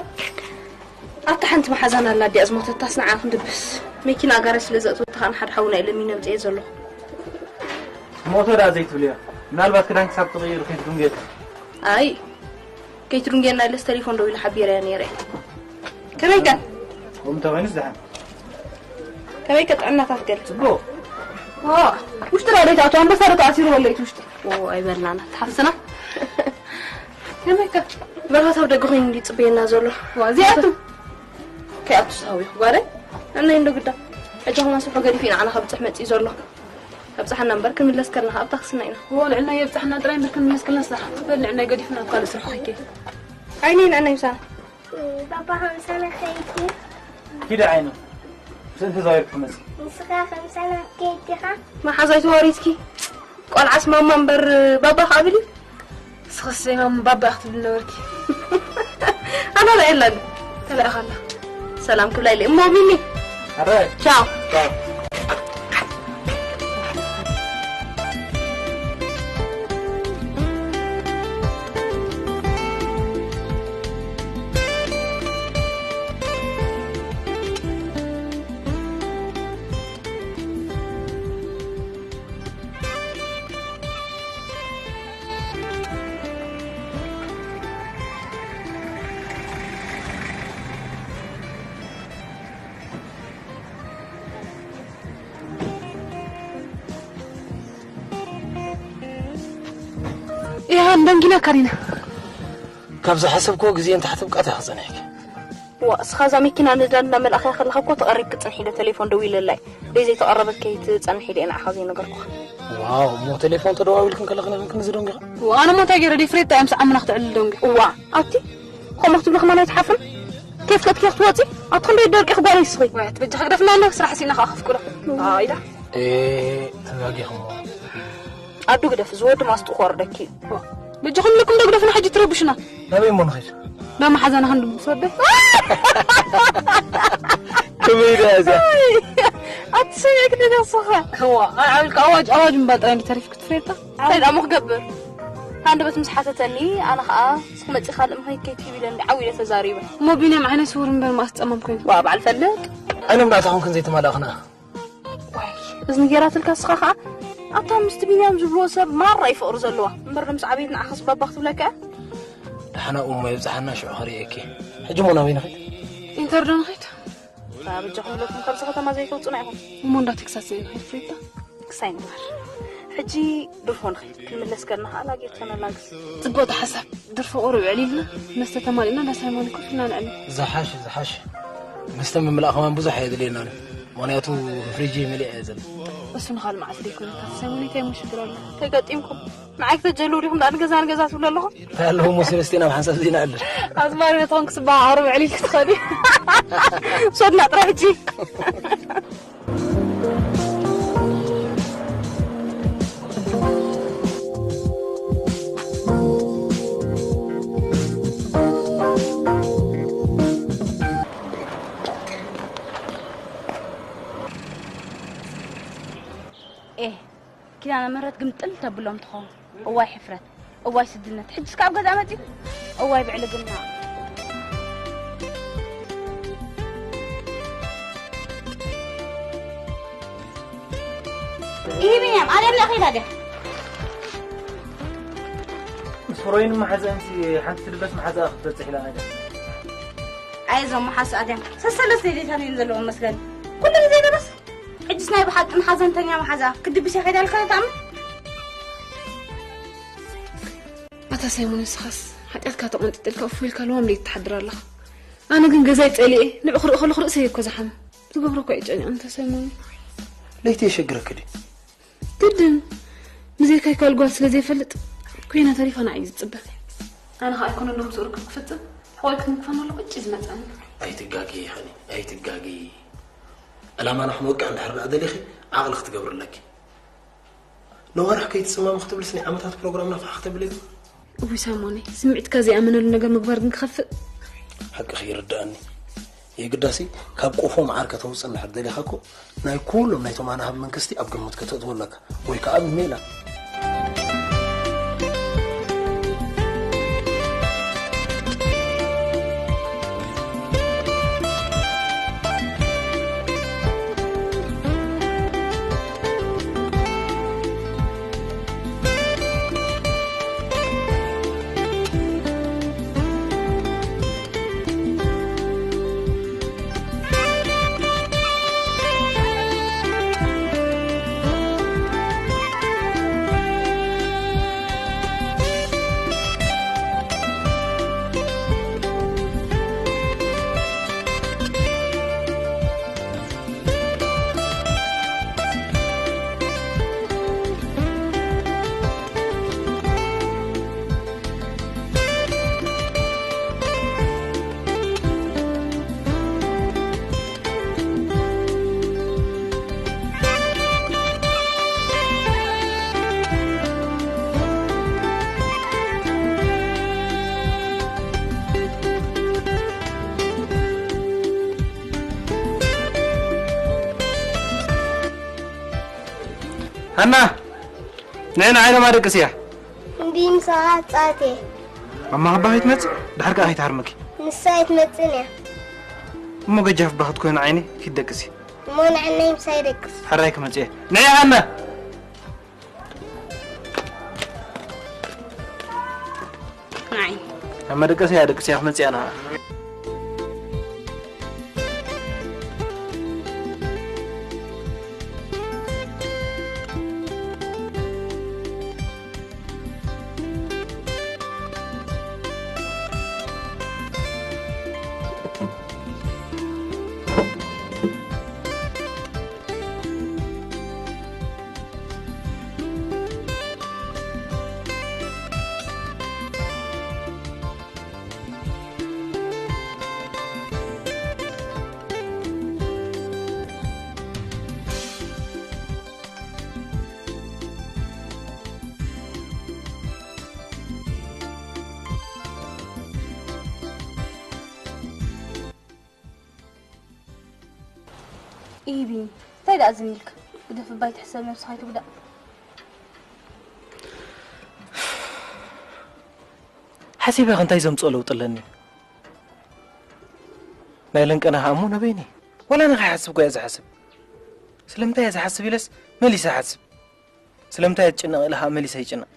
ኣታ ሓንቲ መሓዛን ኣላ ኣዲኣ ዝሞተታስ ንዓ ክንድብስ መኪና ጋራጅ ስለ ዘእትወታ ከዓ ንሓደ ሓውና ኢለ ሚነ ኣምፅኤ ዘለኹ። ሞቶ ደኣ ዘይትብልያ ምናልባት ክዳን ክሳብ ትቕይር ከይትድንገት። ኣይ ከይትድንገና ኢለስ ቴሌፎን ደው ኢለ ሓቢረያ ነይረ። ከመይከ? ከምኡ እንተኾይኑስ ደሓን። ከመይከ ጥዕናታት ገለ? ጽቡቕ። ዋ ውሽጢ ዶ ኣይተኣትዋ ኣንበሳ ዶ ተኣሲሩ ወለይቲ ውሽጢ? ኦ ኣይበልናና ተሓፍስና። ከመይከ? መርሃት ኣብ ደገ ኮይኑ እንዲ ጽበየና ዘሎ። ዋ እዚኣቱ ከይኣቱ ዝሃው እዩ ጓለይ። ኣነ እንዶ ግዳ ሕጂ ኹማ ስርሑ ገዲፉ ኢና ዓና ከብጽሕ መጺኡ ዘሎ። ኣብጽሓና እምበር ክንምለስ ከለና ኣብ ታክስና ኢና። ዎ ልዕልና የብጽሓና ጥራይ እምበር ክንምለስ ከለና ስራሕ ትበል ልዕልና ገዲፍና ኣብ ካልእ ስራሕ ኸይከ። ዓይኒ ልዕልና ይምሳና። ባባ ከምሳና ከይድ ኪድ ዓይኑ ስእንቲ ዛይር ክመስ ንስኻ ከምሳና ከይድ ዲኻ? መሓዛይ ተዋሪትኪ ቆልዓስ ማማ እምበር ባባ ከኣ ብሊ። ንስኽስ ዘይማም ባባ ክትብል ነበርኪ። ኣነ ርኣየላ ግን ተላኢኻ ኣላ። ሰላም ክብላ ኢለ እሞ ሚሚ ኣረ ቻው። ቻው። ኢሃን ደንጊና ካሪና ካብ ዝሓሰብክዎ ግዜ እንታሕቲ ብቃት ኢኻ ጸኒሕኪ። ዋ እስኻ እዛ መኪና ነዳድ እንዳመልኣኽያ ከለኻ እኮ ተቐሪብኪ ጽንሒ ኢለ ቴሌፎን ደዊለላ እየ። ደይ ዘይተቐረበት ከይትጸንሒ ኢለ ንዓኻ ዘይነገርኩኻ። ዋው እሞ ቴሌፎን ተደዋዊልክን ከለኽን ኢኽን ክንዚ ደንጊኻ? ዋ ኣነ እሞ እንታይ ገይረ ደይ ፍሬታ እያ ምስ ዓምና ክትዕልል ደንጊ። እዋ ኣቲ ከምኡ ክትብሊ ከማን ኣይትሓፍርን? ኬፍ ከጥኪ ክትወጺ ኣቲ ክንደይ ደርቂ ክጓለይ ስኺ። ወይ ኣቲ በጃ ክግደፍና ኣሎ ስራሕ ሲና ከኣ ከፍቅዶ። ኣዎ ኢዳ። ኤ ተጋጊኹም። ኣዱ ግደፍ ዝወዲ ማስጡ ክወርደኪ እዩ። በጃኹም ልኩም ዶ ግደፍና ሕጂ ትረብሹና። ናበይ እሞ ንኸይድ? ናብ መሓዛና ክንድምስ ወደይ። ከመይ ኢዳ እዚኣ? ኣቲ ሰሚዕክ ዶ ንስኻ? እዋ ኣይ ዓብልካ ኣዋጅ ኣዋጅ እምባ ጥራይ እንዲ ተሪፍክ ትፍሬታ። እንታይ ደኣ እሞ ክገብር? ሃንደበት ምስ ሓተተኒ፣ ኣነ ኸኣ ንስኺ መጺኻ ልእምኸይ ከይትህቢ ኢለ እንዲ ዓው ኢለ ተዛሪበ። እሞ ቢንያም ዓይነ ስውር እምበር መኣስ ጸማም ኮይኑ? ዋ፣ በዓል ፈልጥ። ዓይኖም ደኣ ተኾንክን ዘይተማላእኽና። ዋይ፣ እዝኒ ጌራትልካ እስኻ ኸኣ። ኣታ ምስቲ ቢንያም ዝብልዎ ሰብ ማራ እዩ ፍቕሪ ዘለዋ። እምበር ንምስ ዓበየት ንዓኻስ ባባ ክትብለካ እያ? ደሓና እሞ የብጽሓና ሽዑ ኸርእየኪ። ሕጂ እሞ ናበይ ንኸይድ? ኢንተር ዶ ንኸይድ? ኣታ በጃኹም ብለኩም ካብዚ ከተማ ዘይተውጹና ኢኹም። እሞ እንዳ ቴክሳስ ዘይንኸይድ ፍሪዳ? ክሳይ ንግበር። ሕጂ ድርፎ ንኸይድ። ክንምለስ ከለና ኸኣ ላጌር ተነላግስ። ጽቡቕ ሓሳብ። ድርፎ ቁሩብ ዕሊልና፣ መስተ ተማሊእና እንዳ ሳይሞን ኮፍ ኢልና ንዕልል። ዝሓሽ፣ ዝሓሽ። መስተ ምምላእ ከማን ብዙሕ ኣየድልየናን እዩ። ምኽንያቱ ፍሪጅ መሊኣ እየ ዘለ። እሱ ንኻል መዓልቲ ደይኮነ፣ ካብቲ ሳይሞን እንታይ እሞ ሽግር ኣሎ? ተገጢምኩም። ንዓይ ክተጀልው ዲኹም ደኣ ንገዛ ንገዛ ትብሉ ኣለኹም? እንታይ ኣለዎ እሞ ሰለስቲና ኣብ ሓንሳብ ዘይንኣልል? ኣዝማሪ ነቶም ክስበሃ ኣቕርብ ዕሊል ክትኸዱ። ውሰድና ጥራይ ሕጂ። ኤህ፣ ኪዳነ ምህረት ግምጥል ተብሎም ትኸውን። እዋይ ሕፍረት፣ እዋይ ስድነት። ሕጅስ ካብ ገዛ መጺ? እዋይ ብዕልግና። ይህ ቢንያም፣ ኣደም ለኸይዳ ድያ? ምስ ፍሮይን መሓዘንሲ ሓንቲ ትድበስ መሓዛ ክትበጽሕ ኢላ ነገር። ኣይ፣ እዞም መሓሱ ኣድያም ሰሰለስተ ዴታን እዮም ዘለዎም መስለኒ። ኩሉ ግዜ ደበስ። ሕጅስ ናይ ብሓቂ ንሓዘንተኛ መሓዛ ክትድብስ እያ ከይዳ ኢልካ ተኣምን? ኣታ ሳይሞን፣ ንስኻስ ሓጢኣትካ ተቖንጢጥልካ እፎ ኢልካ ለዋም ለይቲ ትሓድር ኣለኻ። ኣነ ግን ገዛይ ጸሊኤ ንዑ ክርኢ ከለኹ ርእሰይ እኮ ዝሓመ። ዝገብሮ እኮ ይጨንቕ። ኣንታ ሳይሞን። ለይቲ የሸግረኪ ድዩ? ግድን። ብዘይካይ ካልእ ጓል ስለ ዘይፈልጥ ኮይና ተሪፋ ንዓይ እዩ ዝጽበ። ኣነ ኸኣ ኣይኮነ ሎም ስርክብ ክፍጽም ሕቆይ ክትምክፈን ኣሎ ቅጭ ዝመጸኒ። ኣይትጋጊ ኸኒ፣ ኣይትጋጊ። ዕላማና ክንወቅዕ እንድሕር ደኣ ደሊኺ ዓቕሊ ክትገብሪ ኣለኪ። ነዋርሕ ከይትጽመሚ ክትብልስ ናይ ዓመታት ፕሮግራምና ፋሕ ክተብሊ? እውይ ሳሞነይ፣ ስምዒትካ ዘይኣመነሉ ነገር ምግባር ግን ክኸፍእ። ሓቅኺ ይርድኣኒ። የግዳሲ ካብ ቆፎ መዓር ከተውጽእ እንድሕር ደሊኻ እኮ ናይ ኩሎም ናይቶም ኣናህብ መንግስቲ ኣብ ግምት ከተእትዎ ኣለካ። ወይ ከኣ ብሜላ። ሃና፣ ንዒ ንዓይ ደማ ደቅስያ። እንዲ ምሳኻ ጻቴ። ማማ ኣባ ከይትመጽእ፣ ድሓር ከኣ ከይትሃርመኪ። ንሳ ኣይትመጽእን እያ። እሞ ገጃፍ ኣባ ክትኮይኒ ዓይኒ፣ ኪድ ደቅሲ። እሞ ንዕነይ ምሳይ ደቅስ። ሕራይ ክመጽእ እየ። ንዒ ሃና። ንዓይ። ኣብ መደቀሲ እያ ደቅሲ እያ ክመጽእ እያ ንዓ። ኢሂ ቢኒ፣ እንታይ ደኣ ዝን ኢልካ? ግደፍ እባ ኣይትሕሰብ፣ ነብስኻ ኣይትጉዳእ። ሓሲበ ከ እንታይ ዘምፅኦ ለውጢ ኣለኒ? ናይ ለንቀና ከኣ እሞ ነበይኒ። ዋላ ንኸይሓስብ እኮ እየ ዝሓስብ። ስለምንታይ እየ ዝሓስብ ኢለስ መሊሰ እሓስብ። ስለምንታይ እየ ዝጭነቕ ኢለ ከኣ መሊሰ ይጭነቕ።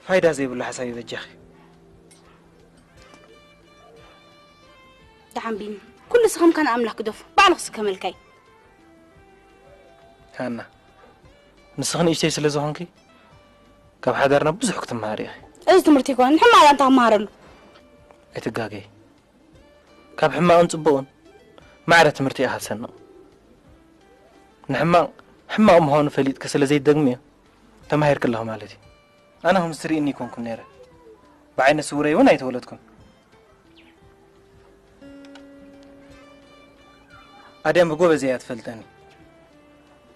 ፋይዳ ዘይብሉ ሓሳብ እዩ በጃኺ። ደሓን ቢኒ፣ ኩሉ ስኽምካ ንኣምላኽ ግደፎ፣ ባዕሉ ክስከመልካ እዩ። ሃና፣ ንስኺ ንእሽተይ ስለ ዝኾንኪ ካብ ሓዳርና ብዙሕ ክትመሃሪ ኢኺ። እዚ ትምህርቲ ኣይኮነን፣ ንሕማቕ ዛንታ ክመሃረሉ። ኣይትጋገይ። ካብ ሕማቕን ጽቡቕን ማዕረ ትምህርቲ ኢኻ ትሰንቕ። ንሕማቕ ሕማቕ ምዃኑ ፈሊጥኪ ስለ ዘይትደግምዮ ተማሂርኪ ኣለኺ ማለት እዩ። ኣነ ከምዚ ትርእይኒ ኣይኮንኩን ነይረ። ብዓይነ ስውረይ እውን ኣይተወለድኩን። ኣድያም ብጎበዝ እያ ትፈልጠኒ።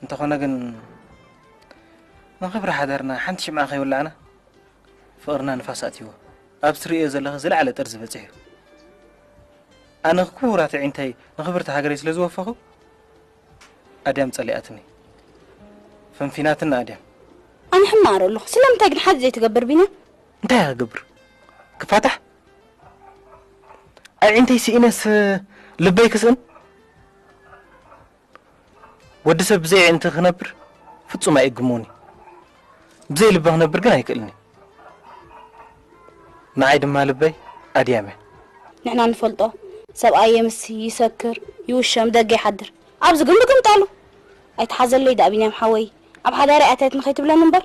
እንተኾነ ግን ንኽብሪ ሓዳርና ሓንቲ ሽምዓ ከይወላዕና ፍቕርና ንፋስ ኣእትይዎ። ኣብ ትርእዮ ዘለኺ ዝለዓለ ጥርዚ በጺሑ። ኣነ ክቡራት ኣዒንተይ ንኽብርቲ ሃገረይ ስለ ዝወፈኹ ኣድያም ጸሊኣትኒ። ፈንፊናትኒ ኣድያም። ኣነ ሕማቕ ኣለኹ። ስለምንታይ ግን ሓንቲ ዘይትገብር ቢንያም? እንታይ እያ ክገብር? ክፋታሕ? ኣዒንተይ ስኢነስ ልበይ ክስእን? ወዲ ሰብ ብዘይ ኣዒንቲ ክነብር ፍጹም ኣይእግሞኒ። ብዘይ ልቢ ክነብር ግን ኣይክእልኒ። ንዓይ ድማ ልበይ ኣድያም እያ። ንሕና ንፈልጦ ሰብኣይ የምሲ፣ ይሰክር፣ ይውሸም፣ ደገ ይሓድር። ኣብዚ ግን ብግምጣሉ። ኣይትሓዘለይ ደኣ ቢንያም ሓወይ፣ ኣብ ሓዳረይ ኣትያትኒ ከይትብለኒ እምበር።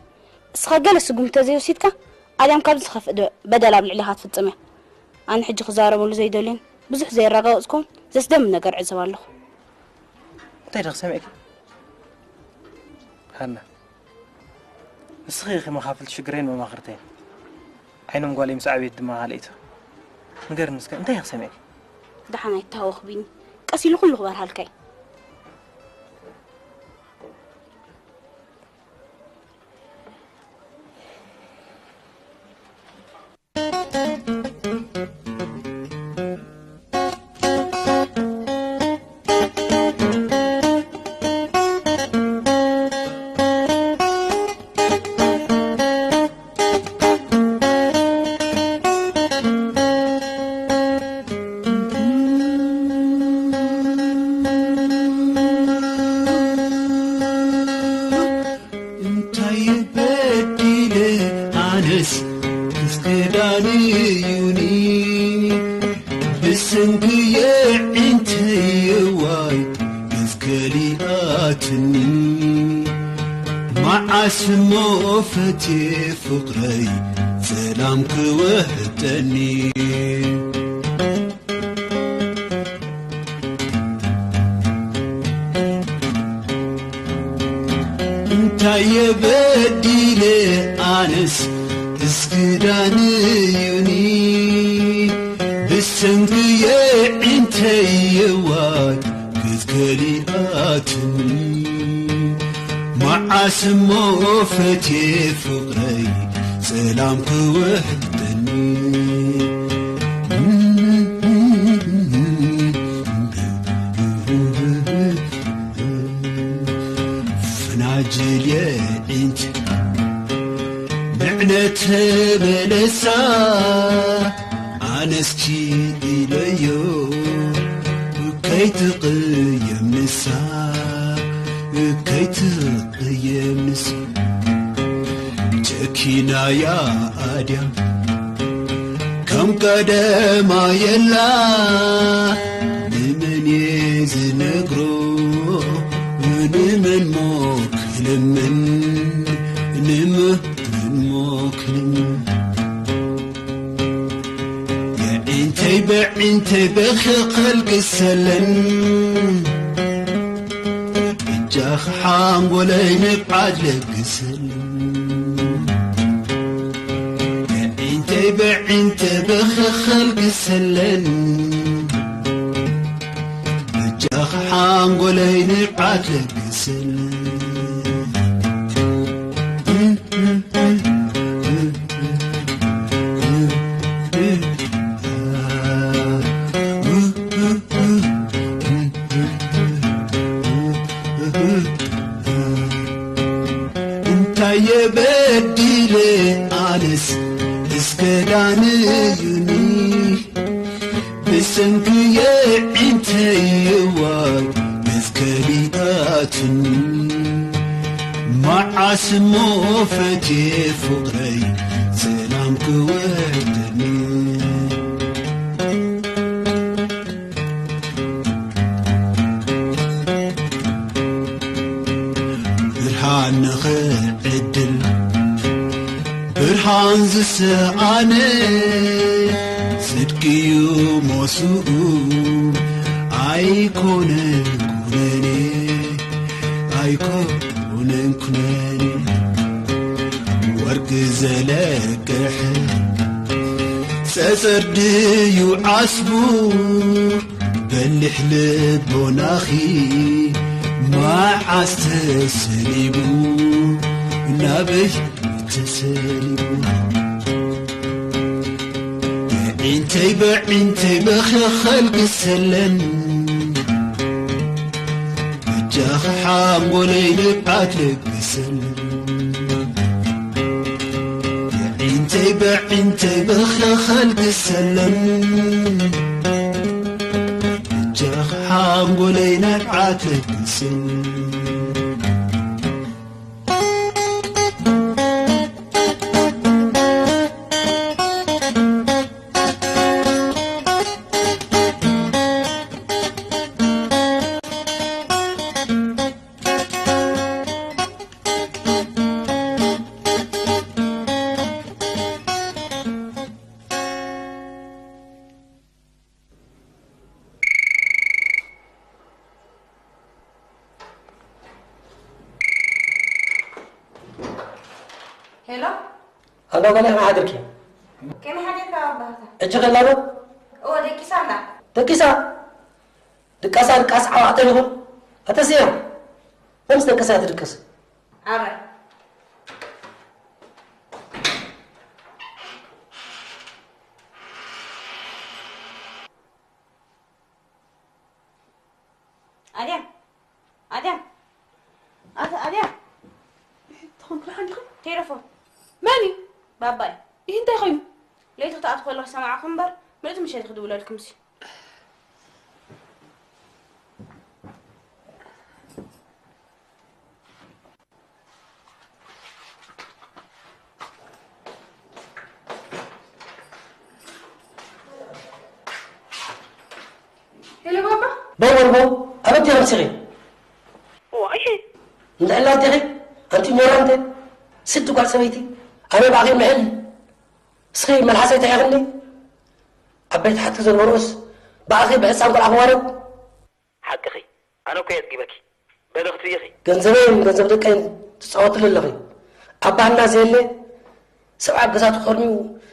እስኻ ገለ ስጉምቲ ተዘይወሲድካ ኣድያም ካብዚ ዝኸፍእ ድ- በደል ኣብ ልዕሌኻ ትፍጽም እያ። ኣነ ሕጂ ክዛረበሉ ዘይደልዮን ብዙሕ ዘየረጋገጽኩን ዘስደምም ነገር እዕዘብ ኣለኹ። እንታይ ደኽ ሰሚዕኪ? ሃና፣ ንስኺ ኢኺ መኻፍልቲ ሽግረይን መማኽርተይን። ዓይኖም ጓለይ ምስ ዓብየት ድማ ካልኣይቲ። ንገርኒ እስከ እንታይ ኢኺ ሰሚዕኪ? ደሓን ኣይትታወኽ ቢኒ፣ ቀስ ኢሉ ኩሉ ክበርሃልካ እዩ። እንታይ በዲለ ኣነስ ክዳን እዩኒ ብሰንኪ የዒንተይ እዋይ ገዝከሊኣትኒ መዓስ እሞ ፈትየ ፍቕረይ ሰላም ክወሕጠኒ እንታይ የበዲለ ኣነስ እስክዳን እዩኒ ብሰንኪ የዒንተይ የዋይ ክትከሊኣትኒ መዓስ እሞ ፈትየ ፍቕረይ ሰላም ክወሕጠኒ ፍናጅል የዒንት ምዕነተ በለሳ ኣነስኪ ኢለዮ ከይትቕየም ንሳ ከይትቕየም ንሳ ጨኪናያ ኣድያ ከም ቀደማ የላ ንመን እየ ዝነግሮ ንመን ሞ ክልምን ንመን ሞ ክልምን የዒንተይ በዒንተይ በኸ ከልግሰለን እጃኺ ሓንጎለይ ንብዓት ለግሰለን የዒንተይ በዒንተይ በኸ ከልግሰለን እጃኺ ሓንጎለይ ንብዓት ለግሰለን እንታይ የበዲለ ኣነስ እስከ ክዳን እዩኒ ብሰንኪ የዒንተይዋ መዝከሊታትኒ መዓስ እሞ ፈትየ ፍቕረይ ሰላም ክወርደኒ። ብርሃን ንኽዕድል ብርሃን ዝሰኣነ ጽድቅዩ ሞስኡ ኣይኮነን ኩነኔ ኣይኮነን ኩነኔ ወርቂ ዘለቅሕ ጸጸር ድዩ ዓስቡ በሊሕ ልቦናኺ መዓስ ተሰሊቡ ናበይ ተሰሊቡ ብዒንተይ ብዒንተይ በኸኸል ክሰለን በጃኺ ሓንጎለይ ንብዓት ለግሰለን ብዒንተይ ብዒንተይ በኸኸል ክሰለን በጃኺ ሓንጎለይ ንብዓት ለግሰለን። ሄሎ። ኣሎ ገለ ከመይ ሓድርኪ? ከመይ ሓዲርካ ኣባህታ? እጅ ከላ ዶ? እወ፣ ደቂሳ ኣላ። ደቂሳ? ድቃሳ ድቃስ ዓዋዕተ ይኹን። ኣተስያ፣ መምስ ደቂሳ ትድቅስ? ኣረ። ኣድያም፣ ኣድያም፣ ኣተ ኣድያም። ትኾን ብርሃን ዲኺ? ቴሌፎን። መን እዩ? ባባይ። ይህ እንታይ ኮይኑ? ለይቲ ክትኣትው ከለኹ ሰማዕኹ እምበር፣ ምልእቲ ምሸት ክድውለልኩም ሲ። ሄሎ ባባ። በይ ወልቦ፣ ኣበይ ዲኺ ነብስኺ? እዋ፣ እሺ። እንድሕላ ዲኺ? ኣንቲ ሞራንተ፣ ስዲ ጓል ሰበይቲ፣ ኣነ ብኣኺ ምሕል። እስኺ መልሓሰይ ተዒኽኒ? ዓበይቲ ሓትኪ ዘንበሩስ ብኣኺ ብህፃን ቆልዓ ክዋረድ? ሓቅኺ፣ ኣነ እኮ እየ ኣጽጊበኪ። በሊ ክትርኢ ኢኺ። ገንዘበይን ገንዘብ ደቀይን ትጻወትሉ ኣለኺ። ኣባህና ዘየለ ሰብኣይ ኣብ ገዛ ተኾርሚዩ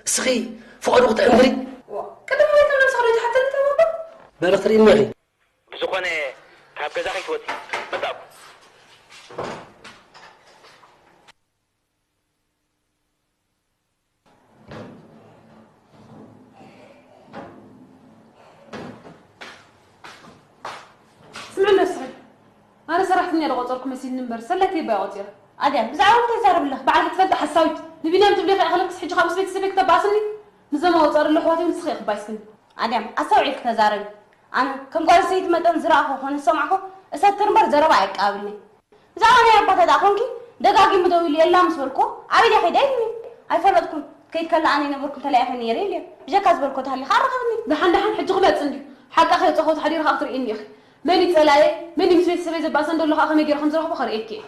እስኺ ፍቐዱ ክትዕንድሪ? ዋ፣ ቅድም ወይ ትብሎ ንስኻ ዶ ትሓተኒ ተባባ? በሊ ክትርእይኒ ኢኺ። ብዝኾነ ካብ ገዛ ከይትወጺ መጻእኩ። ስምዕኒ እስኺ፣ ኣነ ሰራሕተኛ ዶ ቆጸርኩ መሲልኒ እምበር፣ ሰላይተይ እባ እየ ቆጺረ። ኣድያም፣ ብዛዕባ እንታይ ትዛረቢ ኣለኺ? ባዕልኺ ትፈልጢ ሓሳዊት። ንቢንያም ትብልዮ ከይኣኸለክስ ሕጂ ካብ ምስ ቤተሰበይ ክተባእስኒ? ንዞም ኣውጻእሉ ኣሕዋተይ እውን ንስኺ ኢኺ ክባይስክኒ። ኣድያም፣ ኣስተውዒልኪ ተዛረቢ። ኣነ ከም ጓል ኣንስተይቲ መጠን ዝረኣኹ ኮነ ዝሰማዕኩ እሰትር እምበር ዘረባ ኣየቀባብልን'የ። ብዛዕባ ናይ ኣባታ ደኣ ኮንኪ ደጋጊሙ ደዊሉ የላ ምስ በልኩዎ ኣበይ ድያ ከይዳ ኢሉኒ። ኣይፈለጥኩን። ከይድ ከላ ኣነ ኣይነበርኩን ተለያይሐ ነይረ ኢሉ'የ። ብጀካ ዝበልኩዎ ተሃልዩ ከኣ ኣራኽብኒ። ደሓን ደሓን ሕጂ ክመጽእ እንድዩ። ሓቃ ከየውጻእኩዎ ተሓዲረ ከኣ ክትርእይኒ ኢኺ። መን እዩ ጸላኤ? መን እዩ ምስ ቤተሰበይ ዘባእሰ እንዶ ኣሎ ከኣ ከመይ ገይረ ከም ዝረኽቦ ከርእየኪ እየ።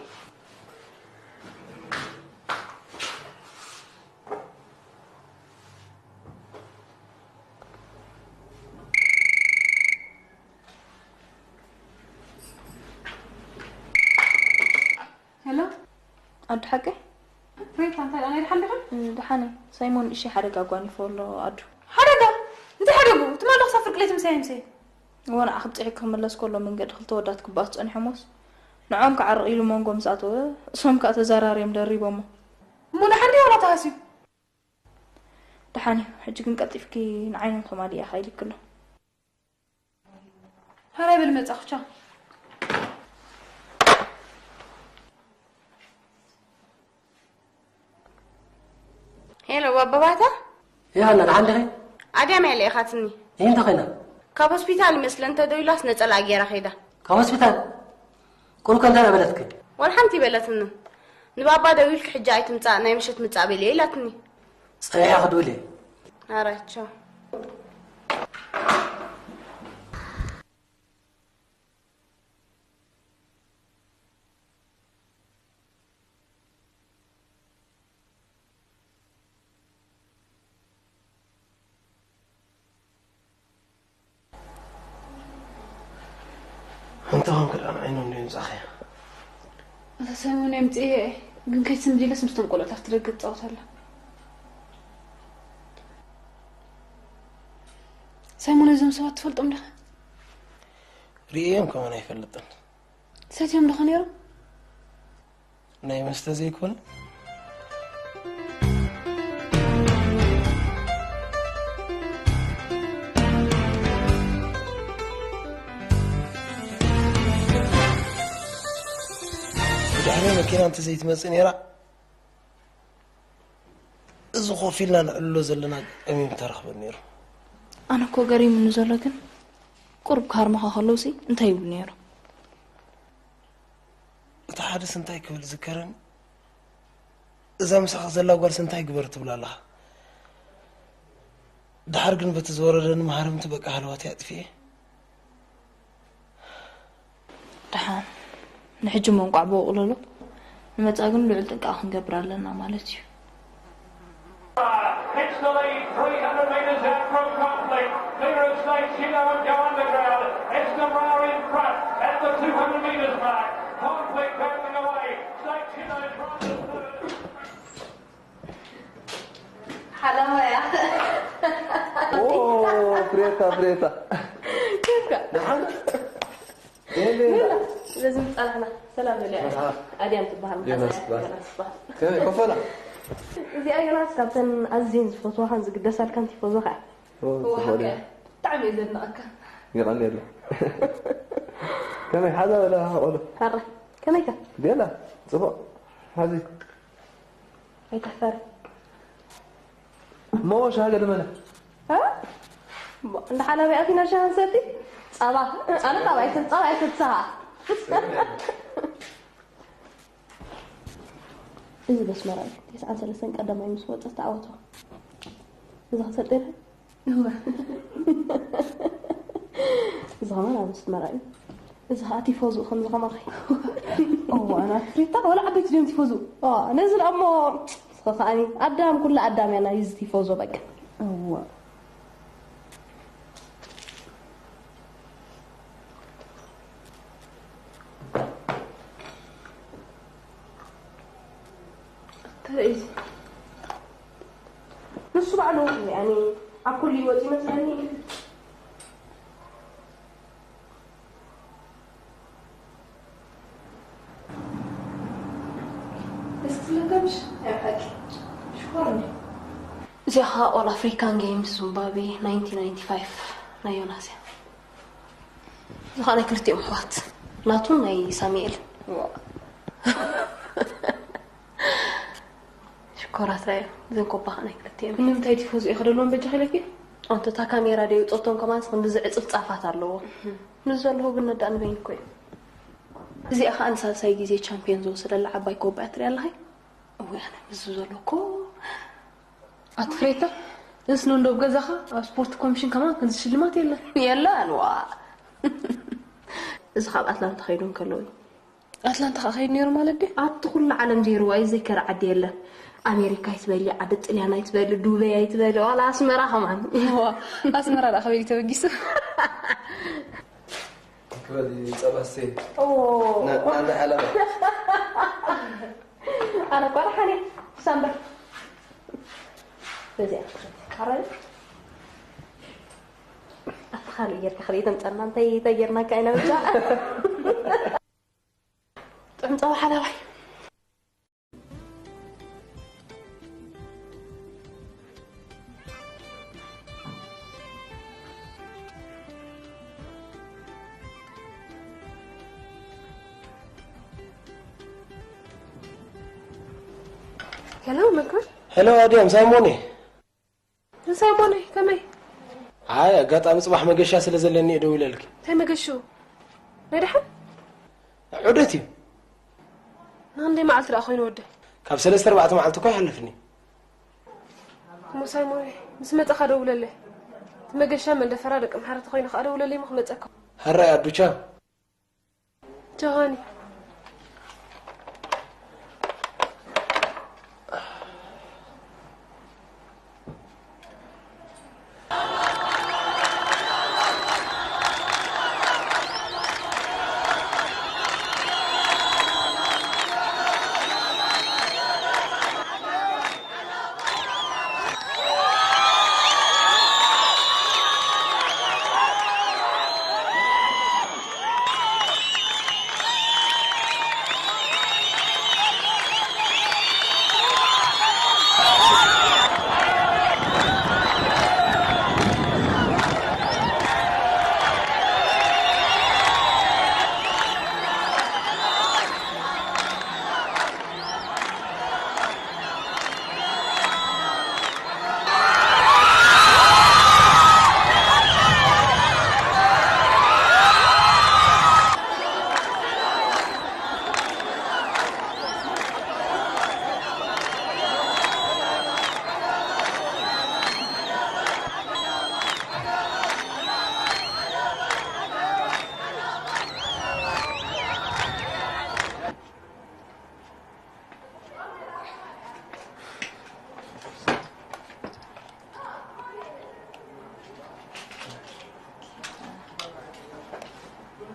ሄሎ። ኣዱ ሓቀይ? ሬታ፣ እንታይ ደኣ፣ ናይ ደሓን ዲኺ? እ፣ ደሓን እየ። ሳይሞን ንእሽተይ ሓደጋ ኣጓኒፎ ኣሎ ኣዱ። ሓደጋ? እንታይ ሓደጉ? ትማሊ ክሳብ ፍርቂ ለይቲ ምሳይ ምሳይ። እወ፣ ንዓ ክብጽሕ ክምለስ ከሎ መንገዲ ክልተ ወዳት ክባኣሱ ጸኒሖሞስ፣ ንዕኦም ክዓርቕ ኢሉ መንጎ ምስ ኣተወ፣ እሶም ከኣ ተዘራርዮም ደሪቦሞ። እሞ ደሓን ድዩ ዋላ ተሃስዩ? ደሓን እዩ። ሕጂ ግን ቀልጢፍኪ ንዓይኖም ተማሊእያ ኢልኪ ኣሎ። ሕራይ በሊ መጻኹ፣ ቻው። ሄሎ፣ ኣባባታ? ዮሃና፣ ደሓን ዲኺ? ኣድያም እያ ልኢኻትኒ። እንታይ ኮይና? ካብ ሆስፒታል ይመስለ እንተ ደው ኢላስ ነጸላኣ ገይራ ከይዳ። ካብ ሆስፒታል? ቁሩብ ከ እንታይ በለትኪ? ዋላ ሓንቲ ኣይበለትንን። ንባባ ደዊልኪ ሕጂ ኣይትምጻእ፣ ናይ ምሸት ምጻእ በልዮ ኢላትኒ። ጸኒሐ ክድውል እየ። ኣረ ቻው። እንተ ኾንክ ደኣ ንዓይ ነው እንዲዩ ምጻኸ። ኣታ ሳይሞን የምጽኤ ግን ከይትስምዲ ኢለስ ምስቶም ቆልዑት ኣብቲ ደገ ትጻወት ኣላ። ሳይሞን እዞም ሰባት ትፈልጦም ዲኻ? ርእየዮም ከማን ኣይፈልጥን። ሰትዮም ዲኻ ነይሮም? ናይ መስተ ዘይኮነ ብድሕሪ መኪና እንተዘይትመፅእ ነይራ እዚ ኮፍ ኢልና ንዕልሎ ዘለና ኣጋጣሚ ምተረኽበ ነይሩ። ኣነ እኮ ገሪሙኒ ዘሎ ግን ቁሩብ ክሃርሙኻ ከለውሲ እንታይ ይብሉ ነይሮም? እቲ ሓደስ እንታይ ክብል ዝከረኒ እዛ ምሳኻ ዘላ ጓልሲ እንታይ ግበር ትብላ ኣለኻ? ደሓር ግን በቲ ዝወረደኒ ማህረምቲ በቃ ሃለዋተይ ኣጥፊኤ። ደሓን ንሕጂ እሞ እንቋዕ ብቑለሎ ንመጻኢ ግን ልዑል ጥንቃቐ ክንገብር ኣለና ማለት እዩ። It's the lead, three hundred metres out from Crossley. Clear of State Kiddo and go underground. It's Namara in front at the two hundred metres mark. Conflict battling away. State Kiddo's right at third. ሓላማያ ኦ፣ ፍሬታ፣ ፍሬታ። ኬፍካ? ደሓን? ስለዚ ምጻናሕና ሰላም በልያ። ኣድያም ትበሃል። ዮናስ ትበሃል። ዮናስ ትበሃል። ከመይ፣ ኮፈላ? እዚኣ ዮናስ ካብተን ኣዝየን ዝፈትዋኻን ዝግደሳልካን ቲፎዞኻ እያ። ኦ፣ እዋ፣ ጽቡቕ ሓቂ ድያ? እያ። ብጣዕሚ እየ ዘድንቐካ። የቐንየለይ። ከመይ፣ ሓዛ በላ ቆሎ? ሕራይ። ከመይካ? ቤላ፣ ጽቡቕ። ሓዚ። ኣይትሕፈር። እሞ ሻሂ ገደመለ። እ? እሞ እንዳ ሓላቢ ኣቲና ሻሂ ንሰቲ? ጸባ። ኣነ ጸባ ኣይሰ-፣ ጸባ ኣይሰትኻ። እዚ በስመራ እዩ። ተስዓን ሰለስተን ቀዳማይ ምስ ወጸ ዝተዓወቶ። እዚ ክሰጥ ኢለ? እወ። እዚ ከማን ኣብ ኣስመራ እዩ። እዚ ኸኣ ቲፎዞ ከምዚ ከማኺ። እዋ፣ ኣና ፍሪታ፣ ወላ ዓበይቲ ድዮም ቲፎዞ? ዋ፣ ነዚ ደኣ እሞ፣ ንስኺ ከኣኒ፣ ኣዳም፣ ኩሉ ኣዳም እያ ናይዚ ቲፎዞ በቃ። እዋ። እንታይ እዩ እዚ? ንሱ ባዕሉ፣ ያኒ፣ ኣብ ኩሉ ይወጽእ ይመስለኒ። ደስ ትብለካ ምሽ? ናይ ብሓቂ። ሽኮር እንዴ? እዚኣ ኸኣ ኦል ኣፍሪካን ጌምስ ዙምባብዌ ናይንቲን ናይንቲ ፋይቭ ናይ ዮናስ እያ። እዚ ኸኣ ናይ ክልቲኦም ኣሕዋት። ናቱን ናይ ሳሙኤል። ዋ። ሽኮራት እያ። እዘን ኮባ ኸኣ ናይ ክልቲኦም። ንምንታይ ቲፎዞ ኢኺ ደልዎም በጃኺ ኢለኪ? ኣንተ እታ ካሜራ ደይ ውጾቶም ከማንስ ክንድዚ ዕጽፍ ጻፋት ኣለዎ። ምስ ዘለኹ ግን ነዳእ ንበይኑ እኮ እዩ። እዚኣ ኸኣ ንሳልሳይ ግዜ ቻምፕዮን ዝወሰደላ ዓባይ ኮባ እያ ትሪኣ ኣለኺ? እወ ኣነ ምስ ዘለኩ ኣቲ ፍሬታ እስኖ እንዶ ገዛኻ ኣብ ስፖርት ኮሚሽን ከማን ክንዚ ሽልማት የለን። የለን ዋ። እዚ ካብ ኣትላንታ ከይዱ እንከለዉ እዩ። ኣትላንታ ከኣ ከይዱ ነይሩ ማለት ድዩ? ኣብቲ ኩሉ ዓለም ዘይርዋ እዩ ዘይከረ ዓዲ የለን። ኣሜሪካ ኣይትበሊ፣ ዓዲ ጥልያን ኣይትበሊ፣ ዱበይ ኣይትበሊ፣ ዋላ ኣስመራ ከማን። ዋ፣ ኣስመራ ደኣ ከበይ እዩ ተበጊሱ? ክበል ጸባሴ ኦ። ናና ሓላባ ኣነ እኳ ደሓን እየ። ሳምበር። በዚኣ ትኸይድ። ካራይ። ኣቲ ካልእ ጌርካ ክልተ ምጸና እንታይ እንታይ ጌርናካ ኢና ብቻ። ጥዑም ጸባ ሓላባይ። ሄሎ መኮር ሄሎ ኣድያም ሳይሞን እየ። ሳይሞነይ፣ ከመይ? ኣይ፣ ኣጋጣሚ ጽባሕ መገሻ ስለ ዘለኒ እየ ደዊለልኪ። እንታይ መገሽኡ? ናይ ደሓን? ዑደት እዩ። ንክንደይ መዓልቲ ደኣ ኮይኑ ወደይ? ካብ ሰለስተ ኣርባዕተ መዓልቲ እኮ ይሓልፍኒ። እሞ ሳይሞነይ፣ ምስ መጻኻ ደውለለይ። እቲ መገሻ መንደፈራ ደቂ ምሓረ ተኾይኑ ከኣ ደውለለይ እሞ ክመጸካ። ሕራይ ኣዱቻ። ጆሃኒ።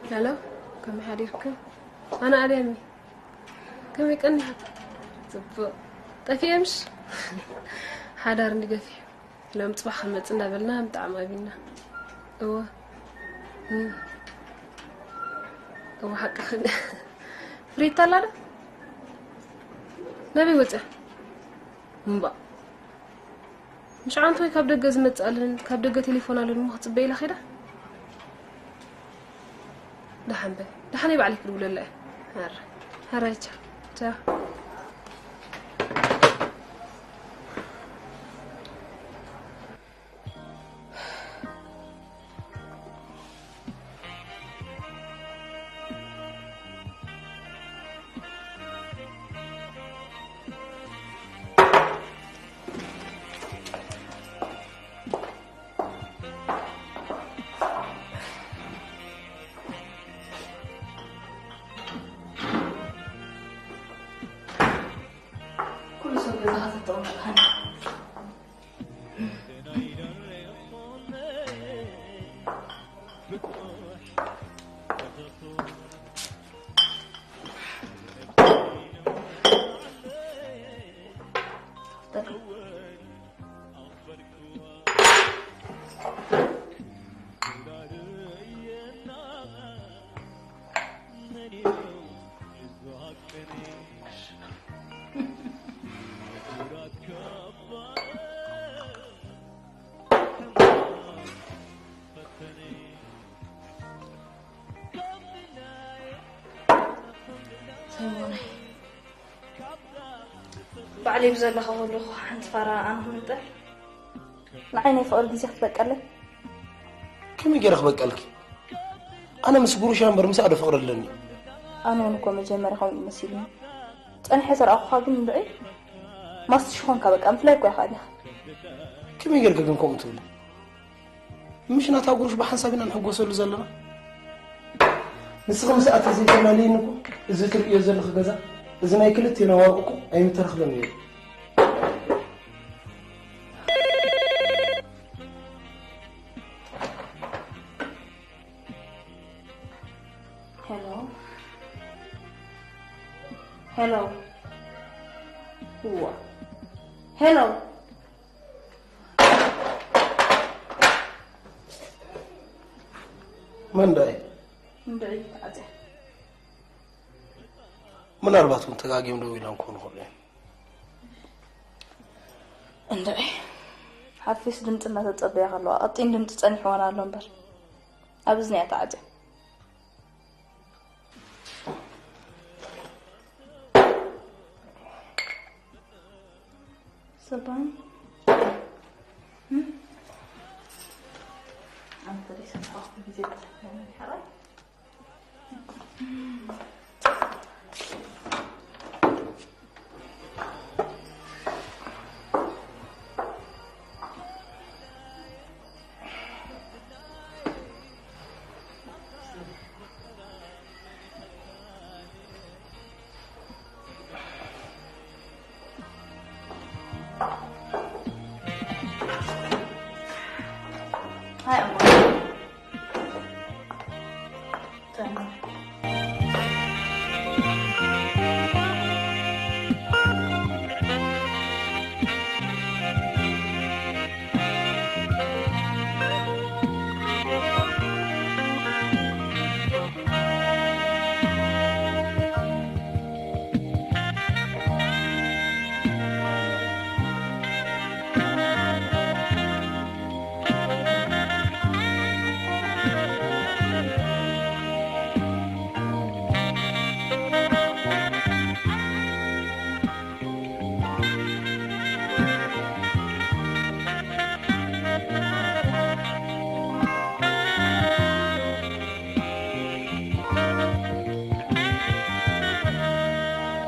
ሄሎ፣ ከመይ ሓዲርክን? ኣነ ኣልያሚ። ከመይ ቀኒኻ? ጽቡቕ። ጠፊኤ ምሽ? ሓዳር እንዲ ገፊሑ። ሎም ጽባሕ ክመጽእ እንዳበልና ብጣዕሚ ኣቢልና። እወ። እም። እወ፣ ሓቅኽን። ፍሪታ ኣላ ዶ? ናበይ ወጽያ? እምባእ። ምሽ ዓንቶይ ካብ ደገ ዝመጽእ ኣለን፣ ካብ ደገ ቴሌፎን ኣለን እሞ ክጽበይ ኢላ ኸይዳ? ደሓን በል። ደሓነይ ባዕለይ ክድውለላ እየ። ኧረ፣ ኧረ፣ ቻው፣ ቻው። ኩሉ ሰብ ገዛኻ ተጠቕመካ። ሰይሞነይ፣ ባዕለይ ብዘለኻ ከለኹ ሓንቲ ፋራ ኣነ ክምንጠር? ንዓይ ናይ ፍቕሪ ግዜ ክትበቀለይ? ከመይ ገይረ ክበቀልኪ? ኣነ ምስ ጉሩሻ እምበር ምሳኣ ዶ ፍቕሪ ኣለኒ? ኣነ እውን እኮ መጀመርያ ከምኡ መሲሉኒ። ጸኒሐ ዝረኣኹኻ ግን እንድዒ ማስትሽ ኾንካ፣ በቃ ምፍላይ እኮ ኢኻ ዲኻ። ከመይ ጌርኪ ግን ከምኡ ትብሊ? ምሽ ናታ ጉሩሽ ብሓንሳብ ኢና ንሕጎሰሉ ዘለና። ንስኺ ምስኣ ተዘይተላለይኒ እኮ እዚ ትርእዮ ዘለኺ ገዛ፣ እዚ ናይ ክልቴና ዋርቕ እኮ ኣይምተረኽበን ነይሩ። ሄሎ፣ ሄሎ፣ እዋ፣ ሄሎ። መን ዳይ? እንድዒ ተዓጽያ። ምናልባት እውን ተጋግዮም ደው ኢሎም ክኾኑ ይኽእሉ እዮም። እንድዒ ሓፊስ ድምፂ እናተጸበያ ከለዋ ቀጢን ድምፂ ጸኒሕወን ኣሎ እምበር ኣብ እዝኒ እያ ተዓጽያ። ሰባን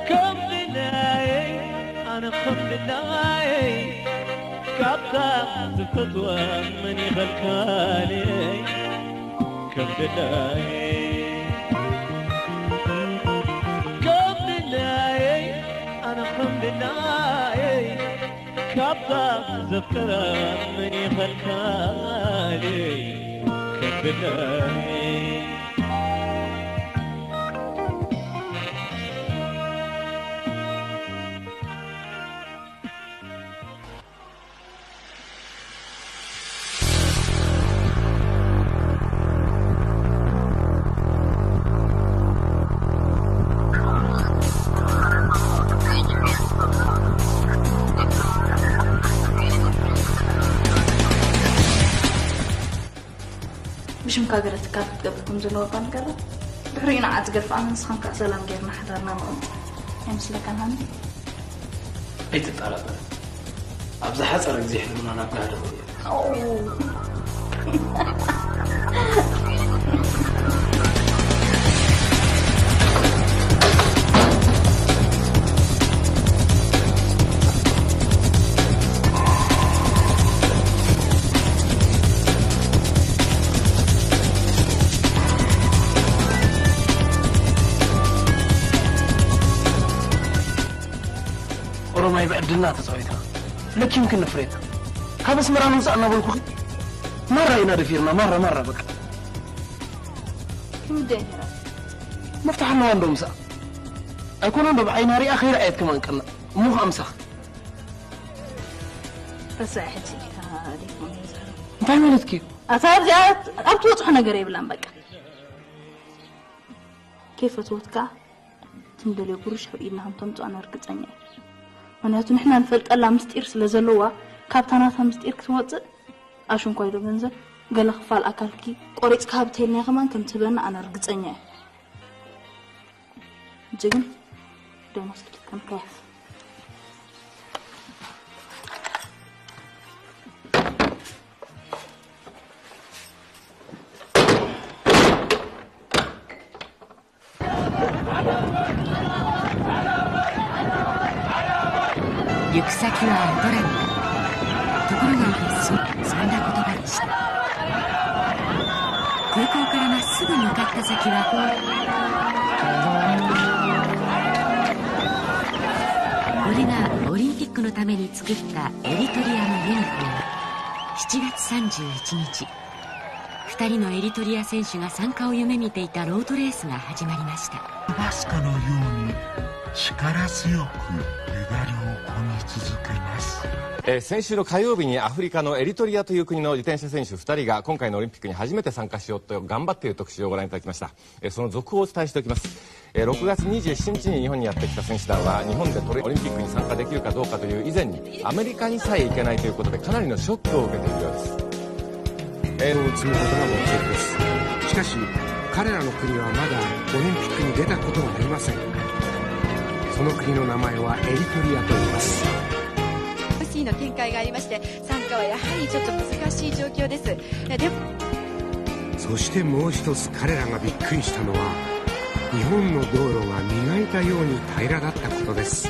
ከምድላየይ ኣነ ከምድላየይ ካብታ ዝፈትዋ መን ይኸልካለይ ከምድላየይ ከምድላየይ ኣነ ከምድላየይ ካብታ ዘፍቀራ መን ይኸልካለይ ከምድላየይ ብሽምካ ገለ ትካል ክትገብር ከም ዘለዋ እኳ ንገራ። ድሕሪኡ ንዓ ትገድፍኣን ንስኻን ከኣ ሰላም ጌርና ሓዳርና ንቕንጥጥ። ኣይመስለካን ሃኒ? ኣይትጠራጠር። ኣብ ዝሓጸረ ግዜ ሕልምና ናብ ጋህዲ ክውዕል። ኦሮማይ ብዕድልና ተጻዊትና ለኪምክን ፍሬታ ካብ ኣስመራ ንውጻእ እናበልኩኺ ማራ ኢና ደፊርና ማራ ማራ በቃ ክምደን ይራ መፍትሕ ኣለዋ እንዶ ምሳኣ ኣይኮነ እንዶ ብዓይና ሪኣ ከይረኣየት ከማን ቀና እሞ ከዓ ምሳኺ ረሳዕ ሕጂ ጌታ ዲኹም እንታይ ማለት ክዩ ኣታ ኣብዚኣ ኣብ ትበፅሖ ነገር የብላን በቃ ከይፈትወትካ ትንደልዮ ጉርሽ ኣብ ኢድና ከም ተምፅኦ ኣነ ርግፀኛ እየ ምክንያቱ ንሕና ንፈልጠላ ምስጢር ስለ ዘለዋ ካብታ ናታ ምስጢር ክትወፅእ ኣሽንኳይ ዶ ገንዘብ ገለ ክፋል ኣካልኪ ቆሪፅካ ሃብተይልና ከማን ከም ትህበና ኣነ ርግፀኛ እየ ሕጂ ግን ደሞዝ ክትከም ከያፍ行く先はアントランタところがそそんな言葉でした空港からまっすぐ向かった先はこれがオリンピックのために作ったエリトリアのユニフォーム7月31日2人のエリトリア選手が参加を夢見ていたロードレースが始まりましたバスカのように力強くメダルをこぎ続けますえー先週の火曜日にアフリカのエリトリアという国の自転車選手ふたりが今回のオリンピックに初めて参加しようと頑張っている特集をご覧いただきましたえーその続報をお伝えしておきますえー6月27日に日本にやってきた選手団は日本でトレオリンピックに参加できるかどうかという以前にアメリカにさえ行けないということでかなりのショックを受けているようですえー積むことが目的ですしかし彼らの国はまだオリンピックに出たことがありませんその国の名前はエリトリアと言います c の見解がありまして参加はやはりちょっと難しい状況ですでも そそしてもう一つ彼らがびっくりしたのは、日本の道路が磨いたように平らだったことです。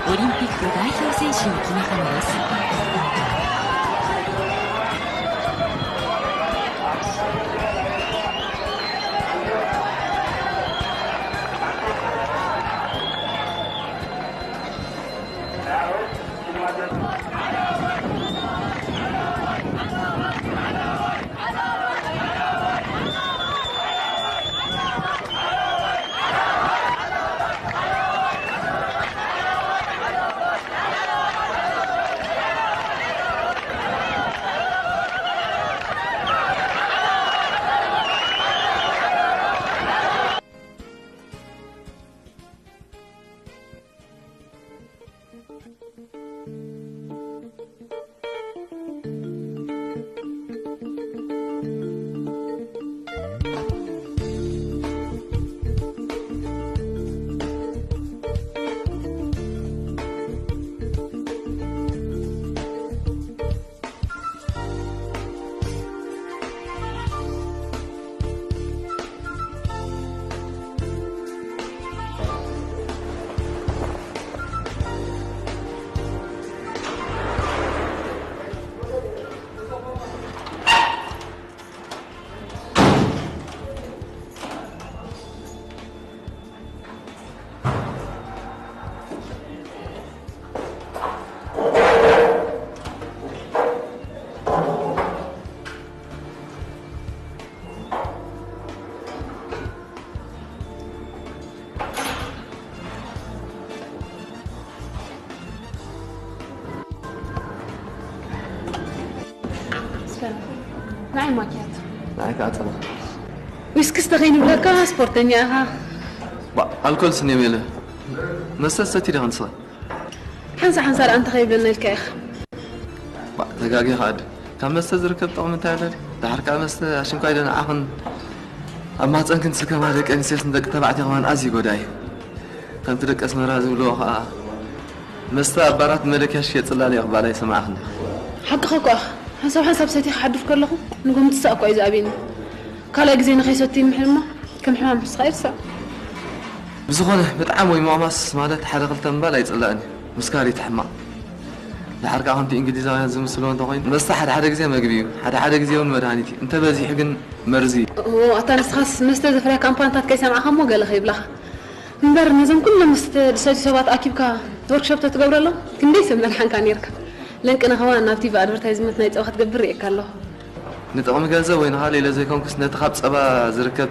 オリンピック代表選手に決めたのです。ንዓይ ማኪያቶ። ንዓይ ከዓ ጸባ። ዊስኪስ ተኸይኑ ብለካ ስፖርተኛ ኢኻ። ባ ኣልኮል ስኒ የለ መስተ ሰቲ ዲኻ ንስኻ? ሓንሳ ሓንሳ ደኣ እንተ ከይብለና ኢልካ ኢኻ። ባ ተጋጊኻ ኣደ ካብ መስተ ዝርከብ ጥቕሚ እንታይ ኣሎ? ድሓር ከዓ መስተ ኣሽንኳይ ዶ ንዓኽን ኣብ ማህፀንክን ዝስከማ ደቂ ኣንስትዮስ ንደቂ ተባዕትዮ ከማን ኣዝዩ ጎዳኢ እዩ። ከምቲ ደቂ ኣስመራ ዝብልዎ ከዓ መስተ ኣብ ባራት መለኪያ ሽየጥ ጽላለ እዩ ክበሃል ኣይሰማዕኽን ዲኻ? ሓቅኻ እኮ ኢኻ። ሓንሳብ ሓንሳብ ሰቲኻ ክሓድር ከለኹ ንጎ ምትሳእ እኳ እዩ ዝኣብየኒ። ካልኣይ ግዜ ንኸይሰቲ ምሕር እሞ ከም ሕማም ሕስኻ ይርሳዕ። ብዝኾነ ምጥዓም ወይ ምቕማስ ማለት ሓደ ክልተ ምባል ኣይጽላእን እዩ። ምስካር እዩ እቲ ሕማቕ። ድሓር ከዓ ከምቲ እንግሊዛውያን ዝምስልዎ እንተኾይኑ መስተ ሓደ ሓደ ግዜ መግቢ እዩ፣ ሓደ ሓደ ግዜ እውን መድሃኒት እዩ። እንተበዚሑ ግን መርዚ እዩ። እዎ ኣታ ንስኻስ መስተ ዘፍርያ ካምፓንታት ከይሰማዕኻ እሞ ገለ ከይብላኻ። እምበር ነዞም ኩሎም ምስቲ ዝሰትዩ ሰባት ኣኪብካ ዎርክሾፕ ተትገብረሎም ክንደይ ሰብ መድሓንካ ኔርካ። ለንቅነ ከማን ናብ ቲቪ ኣድቨርታይዝመንት ናይ ጸባ ክትገብር ርእየካ ኣለኹ። ንጥቕሚ ገንዘብ ወይ ንኻልእ ኢለ ዘይኮንኩስ ነቲ ካብ ጸባ ዝርከብ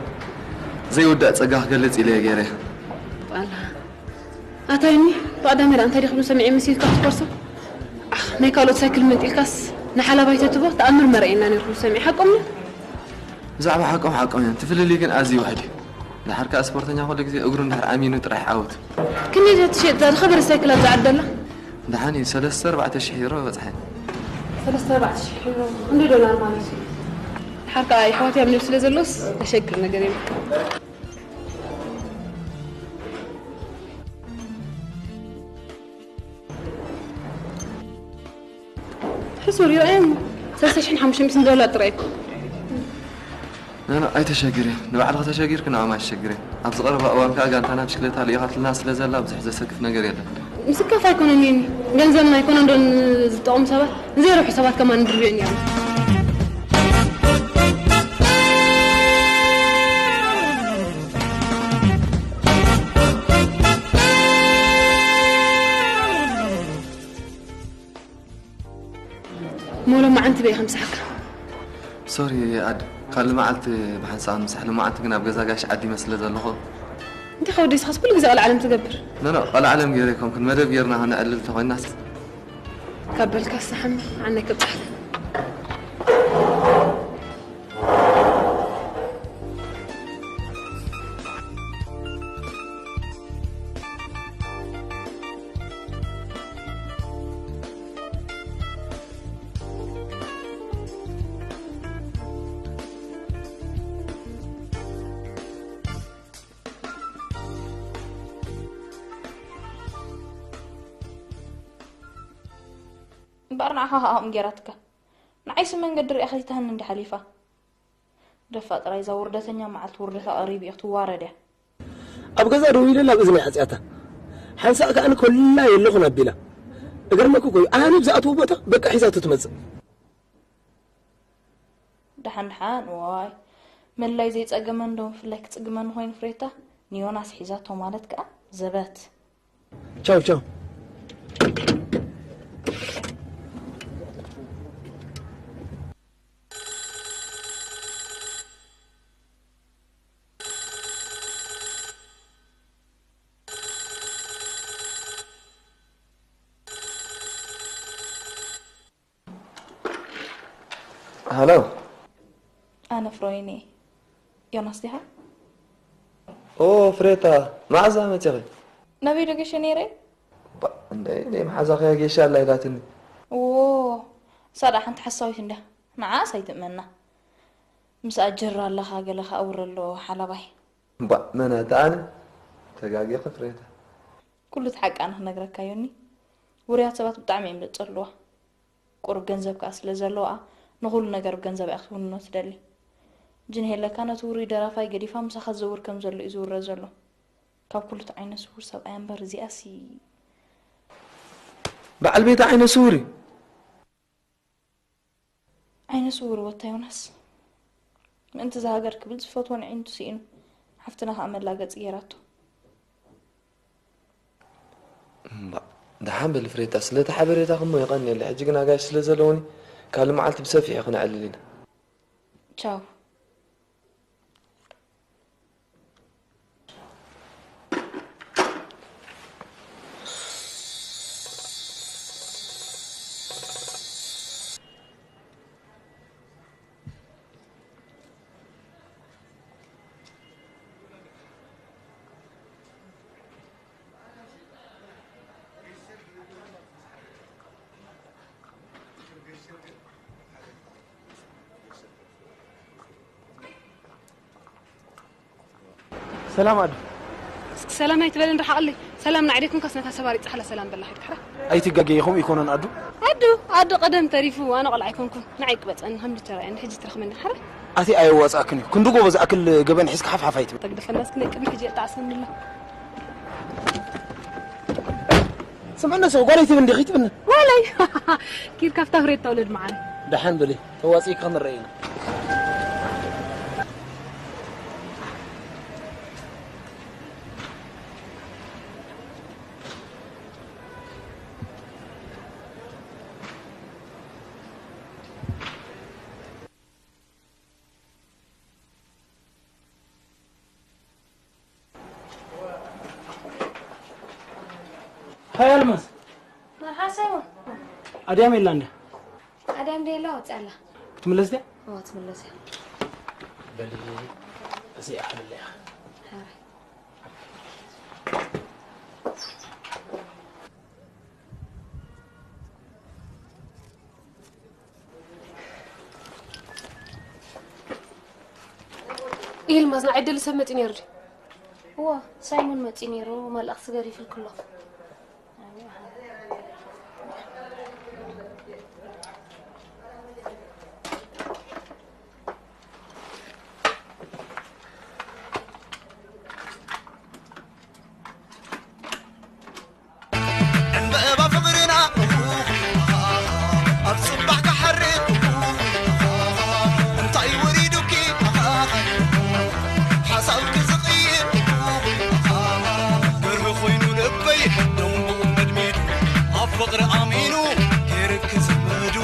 ዘይውዳእ ጸጋ ክገልጽ ኢለ እየ ገይረዮ። ኣታ ዮኒ ብቐዳመ ደኣ እንታይ ድዩ ክብሉ ሰሚዐ መሲልካ ትኮርሶ? ኣኽ ናይ ካልኦት ሳይክል መንጢልካስ ንሓላባይ ተትቦ ተኣምር መርኣየና ነይሩ ክብሉ ሰሚዐ ሓቆም ድዩ? ብዛዕባ ሓቆም ሓቆም እዮም፣ እቲ ፍልልይ ግን ኣዝዩ ውሑድ እዩ። ደሓር ከኣ ስፖርተኛ ኩሉ ግዜ እግሩ እንድሕር ኣሚኑ ጥራሕ ይዓውት። ክንደይ እያ ትሽየጥ እዛ ዝኸበደት ሳይክል ኣብዛ ዓዲ ዘላ? ደሓን እዩ፣ ሰለስተ ኣርባዕተ ሽሕ ዩሮ በጽሐ። ሰለስተ ኣርባዕተ ሽሕ ዩሮ ክንደይ ዶላር ማለት እዩ? ደሓር ከኣ የሕዋት እዮም ንብል ስለ ዘሎስ ዘሸግር ነገር የብልካ። ሕሱር ይርኣየኒ ሰለስተ ሽሕን ሓሙሽተ ሚእትን ዶላር ጥራይ እኮ። ኖኖ ኣይተሸግርዮ፣ ንባዕልኺ ተሸጊርኪ ንዕኦም ኣይትሸግርዮም። ኣብዚ ቀረባ እዋን ከኣ ጋንታና ብሽክለታ ልኢኻትልና ስለ ዘላ ብዙሕ ዘሰክፍ ነገር የለን። ምስካፍ ኣይኮነን ዮኒ፣ ገንዘብና ኣይኮነን ዶ ንዝጠቐሙ ሰባት ንዘይረብሑ ሰባት ከማን ንድርብዮም ኔርና። ሞሎ መዓንቲ በይ ከምሳሕካ ሶሪ ኣድ ካልእ መዓልቲ ብሓንሳእ ምሳሕ ሎማዓንቲ ግን ኣብ ገዛ ጋሽ ዓዲመ ስለ ዘለኹ እንዲኻ ወደይስኻስ ኩሉ ግዜ ቃል ዓለም ትገብር ኖኖ ቃል ዓለም ገይረ ኣይኮንኩን መደብ ጌርና ከነዕልል ተኾይናስ ካብ በልካ ሰሓም ዓናይ ከብፅሓል እምበኣር ንዓኻ ኸኣ ከምኡ ጌራትካ። ንዓይሲ መንገዲ ሪኣ ከይትሃኒ እንዲ ሓሊፋ። ደፋ ጥራይ እዛ ውርደተኛ መዓልቲ ውርደታ ቀሪቡ እዩ ክትዋረድ እያ። ኣብ ገዛ ደው ኢለ ናብ እዝኒ ሓጽያታ። ሓንሳእ ከኣ ንኮላ የለኹን ኣቢላ። እገርመክ እኮ እዩ። ኣነ ብዝኣትዎ ቦታ በቃ ሒዛቶ ትመጽእ። ደሓን ደሓን ዋይ መላይ ዘይጸገመን ዶ ምፍላይ ክጽግመኒ ኮይኑ ፍሬታ ንዮናስ ሒዛቶ ማለት ከኣ ዘበት። ቻው ቻው። ሃሎ። ኣነ ፍሮይኒ። ዮናስ ዲኻ? ኦ ፍሬታ፣ መዓዛ መጺኺ? ናበይ ዶ ገሸ ነይረ? ባ እንደ ናይ መሓዛኺ ጌሻ ኣላ ኢላትኒ። ዎ እሳ ደኣ ሓንቲ ሓሳዊት እንድያ። ንዓኣስ ኣይትእመና። ምስኣ ጀራ ኣለኻ ገለ ከኣ ውረ ኣሎ ሓላባይ። ባ መን ኣታ ኣነ? ተጋጊኺ ፍሬታ። ኩሉ እቲ ሓቂ ኣነ ክነግረካ ዮኒ። ውሩያት ሰባት ብጣዕሚ እዮም ዘጸልዋ። ቁሩብ ገንዘብ ከኣ ስለ ዘለዋ ንኹሉ ነገር ብገንዘብ እያ ክትውንኖ ትደሊ። ጅን ሄለካ ነቲ ውሩይ ደራፋይ ገዲፋ ምሳኻ ዝዘውር ከም ዘሎ እዩ ዝውረ ዘሎ። ካብ ኩሉ እቲ ዓይነ ስውር ሰብኣያ እምበር እዚኣሲ በዓል ቤታ ዓይነ ስውር እዩ። ዓይነ ስውር ወታ ዮናስ ምእንቲ እዛ ሃገር ክብል ዝፈትዎ ንዒንቱ ስኢኑ ሓፍትና ከኣ መላገጺ ጌራቶ። እምባእ፣ ደሓን በሊ ፍሬታ፣ ስለቲ ሓበሬታኺ እሞ የቐንየለይ። ሕጂ ግን ኣጋይሽ ስለ ዘለዉኒ፣ ካልእ መዓልቲ ብሰፊሑ ክነዕልል ኢና። ቻው። ሰላም ኣዱ። ሰላም ኣይትበልን ርሓቐለይ። ሰላም ንዓይ ደይኮንካስ ነታ ሰባሪት ጻሕላ ሰላም በላ ኸይድ ሕራ። ኣይትጋገይ፣ ከምኡ ይኮነን ኣዱ። ኣዱ ኣዱ ቀደም ተሪፉ ኣነ ቆልዓ ኣይኮንኩን። ንዓይ ቅበጸኒ ከም ድቸራ እያ ሕጂ ትረኽበኒ ሕራ። ኣቲ ኣየዋጻእክን እዩ። ክንዲ ጎቦ ዝኣክል ገበን ሒዝካ ሓፍሓፍ ኣይትበል። ተግደፈናስ ክነቅድሚ ሕጂ ኣጣዕሰኒ ኣሎ። ስምዕነ ሰው ጓለይ ትብል እንዲኺ ትብልና። ጓለይ ኪድ ካብታ ፍሬት ተውልድ መዓረ። ደሓን በሊ ተዋጺእካ ክንረአ ኢና። ሃይ ኣልማዝ። መርሓባ ሳይሞን። ኣድያም የላ እንደ ኣድያም ደየላ ወፅያ ኣላ። ክትምለስ ድያ? እዋ ትምለስ እያ። በሊ እዚኣ ክልለያ። ሓራይ። ኢልማዝ ንዓይ ደሊ ሰብ መፂ ነይሩ ድዩ? እዋ ሳይሞን መፂ ነይሩ መልእኽቲ ገዲፍልክሎ። ዕምበባ ፍቕርና ኣብ ጽባሕ ክሓርቕ እንታይ ወሪዱኪ ሓሳብኪ ዝቕይር ብርህ ኮይኑ ልበይ ደንቡ መድሚዱ ኣብ ፍቕሪ ኣሚኑ ገይርኪ ዝምዱ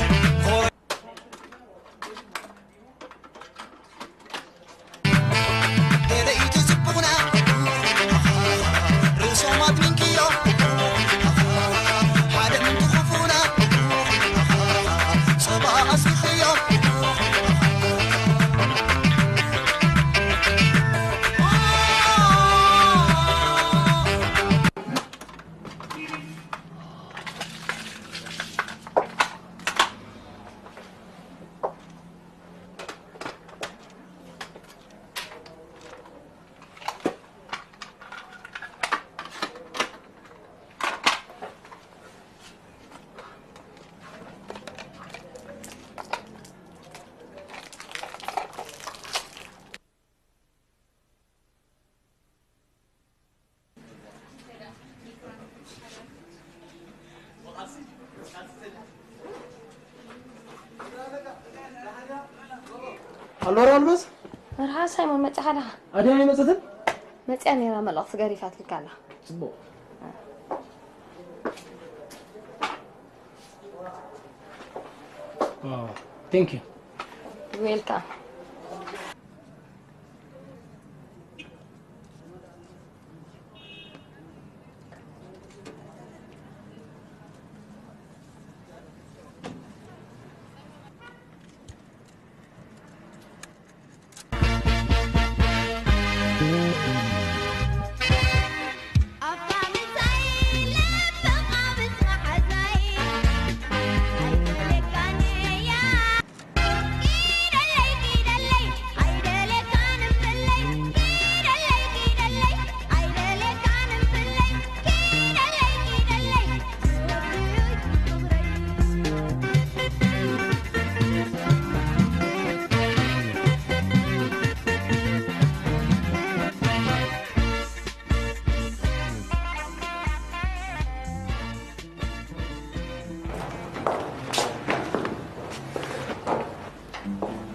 ኣሎ ዶ ኣልማዝ? መርሓባ ሳይሞን፣ መጺኻ ዲኻ? ኣድያ ኣይመጸትን? መጺኣ ነይራ፣ መልእኽቲ ገዲፋትልካ ኣላ። ጽቡቕ። ኦ፣ thank you። Welcome።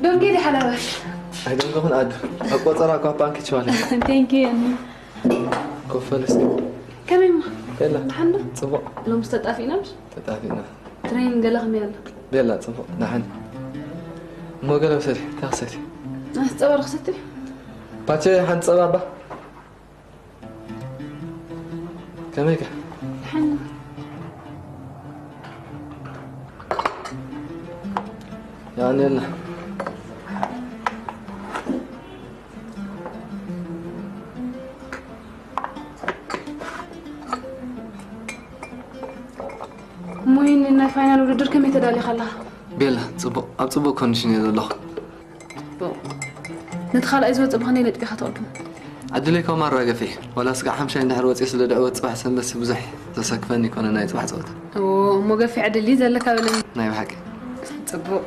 ዶንጌ ዲ ሓላባሽ። ኣይደንገኹን ኣዱ። ኣብ ቆጸራ እኳ ባንክ ይችዋለ። Thank you፣ ኣኒ። ኮፈል እስኪ። ከመይ እማ? የላ። ደሓን ዶ? ጽቡቕ። ሎምስ ተጣፊእና ምሽ? ተጣፊእና። ትሬኒንግ ገለ ከመይ ኣሎ? የላ፣ ጽቡቕ። ደሓን። እሞ ገለ ውሰዲ፣ እንታይ ክሰቲ? ኣስ ጸባ ዶ ክሰቲ? ፓቸ፣ ሓንቲ ጸባ እባ። ከመይ ከ? ደሓን። የቐንየልና። እሞ ይህን ናይ ፋይናል ውድድር ከመይ ተዳሊኻ ኣለኻ? ቤላ፣ ጽቡቕ፣ ኣብ ጽቡቕ ኮንዲሽን እየ ዘለኹ። ጽቡቕ። ነቲ ካልኣይ ዝወጽእ ብኸመይ ነጥቢኻ ትቕድሞ? ዕድለይ ካብ ማራ ገፊሕ። ዋላ ስጋዕ ሓምሻይ እንድሕር ወጽየ ስለ ድዕወት ጽባሕ ሰንበት ብዙሕ ዘሰክፈኒ ይኮነ ናይ ጽባሕ ጸወታ። እዎ፣ እሞ ገፊሕ ዕድል እዩ ዘለካ በለኒ። ናይ ብሓቂ። ጽቡቕ።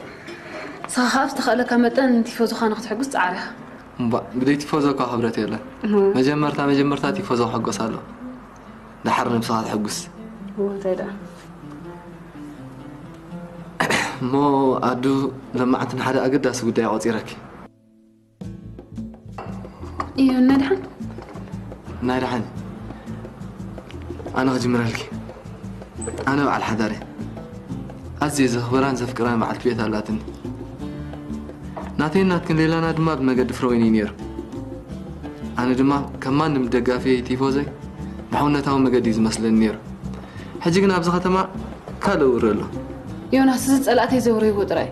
ንስኻ ከኣ ብዝተኻእለካ መጠን ቲፎዞኻ ንኽትሕጉስ ጻዕር ኢኻ። እምባእ፣ ብደይ ቲፎዞ እኳ ክብረት የለን። እዎ። መጀመርታ መጀመርታ ቲፎዞ ክሕጎስ ኣለዎ። ደሓር ነብስኻ ተሐጉስ። እዎ፣ እንታይ ደኣ? እሞ ኣዱ፣ ለማዕቲ ንሓደ ኣገዳሲ ጉዳይ ኣቆጺረኪ። እዩ፣ ናይ ደሓን? ናይ ደሓን። ኣነ ክጅምረልኪ። ኣነ በዓል ሓዳር እየ። ኣዝየ ዘኽብራን ዘፍቅራን በዓልቲ ቤት ኣላትኒ። ናተይን ናትክን ሌላና ድማ ብመገዲ ፍረወይኒ እዩ ነይሩ። ኣነ ድማ ከም ማንም ደጋፊ ቲፎዘይ ብሕውነታዊ መገዲ እዩ ዝመስለኒ ነይሩ። ሕጂ ግን ኣብዚ ከተማ ካልእ ውሪ ኣሎ። ዮናስ፣ እዚ ጸላእተይ ዘውረይዎ ጥራይ።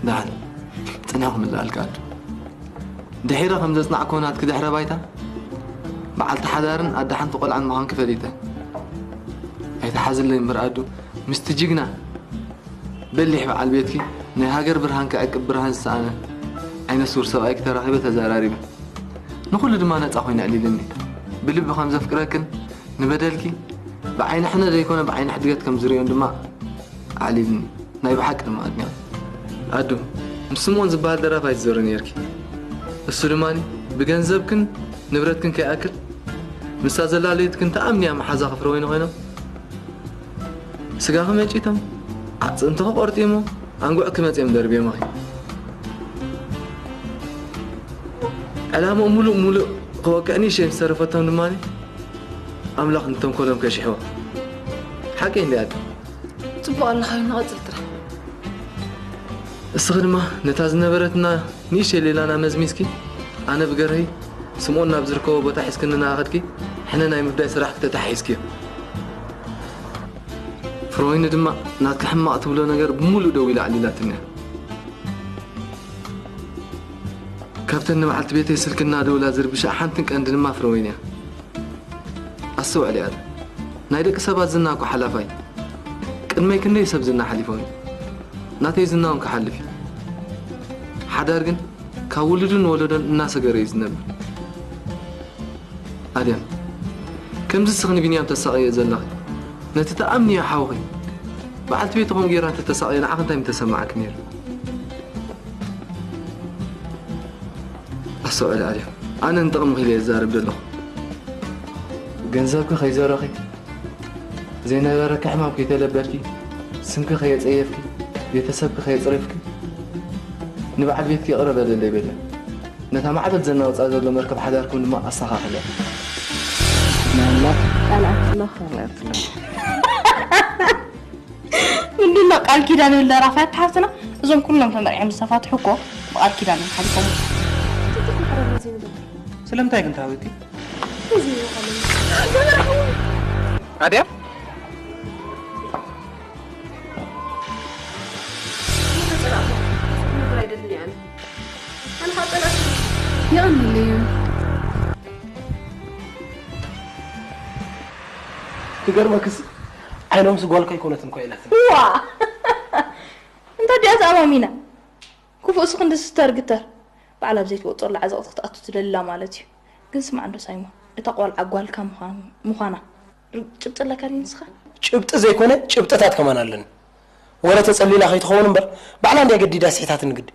ደሓን፣ ጽንሒ ክምልኣልካ ኣዱ። ድሒረ ከም ዘጽናዕኮ ናትኪ ድሕረ ባይታ፣ በዓልቲ ሓዳርን ኣደ ሓንቲ ቆልዓን ምዃንኪ ፈሊጠ። ኣይትሓዝለይ እምበር ኣዱ፣ ምስቲ ጅግና በሊሕ በዓል ቤትኪ ናይ ሃገር ብርሃን ክዕቅብ ብርሃን ዝሰኣነ ዓይነ ስውር ሰብኣይኪ ተራኺበ ተዘራሪበ። ንኹሉ ድማ ነጻ ኮይነ ኣዕሊልኒ። ብልቢ ከም ዘፍቅረክን ንበደልኪ ብዓይኒ ሕነ ዘይኮነ ብዓይኒ ሕድገት ከም ዝርእዮን ድማ ኣዕሊልኒ። ናይ ብሓቂ ድማ ኣድኒቐ። ኣዱ፣ ምስ ስምኦን ዝበሃል ደራፋይ ትዘሪ ነይርኪ። እሱ ድማ ብገንዘብክን ንብረትክን ከይኣክል ምስታ ዘላለዩትክን ተኣምንያ መሓዛ ክፍረወይኒ ኮይኖም ስጋኺ መጪቶም፣ ኣዕጽምትኺ ቆርጢሞ፣ ኣንጉዕኪ መጺኦም ደርብዮምኺ። ዕላምኡ ሙሉእ ሙሉእ ክወቅዕ ንእሽተይ ምስ ተረፈቶም ድማ፣ ኣምላኽ ንተንኮሎም ከሽሕዎ። ሓቀይ እንድያ ኣዱ። ጽቡቕ ኣለኻ፣ ንቐጽል ጥራሕ። እስኺ ድማ ነታ ዝነበረትና ንእሽተይ ሌላና መዝሚዝኪ፣ ኣነ ብገርሂ ስምኦን ናብ ዝርከቦ ቦታ ሒዝክኒ እናኸድኪ፣ ሕነ ናይ ምፍዳይ ስራሕኪ ተተሓሒዝክዮ። ፍሮይኒ ድማ ናትኪ ሕማቕ ትብሎ ነገር ብምሉእ ደው ኢላ ኣዕሊላትኒ እያ። ካብተን ንበዓልቲ ቤተይ ስልኪ እናደውላ ዝርብሻ ሓንትን ቀንዲ ድማ ፍሮይኒ እያ። ኣስተውዕሊ ኣደ፣ ናይ ደቂ ሰባት ዝና እኮ ሓላፋይ። ቅድመይ ክንደይ ሰብ ዝና ሓሊፎም እዩ። ናተይ ዝና እውን ክሓልፍ እዩ። ሓዳር ግን ካብ ውሉድን ወለዶን እናሰገረ እዩ ዝነብር። ኣድያም፣ ከምዚ ስኽኒ ቢንያም ተሳቕዮ ዘለኺ፣ ነቲ ተኣምንዮ ሓውኺ፣ በዓልቲ ቤቱ ከምኡ ጌራ እንተተሳቕዮ ንዓኺ እንታይ ምተሰማዓኪ ነይሩ? ኣስተውዕሊ ኣድያም፣ ኣነ ንጥቕምኺ ኢለ እየ ዝዛረብ ዘለኹ። ገንዘብኪ ከይዘረኺ፣ ዘይነበረኪ ሕማም ከይተለበድኪ፣ ስምኪ ከየጸየፍኪ፣ ቤተሰብኪ ከየጽረፍኪ፣ ንበዓል ቤትኪ ይቕረ በለለይ በለ። ነታ ማዕበል ዘናውጻ ዘሎ መርከብ ሓዳርኩም ድማ ኣስተኻኽለ። ናላ ቃል ኣትለኹ። ምንድን ነው ቃል ኪዳን ይብል ደራፋያት ሓፍትና? እዞም ኩሎም ተመርዕዮም ዝተፋትሑ እኮ ብቃል ኪዳን እዮም ሓሊፎም። ስለምንታይ ግን ታዊቲ? ኣድያ? የቐንለይ። ክገርመክስ ዓይኖምስ ጓልካ ኣይኮነትን እኮ ኢላትኒ። ዋ! እንታይ ድኣ ተኣማሚና? ክፉእስ ክንዲ ስተር ግተር። ባዕላ ኣብ ዘይትወጽኦላ ዓዘቕቲ ክትኣቱ ትደልላ ማለት እዩ። ግን ስማዕ እንዶ ሳይሞን፣ እታ ቆልዓ ጓልካ ምዃን-፣ ምዃና ር-፣ ጭብጢ ኣለካ ድዩ ንስኻ? ጭብጢ ዘይኮነ ጭብጥታት ከማን ኣለኒ። ወረ ተጸሊላ ከይትኸውን እምበር፣ ባዕላ እንድያ ገዲዳ ስሒታትኒ ግዲ።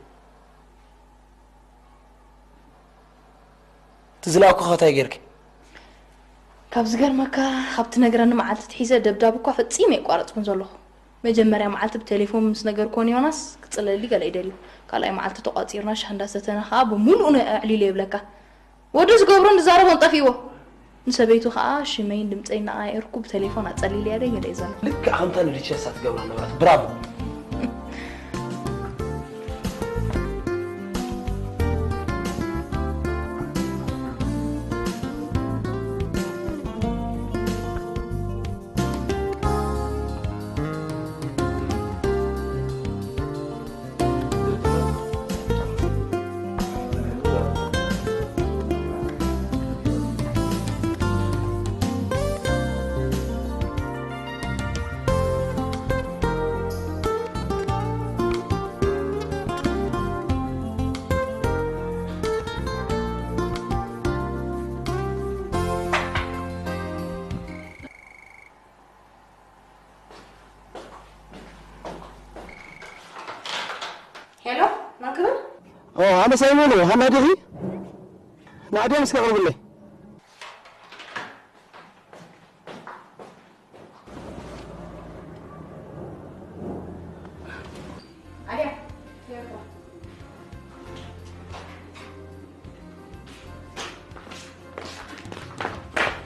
እቲ ዝለኣኩ ከ እንታይ ጌርኪ? ካብ ዝገርመካ፣ ካብ ትነግረኒ መዓልቲ ትሒዘ ደብዳብ እኳ ፈጺመ የቋረጽኩን ዘለኹ። መጀመርያ መዓልቲ ብቴሌፎን ምስ ነገርክዎ ንዮናስ ክጽለሊ ገለ እዩ ደልዩ። ካልኣይ መዓልቲ ተቋጺርና ሻሂ እንዳሰተና ከኣ ብምሉኡ ነ-፣ ኣዕሊሉ የብለካ። ወዲ ዝገብሮን ዝዛረቦን ጠፊእዎ። ንሰበይቱ ከኣ ሽመይን ድምጸይን እናቐያየርኩ ብቴሌፎን ኣጸሊለያ ደይ ገለ እዩ ዘሎ። ልክዕ ከምታ ንሪቸሳ ትገብራ ነበራት። ብራቮ። ሄሎ፣ መን ክብል? ኦ፣ ኣነ ሳይሞን እየ። ሃና ዲኺ? ናዕድያ ምስኪ ኣቕርብለይ። ኣድያ፣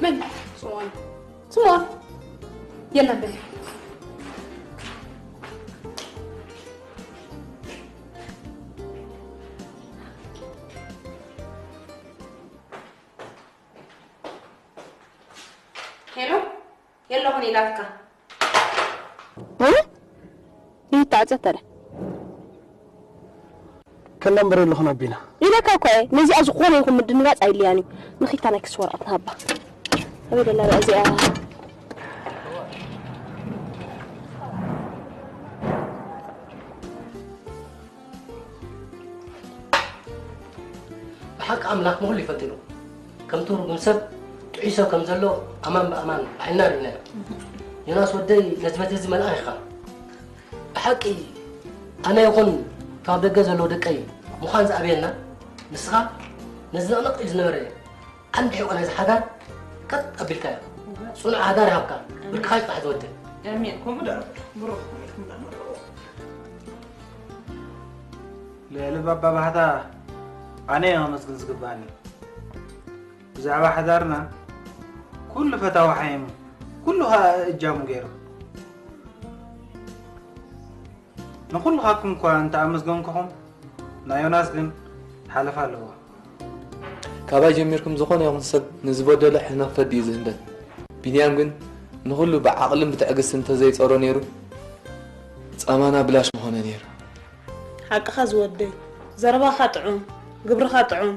መን? ስምኦን። ስምኦን። የለን በይ። ሄሎ፣ የለኹን ኢላትካ። እ? ይታዕጸ ተለ። ከላ እምበር የለኹን ኣቢና። ኢለካ እኮ እየ። ነዚኣ ዝኾነ ይኹን ምድንጋጽ ኣይልያን እዩ። ንኺታ ናይ ክሲ ወረቐት ንሃባ። ኣበይ ደላ እዚኣ? ብሓቂ ኣምላኽ ንኹሉ ይፈልጥ እዩ። ከምቲ ርጉም ሰብ ጥዑይ ሰብ ከም ዘሎ ኣማን ብኣማን ብዓይንና ርኢናዮ። ዮናስ ወደይ ነዚ በቲ እዚ መልኣኽ ኢኻ። ብሓቂ ኣነ ይኹን ካብ ደገ ዘለዉ ደቀይ ምዃን ዝኣበየና ንስኻ ነዚ ነቕነቕ ኢሉ ዝነበረ ዓንዲ ሕቖ ናይዚ ሓዳር ቀጥ ኣቢልካዮ። ጽኑዕ ሓዳር ይሃብካ። ብርክኻ ይጽናሕ ዝወደይ። ኣሜን። ከምኡ ዶ? ብሩኽ። ልዕሊ ባባ ባህታ ኣነ እየ ከመስግን ዝግባኣኒ። ብዛዕባ ሓዳርና ኩሉ ፈታዊ ሓይሙ፣ ኩሉ ኸኣ እጃሙ ገይሩ። ንኹልኻትኩም እኳ እንተ ኣመስገንኩኹም፣ ናይ ዮናስ ግን ሓለፋ ኣለዎ። ካባይ ጀሚርኩም ዝኾነ ይኹን ሰብ ንዝበደሎ ሕነ ክፈዲ እዩ ዝህንደድ። ቢንያም ግን ንኹሉ ብዓቕልን ብትዕግስትን እንተዘይጸሮ ነይሩ፣ ጻማና ብላሽ ምኾነ ነይሩ። ሓቅኻ ዝወደይ፣ ዘረባኻ ጥዑም፣ ግብርኻ ጥዑም።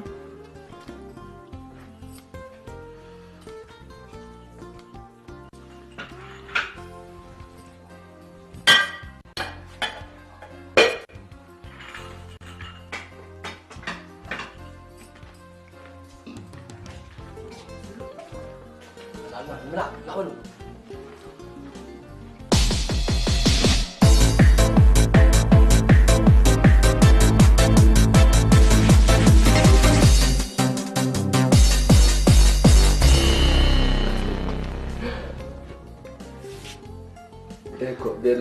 እኮ ቤላ፣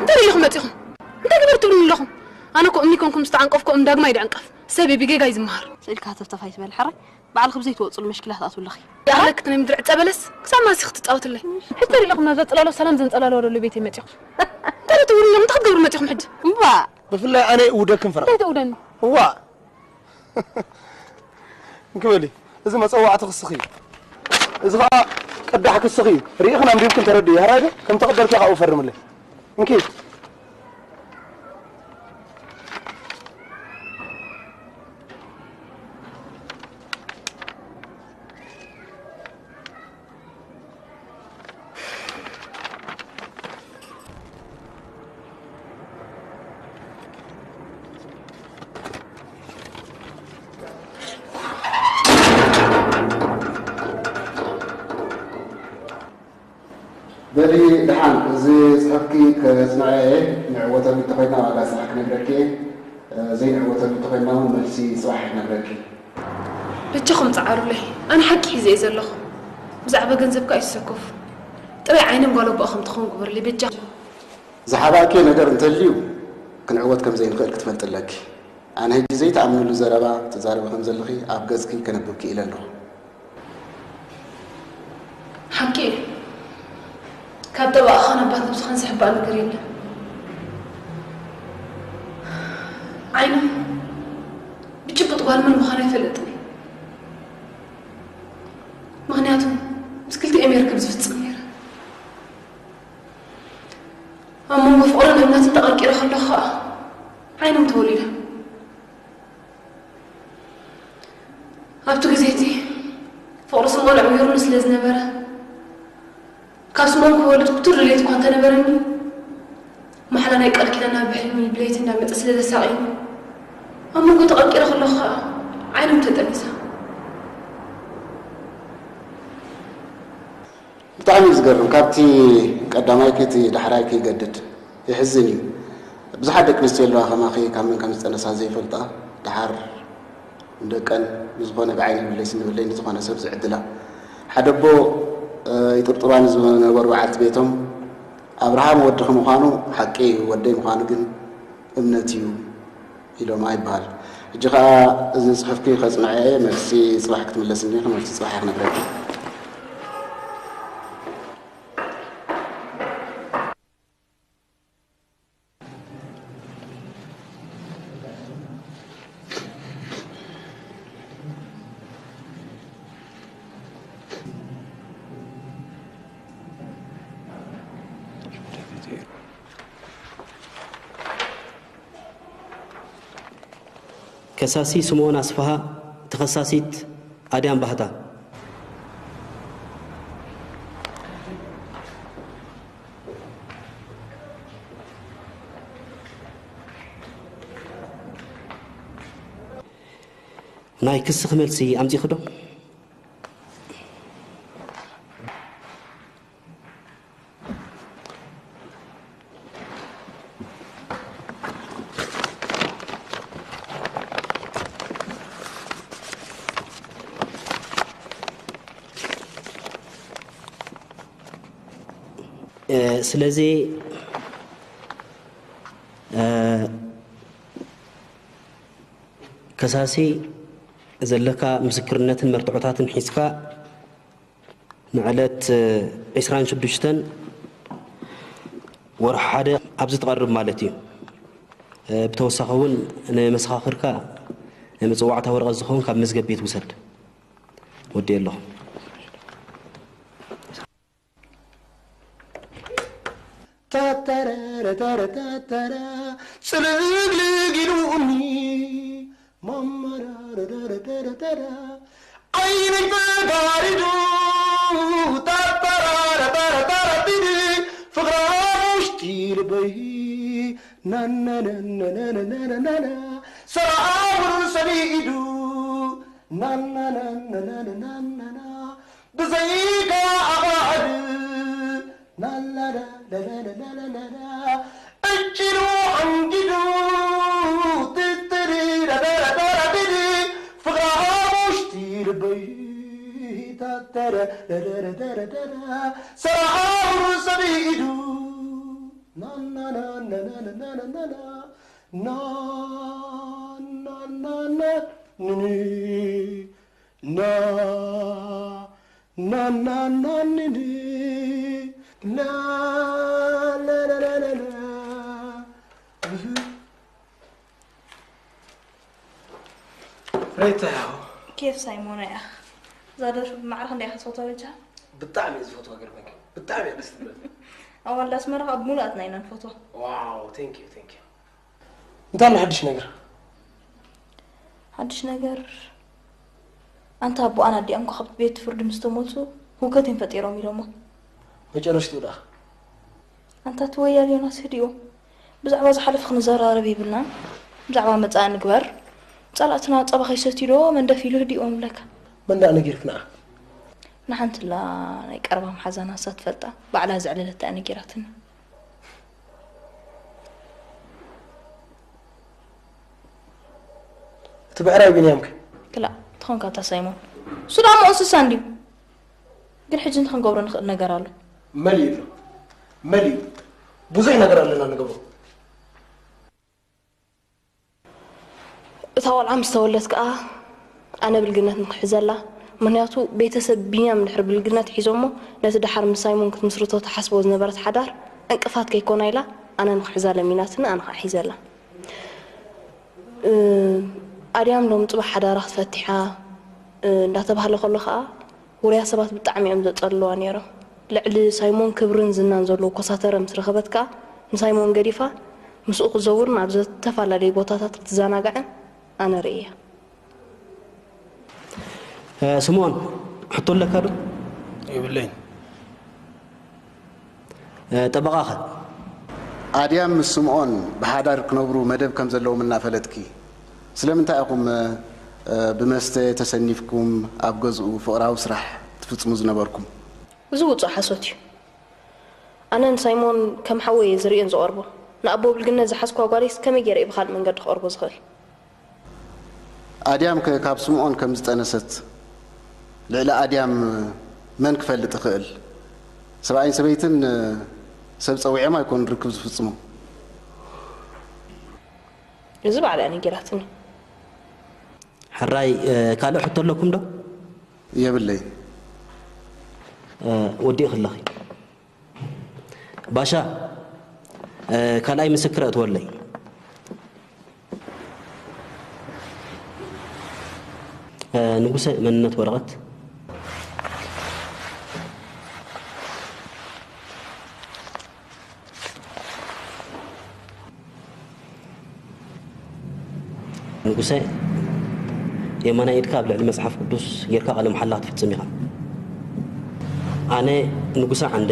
እንታይ ኢኹም መጺኹም? እንታይ ግበር ትብሉኒ ኣለኹም? ኣነ እኮ እምኒ ኮንኩም ዝተዓንቀፍኩ እም ዳግማይ ድዕንቀፍ። ሰብ እዩ ብጌጋ እዩ ዝመሃር። ስእልካ ተፍተፍ ኣይትበል ሓራይ። ባዕልኺ ብዘይትወፅሉ መሽክላት ኣትብለኺ። ይኣኽለኪ እቲ ናይ ምድሪ ዕፀ በለስ ክሳብ ማሲ ክትፃወትለይ። ሕጂ ተሪኢኹም ናብዛ ፅላሎ ሰላም ዘንፀላልዋ ዘሎ ቤተይ መፂኹም። እንታይ ትብሉኒ ኣለኹም? እንታይ ክትገብሩ መፂኹም ሕጂ? እምባ። ብፍላይ ኣነ እውደክን ፍራ። እንታይ ትእውደኒ? እዋ። እንክበሊ፣ እዚ መጸዋዕቲ ክስኺ እዩ። እዚ ኸኣ ቅዳሕ ክስኺ እዩ። ርኢኽን ኣንቢብክን ተረድኡ። ያራይ ዶ? ከም ተቐበልኪ ካብኡ ፈርምለይ። እንኪ። በሊ ደሓን፣ እዚ ጽሑፍኪ ከጽንዖ እየ። ንዕወተሉ እንተኾይንና ዋጋ ስራሕ ክነግረኪ እየ። ዘይንዕወተሉ እንተኾይንና እውን መልሲ ጽባሕ ክነግረኪ። በጃኹም ጸዓሩለይ፣ ኣነ ሓቂ ሒዘ እየ ዘለኹ። ብዛዕባ ገንዘብካ ኣይትሰከፉ። ጥራይ ዓይኖም ጓል ኣቦኣ ከም ትኸውን ግበሩለይ በጃኹም። ዝሓባእክዮ ነገር እንተልዩ ክንዕወት ከም ዘይንኽእል ክትፈልጢ ኣለኪ። ኣነ ሕጂ ዘይትኣምንሉ ዘረባ ትዛረቢ ከም ዘለኺ ኣብ ገጽኪ ከነብብ ክኢለ ኣለኹ። ሓቂ እዩ። ካብ ጠባእኻን ኣባት ነብስኻን ዝሕባእ ነገር የለን። ዓይኑ ብጭቡጥ ጓል መን ምዃና ኣይፈልጥን እየ። ምኽንያቱ ምስ ክልቲኦም እየ ርክብ ዝፍጽም ነይረ። ኣብ መንጎ ፍቕርን እምነትን ተቐርቂረ ከለኹ ኸኣ ዓይኖም ተወሊዳ። ኣብቲ ግዜ እቲ ፍቕሪ ስምኦን ኣዕዊሩኒ ስለ ዝነበረ፣ ካብ ስምኦን ክወልድ ክቱር ድሌት እኳ እንተነበረኒ፣ ማሕላ ናይ ቃል ኪዳና ብሕልሚ ብለይቲ እንዳመጸ ስለ ዘሳቕየኒ፣ ኣብ መንጎ ተቐርቂረ ከለኹ ኸኣ ዓይኖም ተጠኒሳ። ብጣዕሚ እዩ ዝገርም። ካብቲ ቀዳማይኪ እቲ ዳሕራይኪ ይገድድ። የሕዝን እዩ። ብዙሓት ደቂ ኣንስትዮ ኣለዋ ከማኺ ካብ መን ከም ዝጠነሳ ዘይፈልጣ። ደሓር ንደቀን ብዝኾነ ብዓይኒ ይብለይስ ንብለይ ንዝኾነ ሰብ ዝዕድላ። ሓደ ኣቦ፣ እ፣ ይጥርጥሯ ንዝነበሩ በዓልቲ ቤቶም፣ ኣብርሃም ወድኺ ምዃኑ ሓቂ እዩ፣ ወደይ ምዃኑ ግን እምነት እዩ ኢሎማ ይበሃል። ሕጂ ኸኣ እዚ ጽሑፍኪ ከጽንዖ እየ፣ መልሲ ጽባሕ ክትምለስኒ ኢኺ፣ መልሲ ጽባሕ እየ ክነግረኪ። ከሳሲ ስምኦን ኣስፍሃ፣ ተኸሳሲት ኣድያም ባህታ። ናይ ክስኺ መልሲ ኣምጺእኺ ዶ? እ፣ ስለዚ፣ እ፣ ከሳሲ ዘለካ ምስክርነትን መርትዖታትን ሒዝካ ንዕለት ዒስራን ሽዱሽተን ወርሒ ሓደ ኣብዚ ትቐርብ ማለት እዩ። ብተወሳኺ እውን ንመሰኻኽርካ ናይ መፀዋዕታ ወረቐት ዝኸውን ካብ መዝገብ ቤት ውሰድ። ወዲኤ ኣለኹ። ታታራራታራታታራ፣ ጥልግልግ ኢሉኒ ማማራራራራራ ዓይነይ ተጋሪዱ ታታራራራራራ ቢዲ ፍቕራ ውሽጢ ልበይ ናናናናናናናና ሰብኣውር ሰብኢዱ ናናናናናናናና ብዘይካ ኣቕራዕድ ናላላላላላላላ እጅሉ ሓንጊዱ ትትሪ ዳዳዳዳዳዲ ፍቕራ ውሽጢ ልበይ ታተረ ደደደደደደ ሰብኣውር ሰብኢዱ ናናናናናናናና ናናናና ንኒ ና ናናናንኒ ላላላላላ ሬታ ያው ኬፍ ሳይሞና እያ። እዛ ደርፊ ብማዕረ ክንደይ ኢኻ ትፈትዋ በጃ? ብጣዕሚ እየ ዝፈትዋ፣ ገርመኪ። ብጣዕሚ እያ ደስ ትብለኒ። ኣዋልድ ኣስመራ ካብ ሙሉኣትና ኢና ንፈትዋ። ዋው፣ ቴንክ ዩ፣ ቴንክ ዩ። እንታይ ኣሎ ሓድሽ ነገር? ሓድሽ ነገር? ኣንታ ኣቦኣን ኣዲኣን እኮ ካብቲ ቤት ፍርዲ ምስ ተመልሱ ህውከት እዮም ፈጢሮም ኢሎሞ። መጨረሽትኡ ደኣ? ኣንታ እቲ ወያል ዮናስ ህዲኡ። ብዛዕባ ዝሓለፈ ክንዘራረብ የብልናን። ብዛዕባ መጻኢ ንግበር። ጸላእትና ጸባ ከይሰትዩ ዶ መንደፍ ኢሉ ህዲኡ ምብለካ። መን ደኣ ነጊርክ ንዓ? ንሓንቲ ኣላ ናይ ቀረባ መሓዛና ንሳ ትፈልጣ። ባዕላ ዘዕለለታ እያ ነጊራትኒ። እቲ ብዕራይ ቢንያምከ? ክላእ፣ ትኾንካ እታ ሳይሞን። እሱ ደኣ እሞ እንስሳ እንድዩ። ግን ሕጂ እንታይ ክንገብሮ ንኽእል ነገር ኣሎ? መሊኡ ኣሎ። መሊኡ። ብዙሕ ነገር ኣለና ንገብሮ። እታ ቆልዓ ምስ ተወልደት ከኣ ኣነ ብልግነት ንኽሕዘላ። ምኽንያቱ ቤተሰብ ቢንያም እንድሕር ብልግነት ሒዞሞ ነቲ ደሓር ምስ ሳይሞን ክትምስርቶ ትሓስቦ ዝነበረት ሓዳር ዕንቅፋት ከይኮና ኢላ ኣነ ንኽሕዛ ለሚናትኒ፣ ኣነ ኸኣ ሒዘላ። እ፣ ኣድያም ሎም ጽባሕ ሓዳራ ክትፈትሕ እያ፣ እ፣ እንዳተባህለ ከሎ ከኣ ውሩያት ሰባት ብጣዕሚ እዮም ዘጸልልዋ ነይሮም። ልዕሊ ሳይሞን ክብርን ዝናን ዘለዎ ኮሳተረ ምስ ረኸበት ከኣ ንሳይሞን ገዲፋ ምስኡ ክትዘውርን ኣብ ዝተፈላለዩ ቦታታት ክትዘናጋዕን ኣነ ርእየ። እ፣ ስምኦን፣ ሕቶ ኣለካ ዶ? የብለይን። እ፣ ጠበቓኸ? ኣድያም ምስ ስምኦን ብሓዳር ክነብሩ መደብ ከም ዘለዎም እናፈለጥኪ፣ ስለምንታይ ኢኹም፣ እ፣ ብመስተ ተሰኒፍኩም ኣብ ገዝኡ ፍቕራዊ ስራሕ ትፍጽሙ ዝነበርኩም? እዚ ውጹእ ሓሶት እዩ። ኣነ ንሳይሞን ከም ሓወይ እየ ዝርእዮን ዝቐርቦ። ንኣቦ ብልግነት ዝሓዝኳ ጓለይስ ከመይ ገይረ እየ ብኻልእ መንገዲ ክቐርቦ ዝኽእል? ኣድያም ከ ካብ ስምዖን ከም ዝጠነሰት ልዕሊ ኣድያም መን ክፈልጥ ይኽእል? ሰብኣይን ሰበይትን ሰብ ጸዊዖም ኣይኮኑን ርክብ ዝፍጽሙ። እዚ ባዕላ እያ ነጊራትኒ። ሕራይ፣ እ፣ ካልእ ሕቶ ኣለኩም ዶ? የብለይን። እ፣ ወዲእኺ ኣለኺ። ባሻ፣ እ፣ ካልኣይ ምስክር እትወለይ። እ፣ ንጉሰ መንነት ወረቐት። ንጉሰ፣ የማናይ ኢድካ ኣብ ልዕሊ መጽሓፍ ቅዱስ ጌርካ ቃለ መሓላ ክትፍጽም ኢኻ። ኣነ ንጉሰ ዓንደ።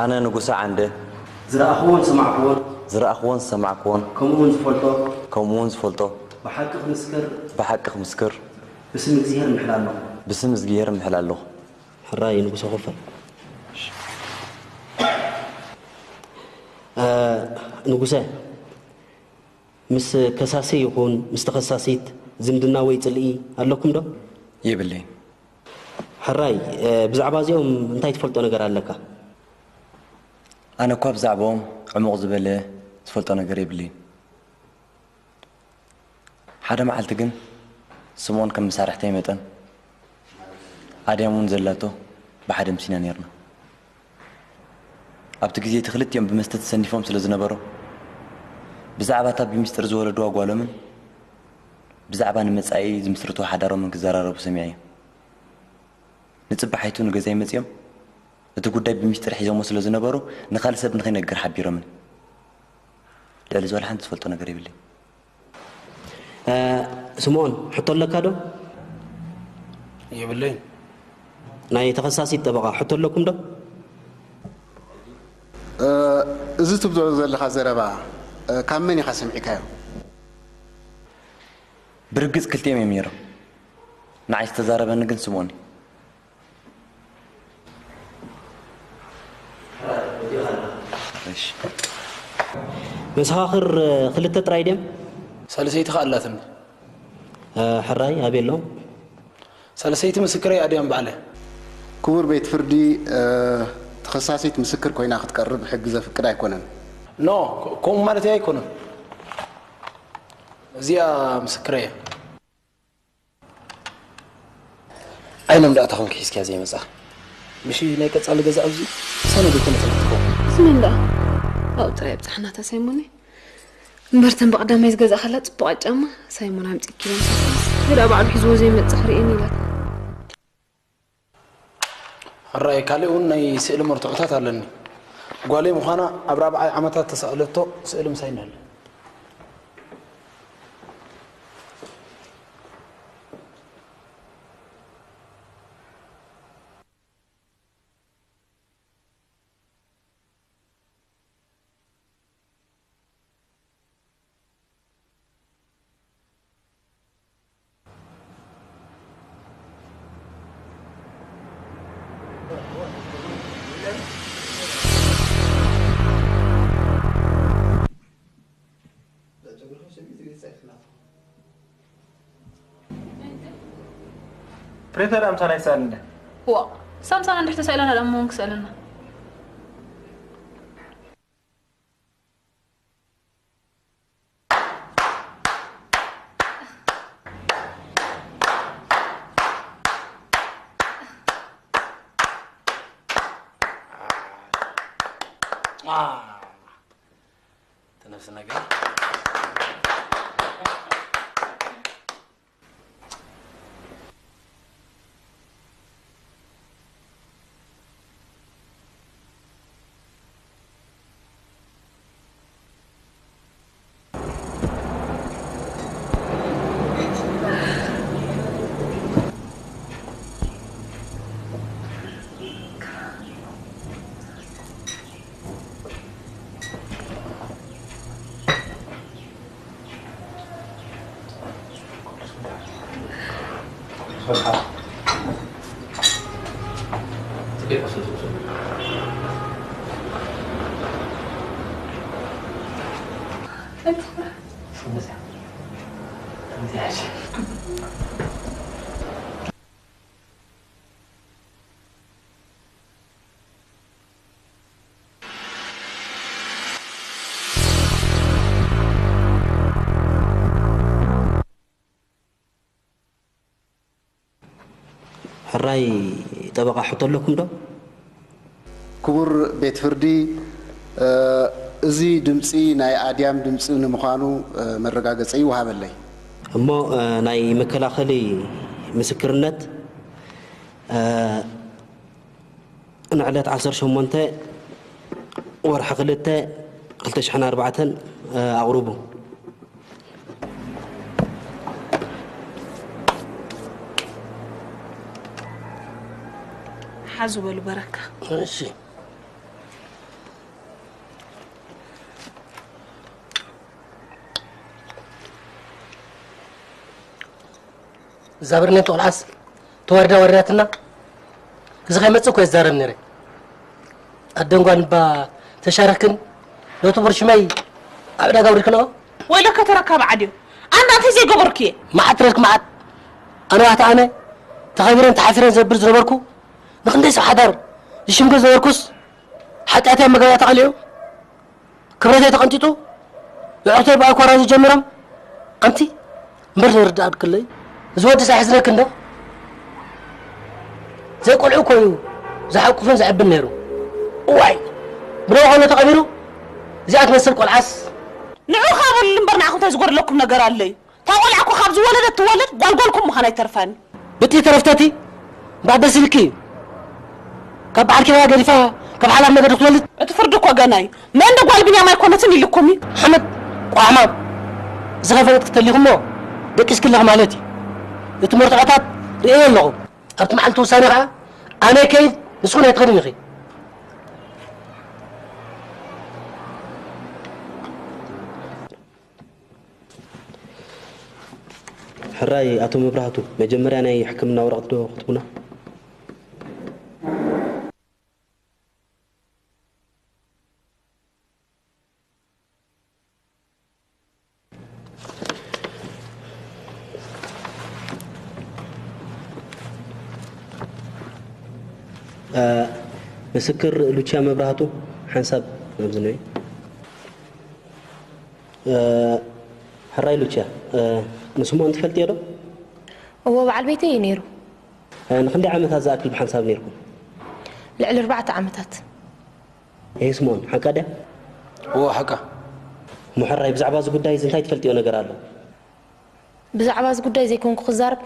ኣነ ንጉሰ ዓንደ። ዝረኣኽዎን ዝሰማዕክዎን። ዝረኣኽዎን ዝሰማዕክዎን። ከምኡ እውን ዝፈልጦ። ከምኡ እውን ዝፈልጦ። ብሓቂ ክምስክር። ብሓቂ ክምስክር። ብስም እግዚኣብሄር እምሕል ኣለኹ። ብስም እግዚኣብሄር እምሕል ኣለኹ። ሕራይ ንጉሰ ኮፈል። እ፣ ንጉሰ፣ ምስ ከሳሲ ይኹን ምስ ተኸሳሲት ዝምድና ወይ ጽልኢ ኣለኩም ዶ? የብለይን። ሕራይ፣ እ፣ ብዛዕባ እዚኦም እንታይ ትፈልጦ ነገር ኣለካ? ኣነ እኳ ብዛዕባኦም ዕሙቕ ዝበለ ዝፈልጦ ነገር የብለይን። ሓደ መዓልቲ ግን ስምኦን ከም መሳርሕተይ መጠን ኣድያም እውን ዘላቶ ብሓደ ኣምሲና ነይርና። ኣብቲ ግዜ እቲ ክልቲኦም ብመስተ ተሰኒፎም ስለ ዝነበሩ፣ ብዛዕባ እታ ብሚስጥር ዝወለድዋ ጓሎምን ብዛዕባ ንመጻኢ ዝምስርትዎ ሓዳሮምን ክዘራረቡ ሰሚዐ እየ። ንጽባሒቱ ንገዛይ መጺኦም፣ እቲ ጉዳይ ብሚስጥር ሒዞሞ ስለ ዝነበሩ፣ ንኻልእ ሰብ ንኸይነግር ሓቢሮምኒ። ልዕሊ ዝበለ ሓንቲ ዝፈልጦ ነገር የብለይ። እ፣ ስምኦን፣ ሕቶ ኣለካ ዶ? የብለይን። ናይ ተኸሳሲት ጠበቓ ሕቶ ኣለኩም ዶ? እ፣ እዚ ትብሎ ዘለኻ ዘረባ፣ እ፣ ካብ መን ኢኻ ሰሚዕካዮ? ብርግጽ ክልቲኦም እዮም ነይሮም። ንዓይ ዝተዛረበኒ ግን ስምኦን እዩ። እሺ። መሰኻኽር፣ እ፣ ክልተ ጥራይ ድዮም? ሳልሰይቲ ከኣ ኣላትኒ። እ፣ ሕራይ ኣበይ ኣለዉ? ሳልሰይቲ ምስክረይ ኣድያም ባዕለ። ክቡር ቤት ፍርዲ፣ እ፣ ተኸሳሲት ምስክር ኮይና ክትቀርብ ሕጊ ዘፍቅድ ኣይኮነን። ኖ፣ ከምኡ ማለት ኣይኮነን። እዚኣ ምስክረይ እያ። ዓይኖም ደኣ ተኾንኪ ሒዝኪያ ዘይመጻ። ምሽ ናይ ቀጻሊ ገዛ ኣብዚ ሰነድ ይኮነ ትኸውን። ዝመን ደኣ ኣብኡ ጥራይ ኣብጻሕናታ ሳይሞነይ። እምበርተን ብቐዳማይ ዝገዛእካላ ጽቡቓት ጫማ ሳይሞን ኣምጺእኪ ኢሎም። ግዳ ባዕሉ ሒዝዎ ዘይመጽእ ክርእየኒ ኢላታ። ሕራይ፣ ካልእ እውን ናይ ስእሊ መርትዖታት ኣለኒ። ጓለይ ምዃና ኣብ ራብዓይ ዓመታት ተሳእለቶ ስእሊ ምሳይ ኣሎ። ፕሪፈር ኣምሳና ይስኣል እንደ ዋ ሳምሳና እንድሕር ተሳኢላና ደኣ መን ክስኣለና? ትነፍስ ነገር ሕራይ ጠበቓ ሕቶ ኣለኩም ዶ? ክቡር ቤት ፍርዲ፣ እ፣ እዚ ድምፂ ናይ ኣድያም ድምፂ ንምዃኑ፣ እ፣ መረጋገፂ ይወሃበለይ። እሞ፣ እ፣ ናይ መከላኸሊ ምስክርነት፣ እ፣ ንዕለት ዓሰርተ ሸሞንተ ወርሒ ክልተ ክልተ ሽሕን ኣርባዕተን ኣቕርቡ። ሓዙ በሉ በረካ። እሺ። እዛ ብርኔቶ ቆልዓስ ተዋርዳ ዋርዳትና። እዚ ከይመጽእ እኮ እየ ዝዛረብ ነይረ። ኣደን ጓልን እባ ተሻሪኽክን ነቲ ብርሽመይ ኣብ ዕዳጋ ኣውሪድክንኦ። ወይለከ ተረካቢ ዓድዮ። ኣንዳ እንታይ ዘይገበርኩ እየ? መዓት ረድክ መዓት። ኣነ ዋህቲ ኣነ ተኸቢረን ተሓፊረን ዘብር ዝነበርኩ ንኽንደይ ሰብ ሓዳር ዝሽምግል ዝነበርኩስ ሓጢኣተይ ኣብ መገባያ ተቐሊዑ። ክብረተይ ተቐንጢጡ፣ የዕሩኽተይ ብኣይ ኮራዚ ጀሚሮም። ኣንቲ እምበር ዘይርድኣክለይ፣ እዚ ወድስ ኣይሕዝነኪ እንዶ? ዘይቆልዑ እኮ እዩ ዝሓቁፍን ዘዕብን ነይሩ። እዋይ፣ ብደው ከሎ ተቐቢሩ፣ እዚኣ ትመስል ቆልዓስ። ንዑ ኻበሉ እምበር ንዓኹም እንታይ ዝጎደለኩም ነገር ኣሎ እዩ? እታ ቆልዓ እኮ ካብ ዝወለደት ትወለድ ጓል ጓልኩም ምዃና ኣይተርፋን። ብቲ ተረፍተቲ እምበኣር ደስ ኢልኪ እዩ። ካብ በዓል ኪዳና ገዲፋ ካብ ሓላፍ መገዲ ክትወልድ። እቲ ፍርዲ እኮ ገና እዩ። መን ዶ ጓል ብንያም ኣይኮነትን ኢልኩም እዩ? ሓመድ ቋሕማም፣ እዚ ከይፈለጥኪ ተሊኹሞ ደቂስኪ ኣለኺ ማለት እዩ። እቲ መርትዖታት ርእየ ኣለኹ። ኣብቲ መዓልቲ ውሳነ ኸዓ ኣነ ከይድ፣ ንስኹን ኣይትኸድን ኢኺ። ሕራይ ኣቶ መብራህቱ፣ መጀመርያ ናይ ሕክምና ወረቐት ዶ ክትቡና? እ፣ ምስክር ሉቺያ መብራህቱ ሓንሳብ ናብዚ ንዒ። እ፣ ሕራይ ሉቺያ፣ እ፣ ንስምኦን ትፈልጥዮ ዶ? እዎ፣ በዓል ቤተይ እዩ ነይሩ። እ፣ ንክንደይ ዓመታት ዝኣክል ብሓንሳብ ነይርኩም? ልዕሊ ኣርባዕተ ዓመታት። ኤህ ስምኦን፣ ሓቃ ድያ? እዎ፣ ሓቃ። እሞ ሕራይ፣ ብዛዕባ እዚ ጉዳይ እዚ እንታይ ትፈልጥዮ ነገር ኣሎ? ብዛዕባ እዚ ጉዳይ ዘይኮንኩ ክዛረብ፣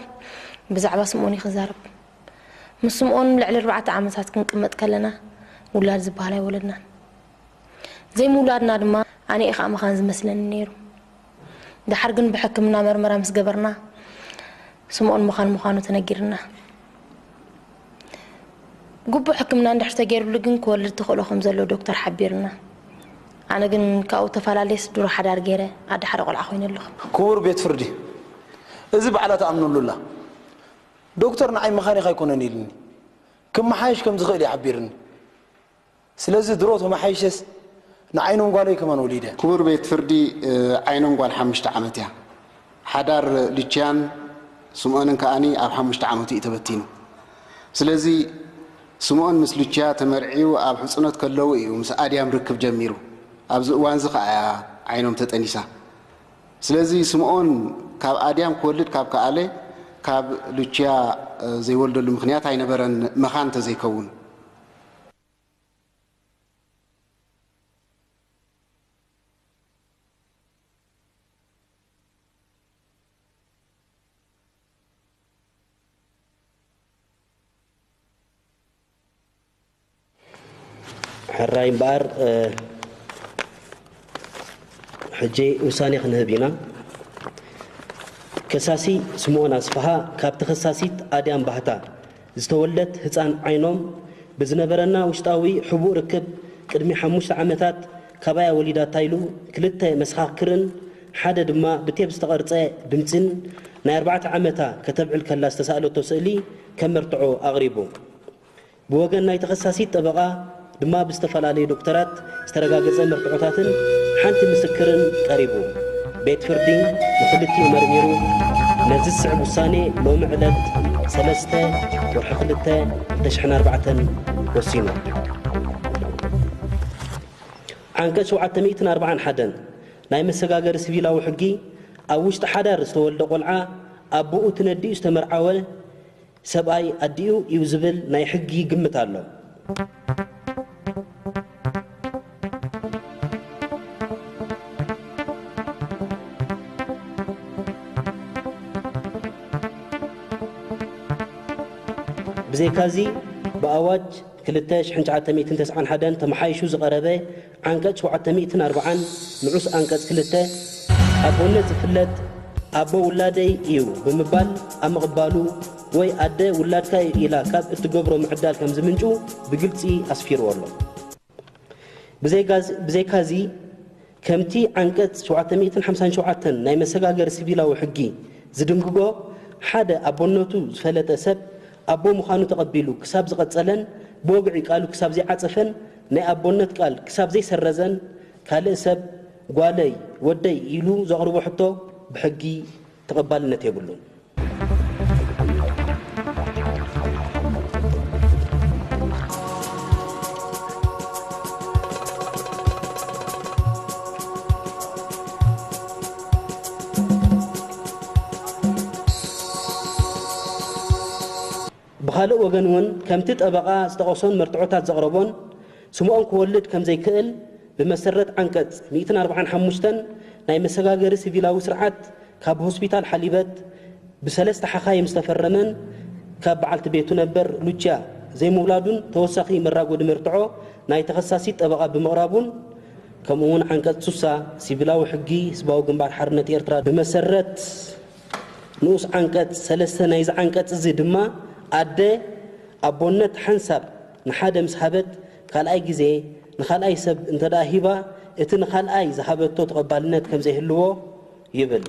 ብዛዕባ ስምኦን እየ ክዛረብ። ምስ ስምኦን ልዕሊ ኣርባዕተ ዓመታት ክንቅመጥ ከለና፣ ውላድ ዝበሃል ኣይወለድናን። ዘይምውላድና ድማ ኣነ እየ ከዓ መኻን ዝመስለኒ ነይሩ። ደሓር ግን ብሕክምና መርመራ ምስ ገበርና፣ ስምኦን መኻን ምዃኑ ተነጊርና። ግቡእ ሕክምና እንድሕር ተገይሩሉ ግን ክወልድ ተኽእሎ ከም ዘሎ ዶክተር ሓቢርና። ኣነ ግን ካብኡ ተፈላለየስ ድሮ ሓዳር ገይረ ኣደ ሓደ ቆልዓ ኮይነ ኣለኹ። ክቡር ቤት ፍርዲ፣ እዚ ባዕላ ትኣምነሉ ኣላ። ዶክተር ንዓይ መኻኒኽ ኣይኮነን ኢልኒ። ክመሓየሽ ከም ዝኽእል እዩ ሓቢርኒ። ስለዚ ድሮ ተመሓይሸስ ንዓይኖም ጓለይ ከማን ወሊደ። ክቡር ቤት ፍርዲ፣ እ፣ ዓይኖም ጓል ሓሙሽተ ዓመት እያ። ሓዳር ሉቺያን ስምኦንን ከኣኒ ኣብ ሓሙሽተ ዓመቱ እዩ ተበቲኑ። ስለዚ ስምኦን ምስ ሉቺያ ተመርዕዩ ኣብ ሕጽኖት ከለዉ እዩ ምስ ኣድያም ርክብ ጀሚሩ። ኣብዚ እዋንዚ ከኣ እያ ዓይኖም ተጠኒሳ። ስለዚ ስምኦን ካብ ኣድያም ክወልድ ካብ ከኣለ፣ ካብ ሉቺያ፣ እ፣ ዘይወልደሉ ምኽንያት ኣይነበረን፣ መኻን እንተዘይከውን። ሕራይ እምበኣር፣ እ፣ ሕጂ ውሳኔ ክንህብ ኢና። ከሳሲ ስምኦን ኣስፍሃ ካብ ተኸሳሲት ኣድያም ባህታ ዝተወልደት ህጻን ዓይኖም ብዝነበረና ውሽጣዊ ሕቡእ ርክብ ቅድሚ ሓሙሽተ ዓመታት ካባያ ወሊዳታ ኢሉ ክልተ መሰኻክርን ሓደ ድማ ብቴፕ ዝተቐርጸ ድምጽን ናይ ኣርባዕተ ዓመታ ከተብዕል ከላ ዝተሳእለቶ ስእሊ ከም መርትዖ ኣቕሪቡ። ብወገን ናይ ተኸሳሲት ጠበቓ ድማ ብዝተፈላለዩ ዶክተራት ዝተረጋገጸ መርትዖታትን ሓንቲ ምስክርን ቀሪቡ። ቤት ፍርዲ ንኽልቲኡ መርሚሩ ነዚ ዝስዕብ ውሳኔ ሎሚ ዕለት ሰለስተ ወርሒ ክልተ ክልተ ሽሕን ኣርባዕተን ወሲኑ። ዓንቀጽ ሸውዓተ ሚእትን ኣርባዓን ሓደን ናይ መሰጋገሪ ሲቪላዊ ሕጊ ኣብ ውሽጢ ሓዳር ዝተወልደ ቆልዓ ኣቦኡ ትነዲኡ ዝተመርዓወ ሰብኣይ ኣዲኡ እዩ ዝብል ናይ ሕጊ ግምት ኣሎ። ብዘይካዚ ብኣዋጅ ክልተ ሽሕን ትሽዓተ ሚእትን ተስዓን ሓደን ተመሓይሹ ዝቐረበ ዓንቀጽ ሸውዓተ ሚእትን ኣርባዓን ንዑስ ዓንቀጽ ክልተ ኣቦነት ዝፍለጥ ኣቦ ውላደይ እዩ ብምባል ኣብ ምቕባሉ ወይ ኣደ ውላድካ እዩ ኢላ ካብ እትገብሮ ምዕዳል ከም ዝምንጩ ብግልጺ ኣስፊርዎ ኣሎ። ብዘይጋዝ-፣ ብዘይካዚ ከምቲ ዓንቀጽ ሸውዓተ ሚእትን ሓምሳን ሸውዓተን ናይ መሰጋገሪ ሲቪላዊ ሕጊ ዝድንግጎ፣ ሓደ ኣቦነቱ ዝፈለጠ ሰብ ኣቦ ምዃኑ ተቐቢሉ ክሳብ ዝቐጸለን ብወግዒ ቃሉ ክሳብ ዘይዓጸፈን ናይ ኣቦነት ቃል ክሳብ ዘይሰረዘን ካልእ ሰብ ጓለይ፣ ወደይ ኢሉ ዘቕርቦ ሕቶ ብሕጊ ተቐባልነት የብሉን። ብኻልእ ወገን እውን ከምቲ ጠበቓ ዝጠቐሶን መርትዖታት ዘቕረቦን ስምኦን ክወልድ ከም ዘይክእል ብመሰረት ዓንቀጽ ሚእትን ኣርባዓን ሓሙሽተን ናይ መሰጋገሪ ሲቪላዊ ስርዓት ካብ ሆስፒታል ሓሊበት ብሰለስተ ሓኻይም ዝተፈረመን ካብ በዓልቲ ቤቱ ነበር ሉቺያ ዘይምውላዱን ተወሳኺ መራጎዲ መርትዖ ናይ ተኸሳሲት ጠበቓ ብምቕራቡን ከምኡ እውን ዓንቀጽ ስሳ ሲቪላዊ ሕጊ ህዝባዊ ግንባር ሓርነት ኤርትራ ብመሰረት ንኡስ ዓንቀጽ ሰለስተ ናይዚ ዓንቀጽ እዚ ድማ ኣደ ኣቦነት ሓንሳብ ንሓደ ምስ ሃበት ካልኣይ ግዜ ንኻልኣይ ሰብ እንተ ደኣ ሂባ እቲ ንኻልኣይ ዝሃበቶ ተቐባልነት ከም ዘይህልዎ ይብል።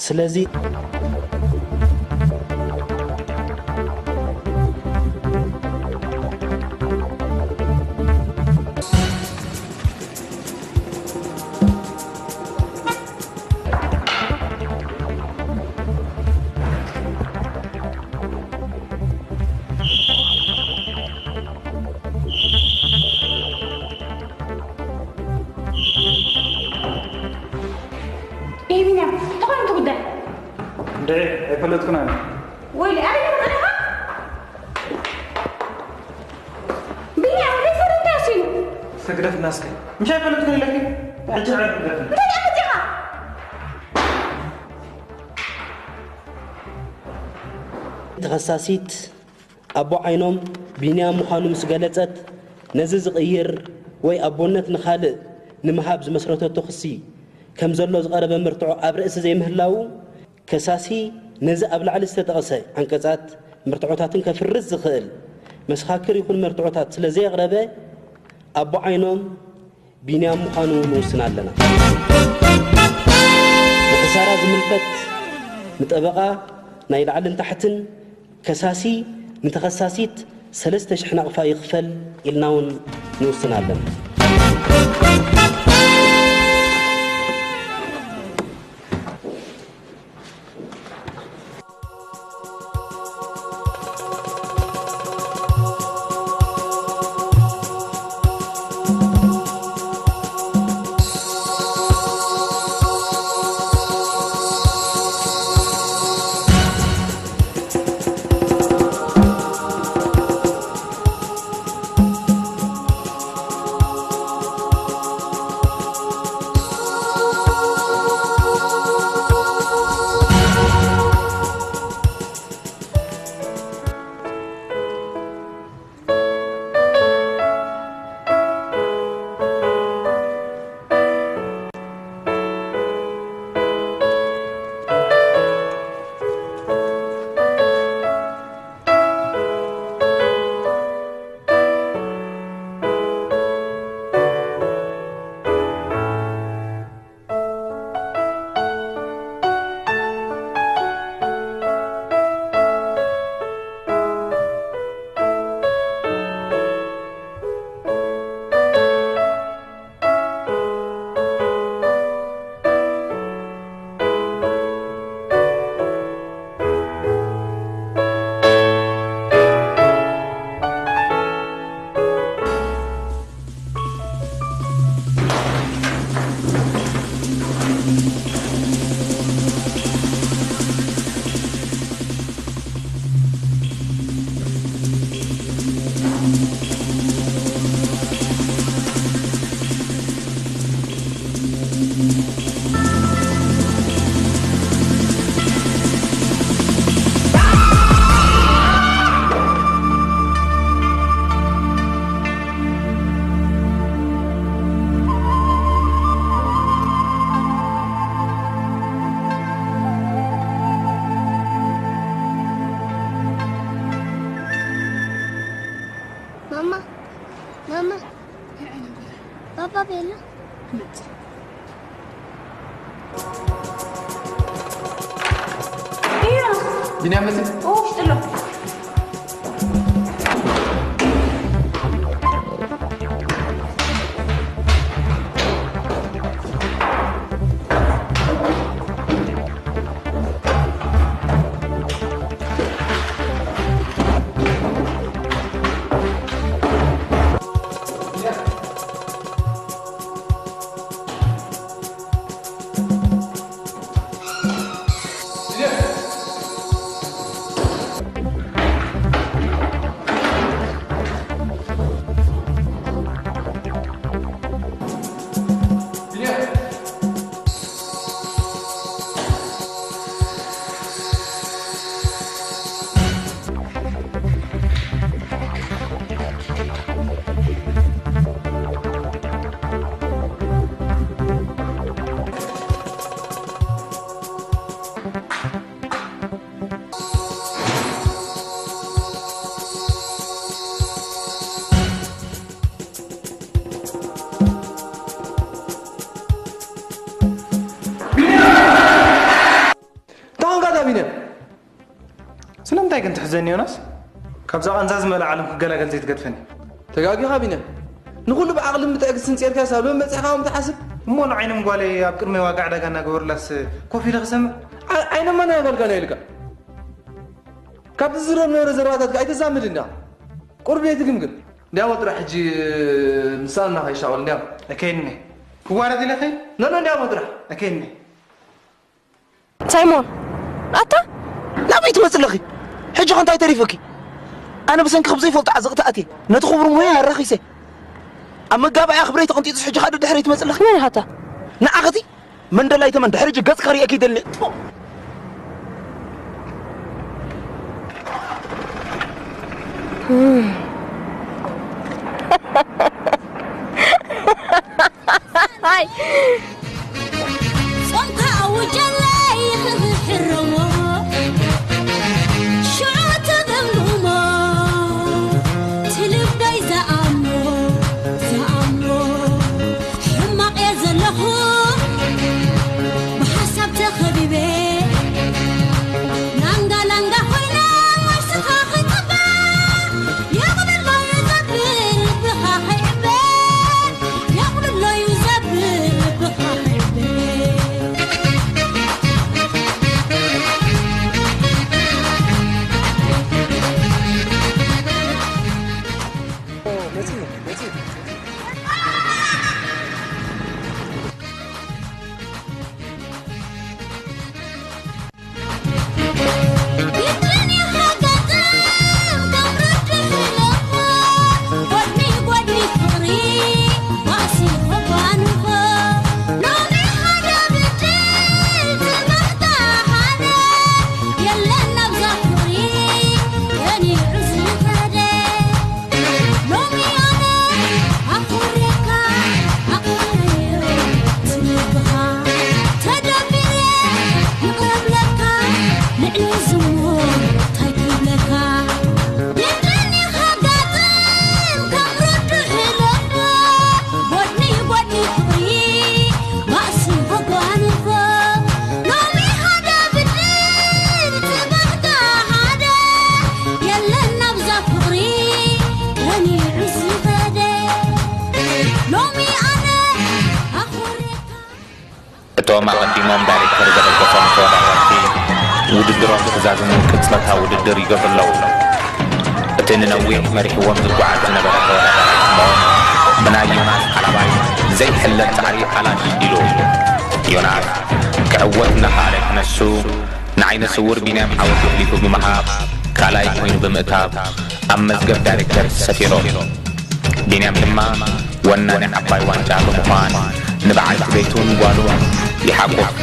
ስለዚ ቢንያም፣ እንታይ ኮይኑ እቲ ጉዳይ? እንዴ፣ ኣይፈለጥኩን ኣነ። ወይሊ፣ ኣበይ ነበር ዘለኻ? ቢንያም፣ እንታይ ሰሪሕካ እሱ? ስግደፍ እናስከ። ምሽ ኣይፈለጥኩን ኢለኪ? ሕጂ ዕረፍ ግደፍኒ። እንታይ ደኣ መፂኻ? ተኸሳሲት ኣቦ ዓይኖም ቢንያም ምዃኑ ምስ ገለጸት፣ ነዚ ዝቕይር ወይ ኣቦነት ንኻልእ ንምሃብ ዝመስረተቶ ክሲ ከም ዘሎ ዝቐረበ መርትዖ ኣብ ርእሲ ዘይምህላዉ፣ ከሳሲ ነዚ ኣብ ላዕሊ ዝተጠቕሰ ዓንቀጻት መርትዖታትን ከፍርስ ዝኽእል መሰኻክር ይኹን መርትዖታት ስለ ዘየቕረበ፣ ኣቦ ዓይኖም ቢንያም ምዃኑ ንውስን ኣለና። ንኽሳራ ዝምልከት ንጠበቓ ናይ ላዕልን ታሕትን ከሳሲ ንተኸሳሲት ሰለስተ ሽሕ ናቕፋ ይኽፈል ኢልና እውን ንውስን ኣለና። ማማ ማማ፣ ባባ ቤሎ። ኢያ ቢንያም መጽእ ውሽጥሎ ታንካ ዳቢነ ስለምንታይ ግን ትሕዘኒ ዮናስ? ካብዛ ቃንዛ ዝመልኣ ዓለም ክገላገል ዘይትገድፈኒ። ተጋጊኻ ቢነ። ንኹሉ ብዓቕልን ብትዕግስትን ጼርካስ ኣብ ሎሚ በጺሕካ ከም ትሓስብ? እሞ ንዓይኖም ጓለይ ኣብ ቅድመይ ዋጋ ዕዳጋ እናገበሩላስ ኮፍ ኢለ ክሰምዕ? ዓ- ዓይኖም መን ኣበልካ ናይ ኢልካ? ካብቲ ዝረብ ነበረ ዘረባታትካ ኣይተዛምድ እንዳ። ቁርብ የትግምግም። እንዲያው ጥራሕ ሕጂ ምሳና ከይሻወል እንዲያው። እከይኒ። ክዋረድ ኢለ ከይ? ኖ፣ ኖ፣ እንዲያው ጥራሕ። እከይኒ። ሳይሞን፣ ኣታ ናበይ ትመጽእ ኣለኺ? ሕጂ ኸ እንታይ ተሪፉኪ? ኣነ ብሰንኪ ከም ዘይፈልጦ ዓዘቕቲ ኣትየ ነቲ ክቡር ሙያ ኣራኺሰ። ኣብ መጋባእያ ክብረይ ተቐንጢጡስ ሕጂ ኸኣ ድሕረይ ትመጽእ ኣለኺ? መን ኢኻ ኣታ? ንዓኽቲ መንደላይ ተመን ድሕሪ ሕጂ ገጽ ከርእየኪ ይደሊ። ኣይ ጾምካ ኣውጀለይ ክሕረሞ ሽዑ ተደምድሞ ትልበይ ዝኣሞ ዝኣሞ ሕማቕ እየ ዘለኹ ብሓሳብ ተኸቢበ ላንጋ ላንጋ ኮይነ መልስኻ ክጽበ የቕልሎ ይዘብል ብኻ ከይዕበ የቕልሎ ይዘብል ብኻ ከይዕበ ሎሚ ኣነ ኣኽብሬካ ኣኽብረዮ ትብኻ ተደቢረ ይቕረብለካ ልዕሊ ዝሞ እንታይ ክብለካ ድንድን ይኸጋጥም ከም ርዱሕ ለቦ ጎድኒ ጎድኒ ፍቕሪ ባእሲ ኸጓንፎ ሎሚ ሓደ ብድል ጽባሕ ከ ሓደ የለን ናብዛ ፍቕሪ ቀኒዑ ዝኸደ ሎሚ ኣነ ኣኾርየካ እቶም ኣቐዲሞም ዳይሬክተር ዘበገሶም ተወዳደርቲ ውድድሮም ትእዛዝን ቅጽበታዊ ውድድር ይገዙ ኣለዉ። እቲ ንነዊሕ መሪሕዎም ዝጓዓዝ ዝነበረ ተወዳዳራይ ስምኦን ብናይ ዮናስ ሓላባይ ዘይሕለል ጻዕሪ ኣላሽ ኢሉ። ዮናስ ክዕወት እናኸኣለ ክነሱ ንዓይነ ስውር ቢንያም ሓወልቲ ኣሕሊፉ ብምሃብ ካልኣይ ኮይኑ ብምእታው ኣብ መዝገብ ዳይሬክተር ሰፊሩ። ቢንያም ድማ ወናኒ ዓባይ ዋንጫ ብምዃን ንበዓልቲ ቤቱን ጓሉን ይሓቁፍ።